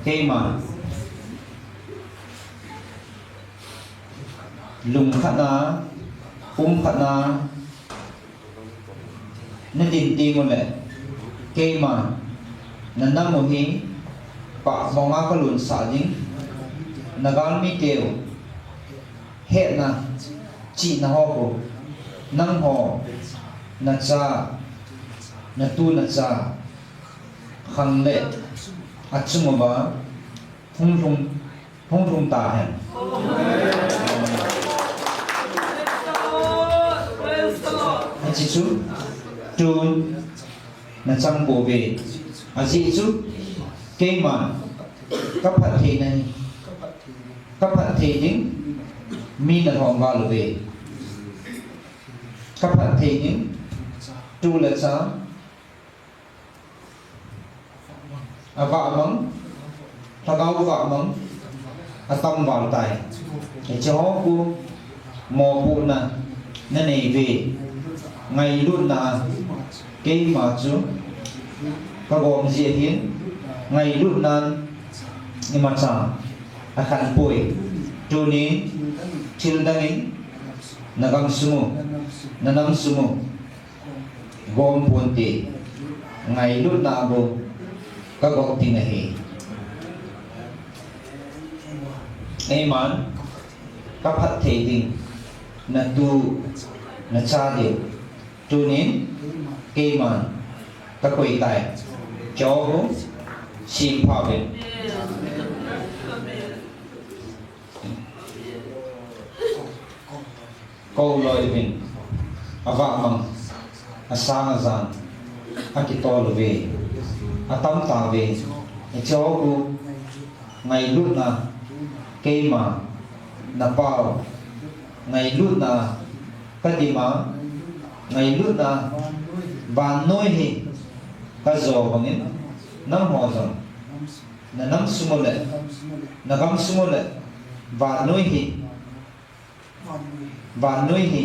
Keima lungkhatna, pumkhatna nadin teng uleh keima nanam u hi pahmonga kalunsah ding, nagalmiteu hetna chihna ho khu nangho nacha, natu nacha khangleh achung uva hung lhung, hung lhung tahen. Hiche chu tun nachang pouve. Ajeh chu keima kaphatthei nahi, kaphatthei ding mi nalhom val uve. Kaphatthei ding tu le cha avahmang, lhagao vahmang atam val tai. Hiche ho khu mopohna nanei uve. Ngailutna keima chu kagom jeh hin ngailutnan imacha akhan poi. Tunin thildang in nagamsung u, nanamsung u gom ponte, ngailutna bou kagop ding ahi. Eiman kaphatthei ding natu nacha diu tunin keiman kakoi tai. Cho ho simpha uvin. Kou loi uvin, avahmang, asang ajan, akitol uve, atam tauve. Hiche ho khu ngailutna, keima napao ngailutna kadima, ngailutna vannoi hi kajo bangin, nangho jong nanam sung u le, nagam sung u le, vannoi hi, vannoi hi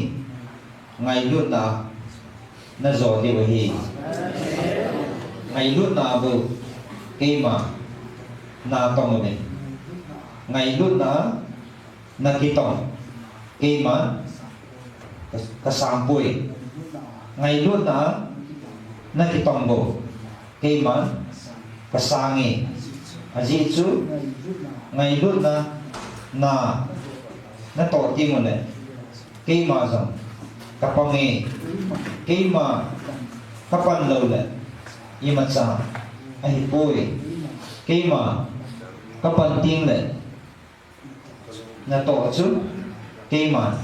ngailutna najo diu ahi. Ngailutna bou keima natong uvin. Ngailutna nakitong keima ka, kasang poi. Ngailutna nakitong bou keiman kasang e. Ajeh chu ngailutna na, natoh teng u le keima jong kapang e. Keima kapan lou le imacha ahipoi. Keima kapan teng le natoh chu keiman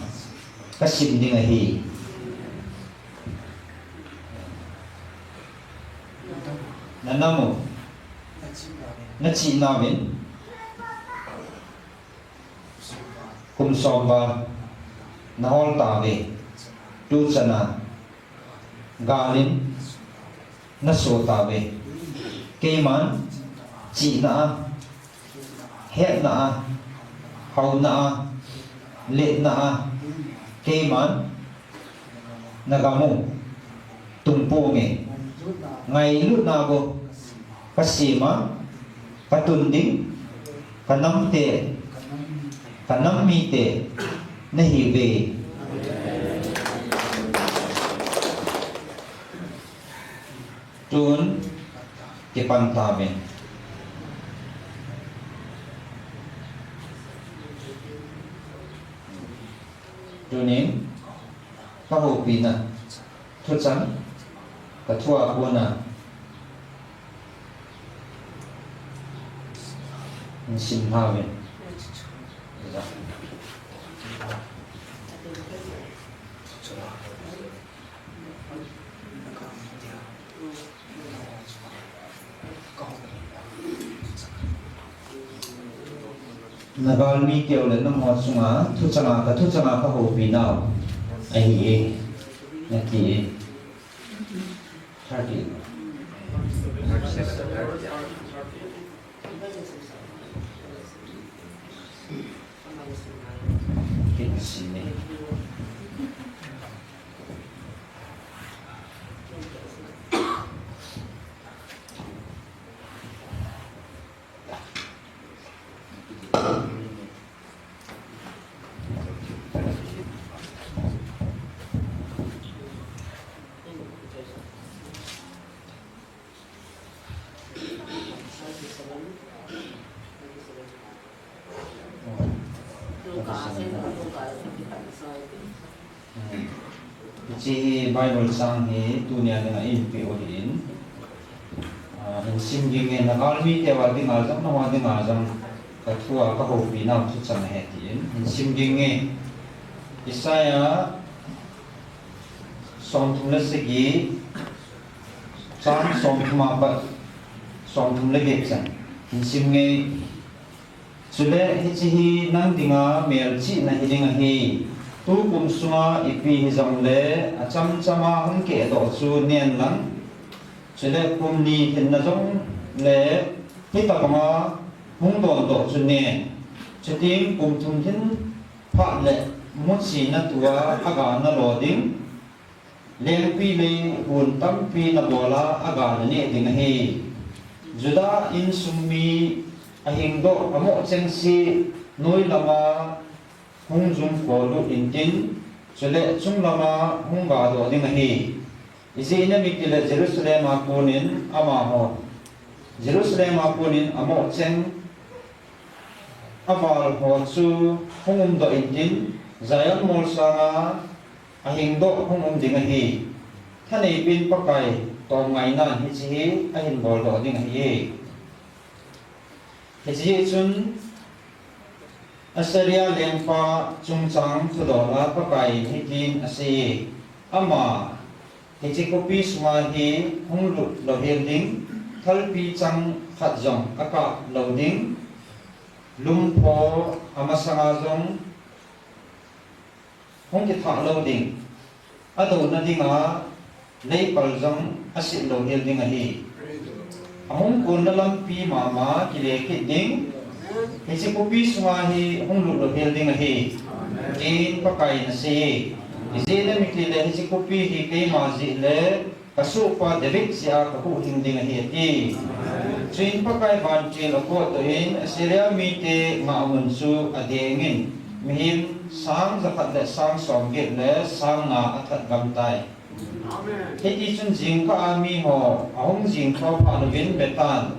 kasim ding ahi. Na nam u, na chihna uvin kum som val na hol tauve. Tu chana gal in na so tauve. Keiman chihna a, hetna a, hauna a, letna a, keiman na gam u tung ponge. Ngailutna bou ka sem a, ka tun ding, ka nam te, ka nam mite na hiuve. Tun kipan tauvin. Tunin ka houpina thuchang ka thu a kona hin sim tauvin. Na galmi keu le nangho chunga thuchanga ka thuchanga ka houpi nau ahi e, nati e. Thirty. Thirty-seven, thirty. Thirty-seven. Hiche hi Bible chang hi tunia dinga eipeh u ahin. Ah, hin sim ding e, na galmi teu a dinga jong, nangho dinga jong, ka thu a ka houpi nau thuchang ahi tin. Hin sim ding e. Isaiah somthum le sagi, chang somthum apat somthum le get chan. Hin sim nge. Chule hiche hi nang dinga melchihna hiding ahi. Tukum sunga ipi hijongle achamchama hung kehdoh chu nen lang. Chule kum ni hinna jongle hitobanga hung dondoh chu nen. Chuting kum thum hin phat le muchina tua aga nalo ding. Lengpi lei hun tampi nabol a, aga naneh ding ahi. Judah insung mi ahingdoh amoh chengse noi lama hung jum kol lut intin, chule chung lama hung gadoh ding ahi. Ijeh inem itile Jerusalem a konin amaho, Jerusalem a konin amoh cheng aval ho chu hung umdoh intin, Zion molsanga ahingdoh hung um ding ahi. Thaneipin Pakai tomngainan hiche hi ahin boldoh ding ahi. Hiche chun Assyria lengpa chungchang thudol a Pakai in hitin asei, ama hiche khopi sunga hi hung lut louhel ding, thalpi chang khat jong akap lou ding, lumpho amasanga jong hung kithah lou ding, adouna dinga leipal jong aset louhel ding ahi. Ahung konna lampi mama kile kit ding, hiche khopi sunga hi hung lut louhel ding ahi, tin Pakai in asei. Ijeh inem itile hiche khopi hi keima jeh le kasohpa David jeh a kahuhhing ding ahi, ati. Chuin Pakai vantil apotdoh in Assyria mite ngahmun chu adengin mihem sang jakhat le sang somget le sang nga athat gamtai. Hitichun jingkah a miho ahung jingthou phat uvin vetan,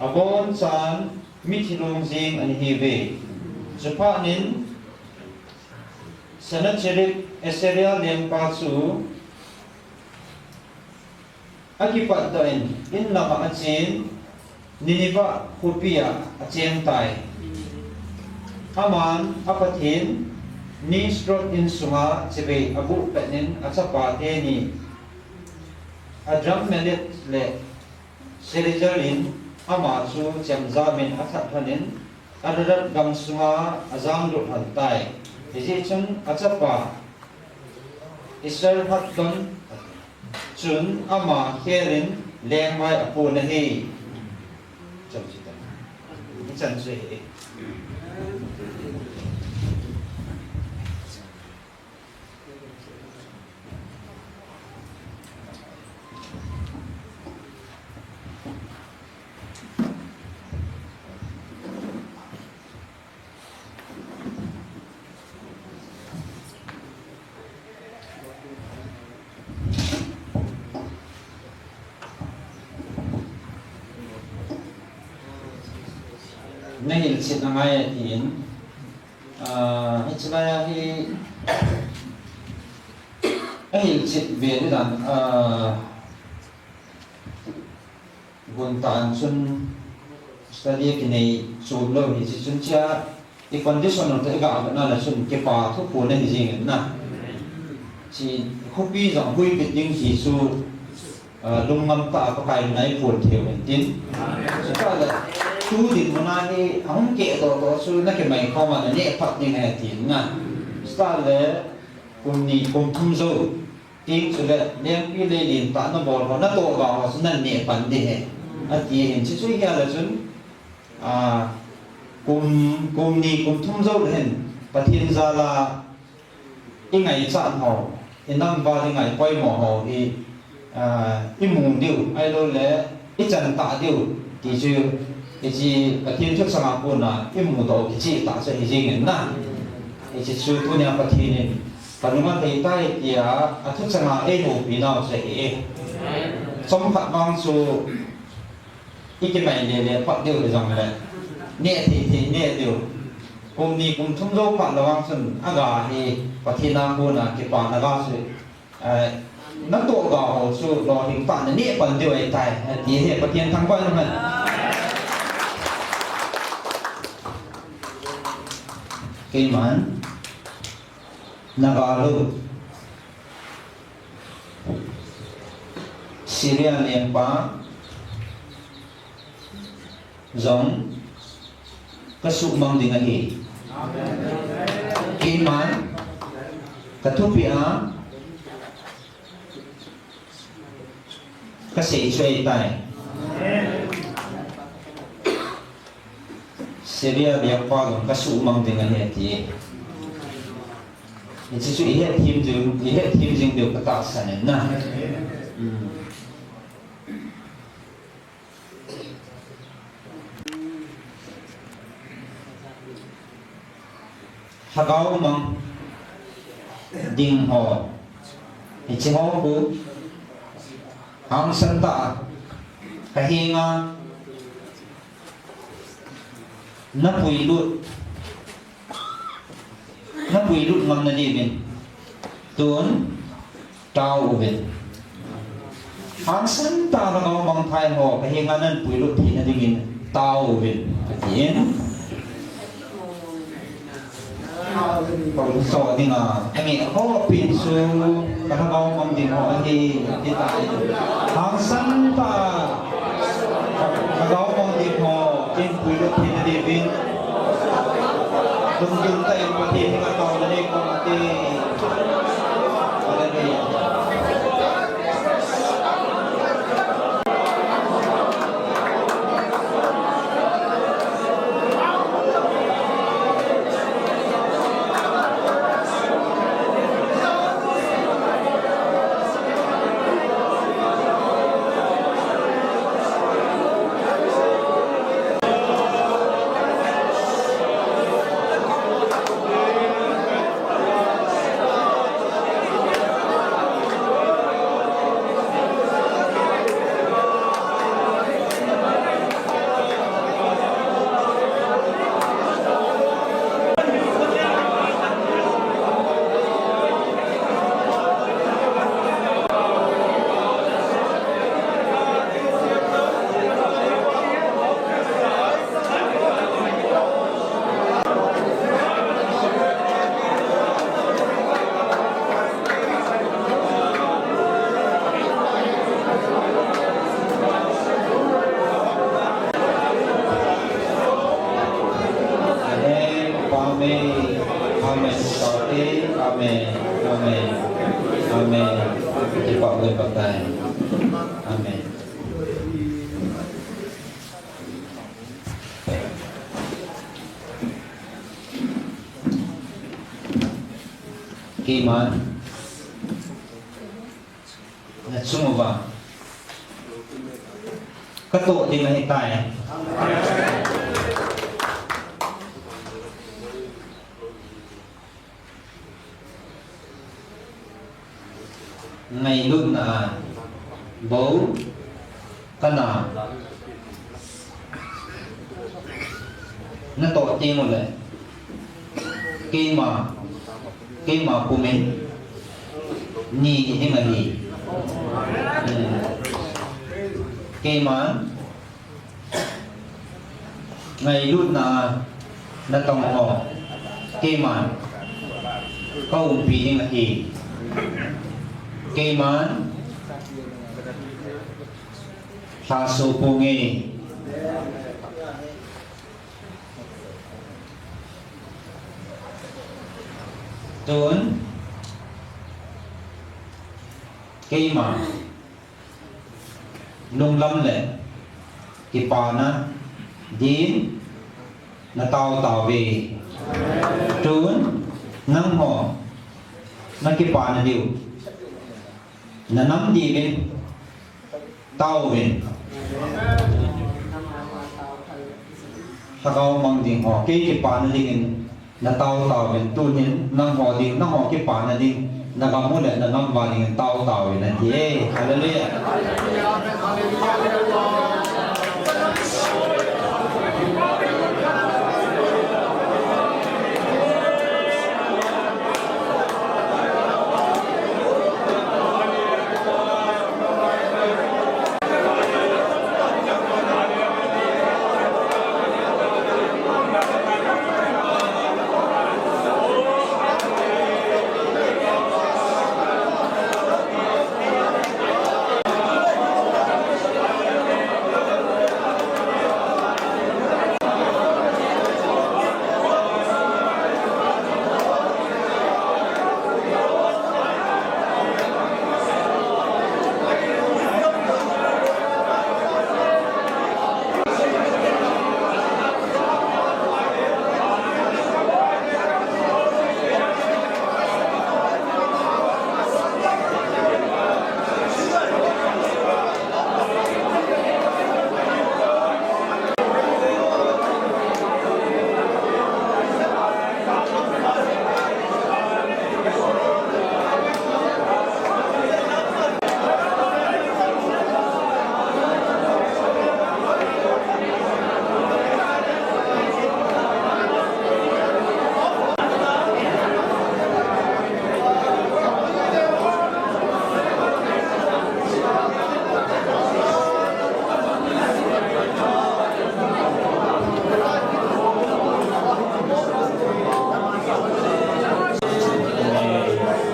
abonchan mithi long jeng anahiuve. Chuphatnin Sennacherib Assyria lengpa chu akipatdoh in, in lama achen, Nineveh khopia achengtai. Aman apathen Nisroch insunga chibai abuh petnin achapa teni Adrammelech le Shealtiel in ama chu chemjam in athat lhon in, Ararat gam sunga ajang lut lhon tai. Hijeh chun achapa Israel Haddon chun ama khel in lengvai apu'n ahi. Chang chu ta. Chang chu hi. Na hilchet na ngai atin, ah, hiche lai a hi, a hilchet ve di dan, ah, Gun tan chun study kinei chom lou hi, hiche chun hiche a i condition u toh i ga vetna le chun kipa thuphon ahi jeng in na. Hiche khopi jong huipit ding ti chu, ah, lungngam tah a Pakai min a i phon thei u hen tin. Chutah le tu dinmun a hi ahung keh doh doh chu na kimai khom a na neh phat ding ahi tin na. Chutah le kum ni kum thum jou Tin chule, lengpi lei lentah nabol ho, natoh ga ho chu nan neh pan ding ahi, ati ahin. Chuchu hi a le chun, a, kum, kum ni, kum thum jou le hin, Pathen jal a i ngaichat ho, i nam val i ngai poimo ho hi, a, i mu diu, ahilou le, i chan tah diu, ti chu, hiche Pathen thuchang a kona i mudoh kicheh tah chu ahi jeng in na. Hiche chu tunia Pathen in ka nung a thei tai tia a thuchang a ei houpi nau chu ahi e. Chomkhat vang chu i kimai le le phat diu hi jong le, neh thei thei neh diu. Kum ni kum thum jou phat le vang chun a ga hi Pathen a kona kipana ga chu Ai, natoh ga ho chu lolhing tah a naneh pan diu ahitai, ati ahi, Pathen thangvah in um hen. Keiman, na ga lou, Syria lengpa jong ka suhmang ding ahi. Keiman ka thupeh a ka sei chu ahitai. Syria lengpa jong ka suhmang ding ahi ati. Hiche chu i hetthem jing, i hetthem jing diu ka tahsan in na. Hmm. Lhagao mang ding ho, hiche ho khu hangsan tah a ka henga na puilut, na puilut ngam na diuvin tun tao uvin. Hangsan tah a lhagao mangthai ho ka henga nan puilut theina dingin tao uvin, atin. Ka lungset dinga, angeh ho pen chu ka lhagao mang ding ho ahi, ati tai. Hangsan tah a lhagao mang ding ho, ken puilut theina diuvin. Lungdon tah in Pathen henga taona nei kit ute. Hallelujah. Amen. Amen. Amen. Amen. Amen. Keiman nachung uva katoh ding ahitai. Ngailutna a bou kana natoh teng uleh keima, keima pumin ni ding ahi. Keiman ngailutna a natong ho keiman kaumpi ding ahi. Keiman lhaso ponge. Tun keima lunglam le kipana din natao tauve. Tun nangho nakipana diu nanam diuvin taovin. Lhagao mang ding ho kei kipana dingin natao taovin, tunin nangho ding, nangho kipana ding, nagam u le nangam uva dingin tao taovin ati e. Hallelujah.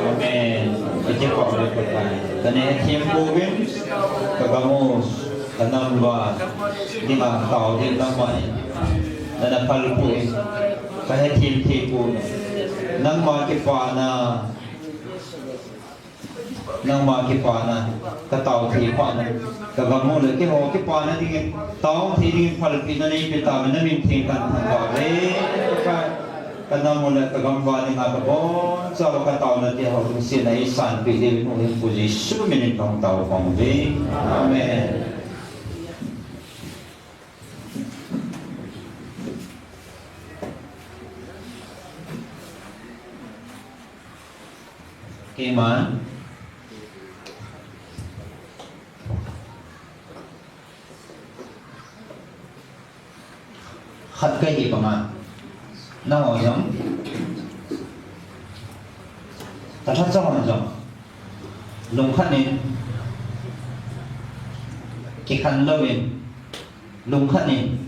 Amen. Iti pa ulit pa tayo. Kani hetthem pouvin, kagam u, kanam uva, dinga tao ding nangman nana phalpui, kahetthem thei pouvin. Nangma kipana, nangma kipana, katao thei phat na, kagam u le keiho kipana dingin, tao thei dingin phalpina neipe tauvin, namin theng kathangvah uve. Kanam u le kagam uva dinga kabonchauva kataona teho lungsetna eisanpeh diuvin Huhhingpu Jesu minin kahung taokhom uve. Amen. Keiman khat kahi banga, nangho jong, kalhacha ho jong, lungkhat in, kikhen louvin, lungkhat in,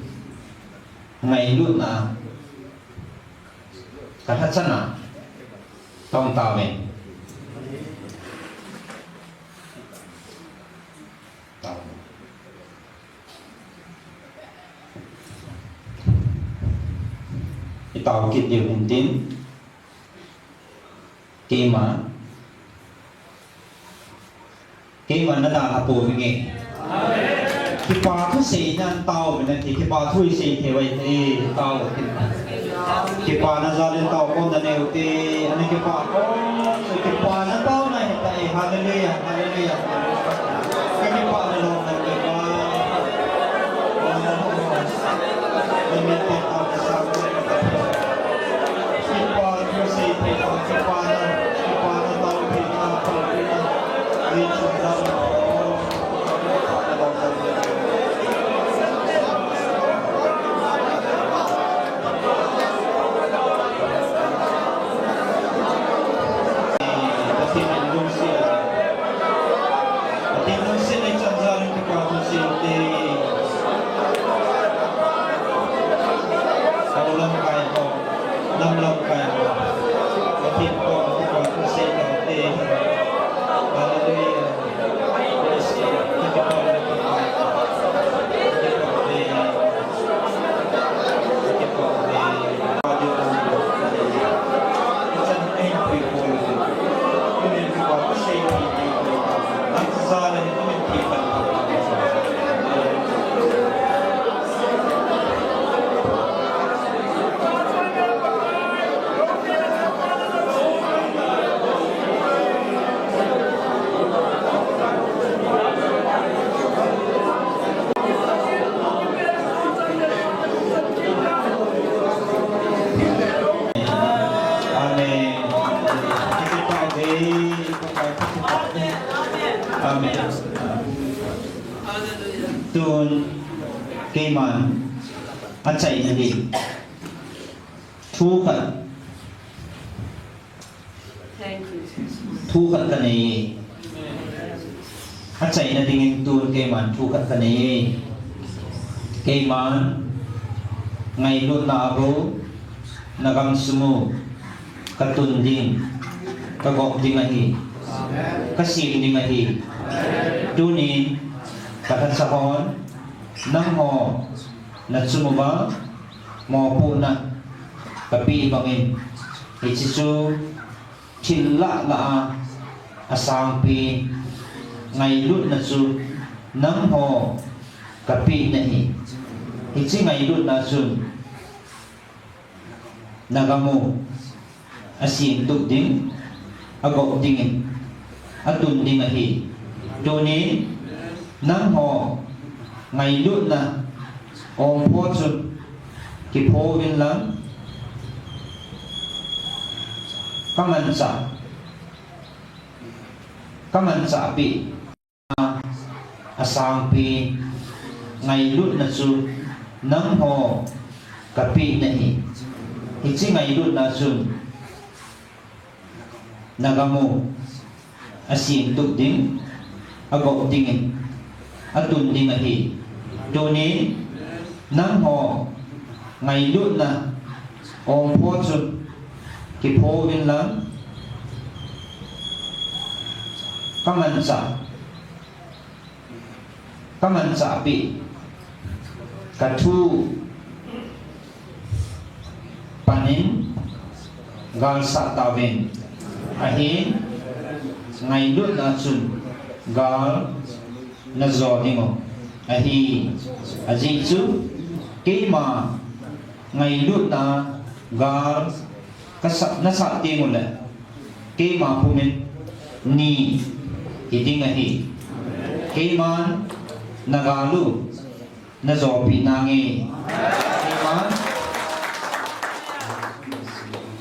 ngailutna, kalhacha na, tong tauvin. Tao kit diu hintin. Keima. Keima na dan apouving e. Kipa thu seina tao, na ki, kipa thu isei thei uve, tao. Kipana jal in tao khom na neo te, ana kipa khom, kipana tao na hita e, hallelujah, hallelujah. Ka kipana lom na kipa. Amen. Amen. Kipa thu seina, kipana, kipana tao, kipana tao, kipana. Pathen in lungset, Pathen lungset le chanjal in kipa thu seite. Hou lamkai ho, nam lamkai ho, Pathen koma kipa thu seite. Hallelujah. Amen. Amen. Tun, keiman, achaina ding. Thu khat. Thank you, Jesus. Thu khat kanei. Achaina dingin tun keiman thu khat kanei. Keiman ngailutna a bou, na gamsung u katun ding, kagop ding ahi. Kasem ding ahi. Tunin, kalhacha hon, nangho, nachung uva, mopohna kapeh bangin, hiche chu thil lah lah a, asangpen ngailutna chu nangho kapeh nahi. Hiche ngailutna chun nagam u asem tup ding, agop dingin, atun ding ahi. Tunin, nangho ngailutna ompho chu kipho uvin lang, kamanchah, kamanchah peh a, asangpen ngailutna chu nangho kapeh nahi. Hiche ngailutna chun nagam u asem tup ding, agop dingin, atun ding ahi. Tunin, nangho ngailutna ompho chu kipho uvin lang, kamanchah, kamanchah peh, kathu panin galsah tauvin. Ahin, ngailutna chun gal najo ding u ahi. Ajeh chu, keima ngailutna gal kasah, nasah teng uleh, keima pumin ni hiding ahi. Keiman nagal u najopeh nange. Keiman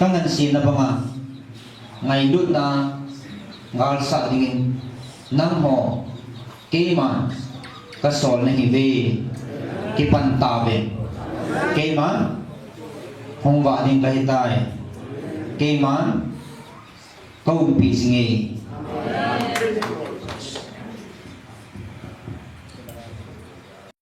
kangansena banga ngailutna galsah dingin nangho keiman kasol nahiuve. Kipan tauve. Keiman hung vah ding kahitai. Keiman kaumpi jinge.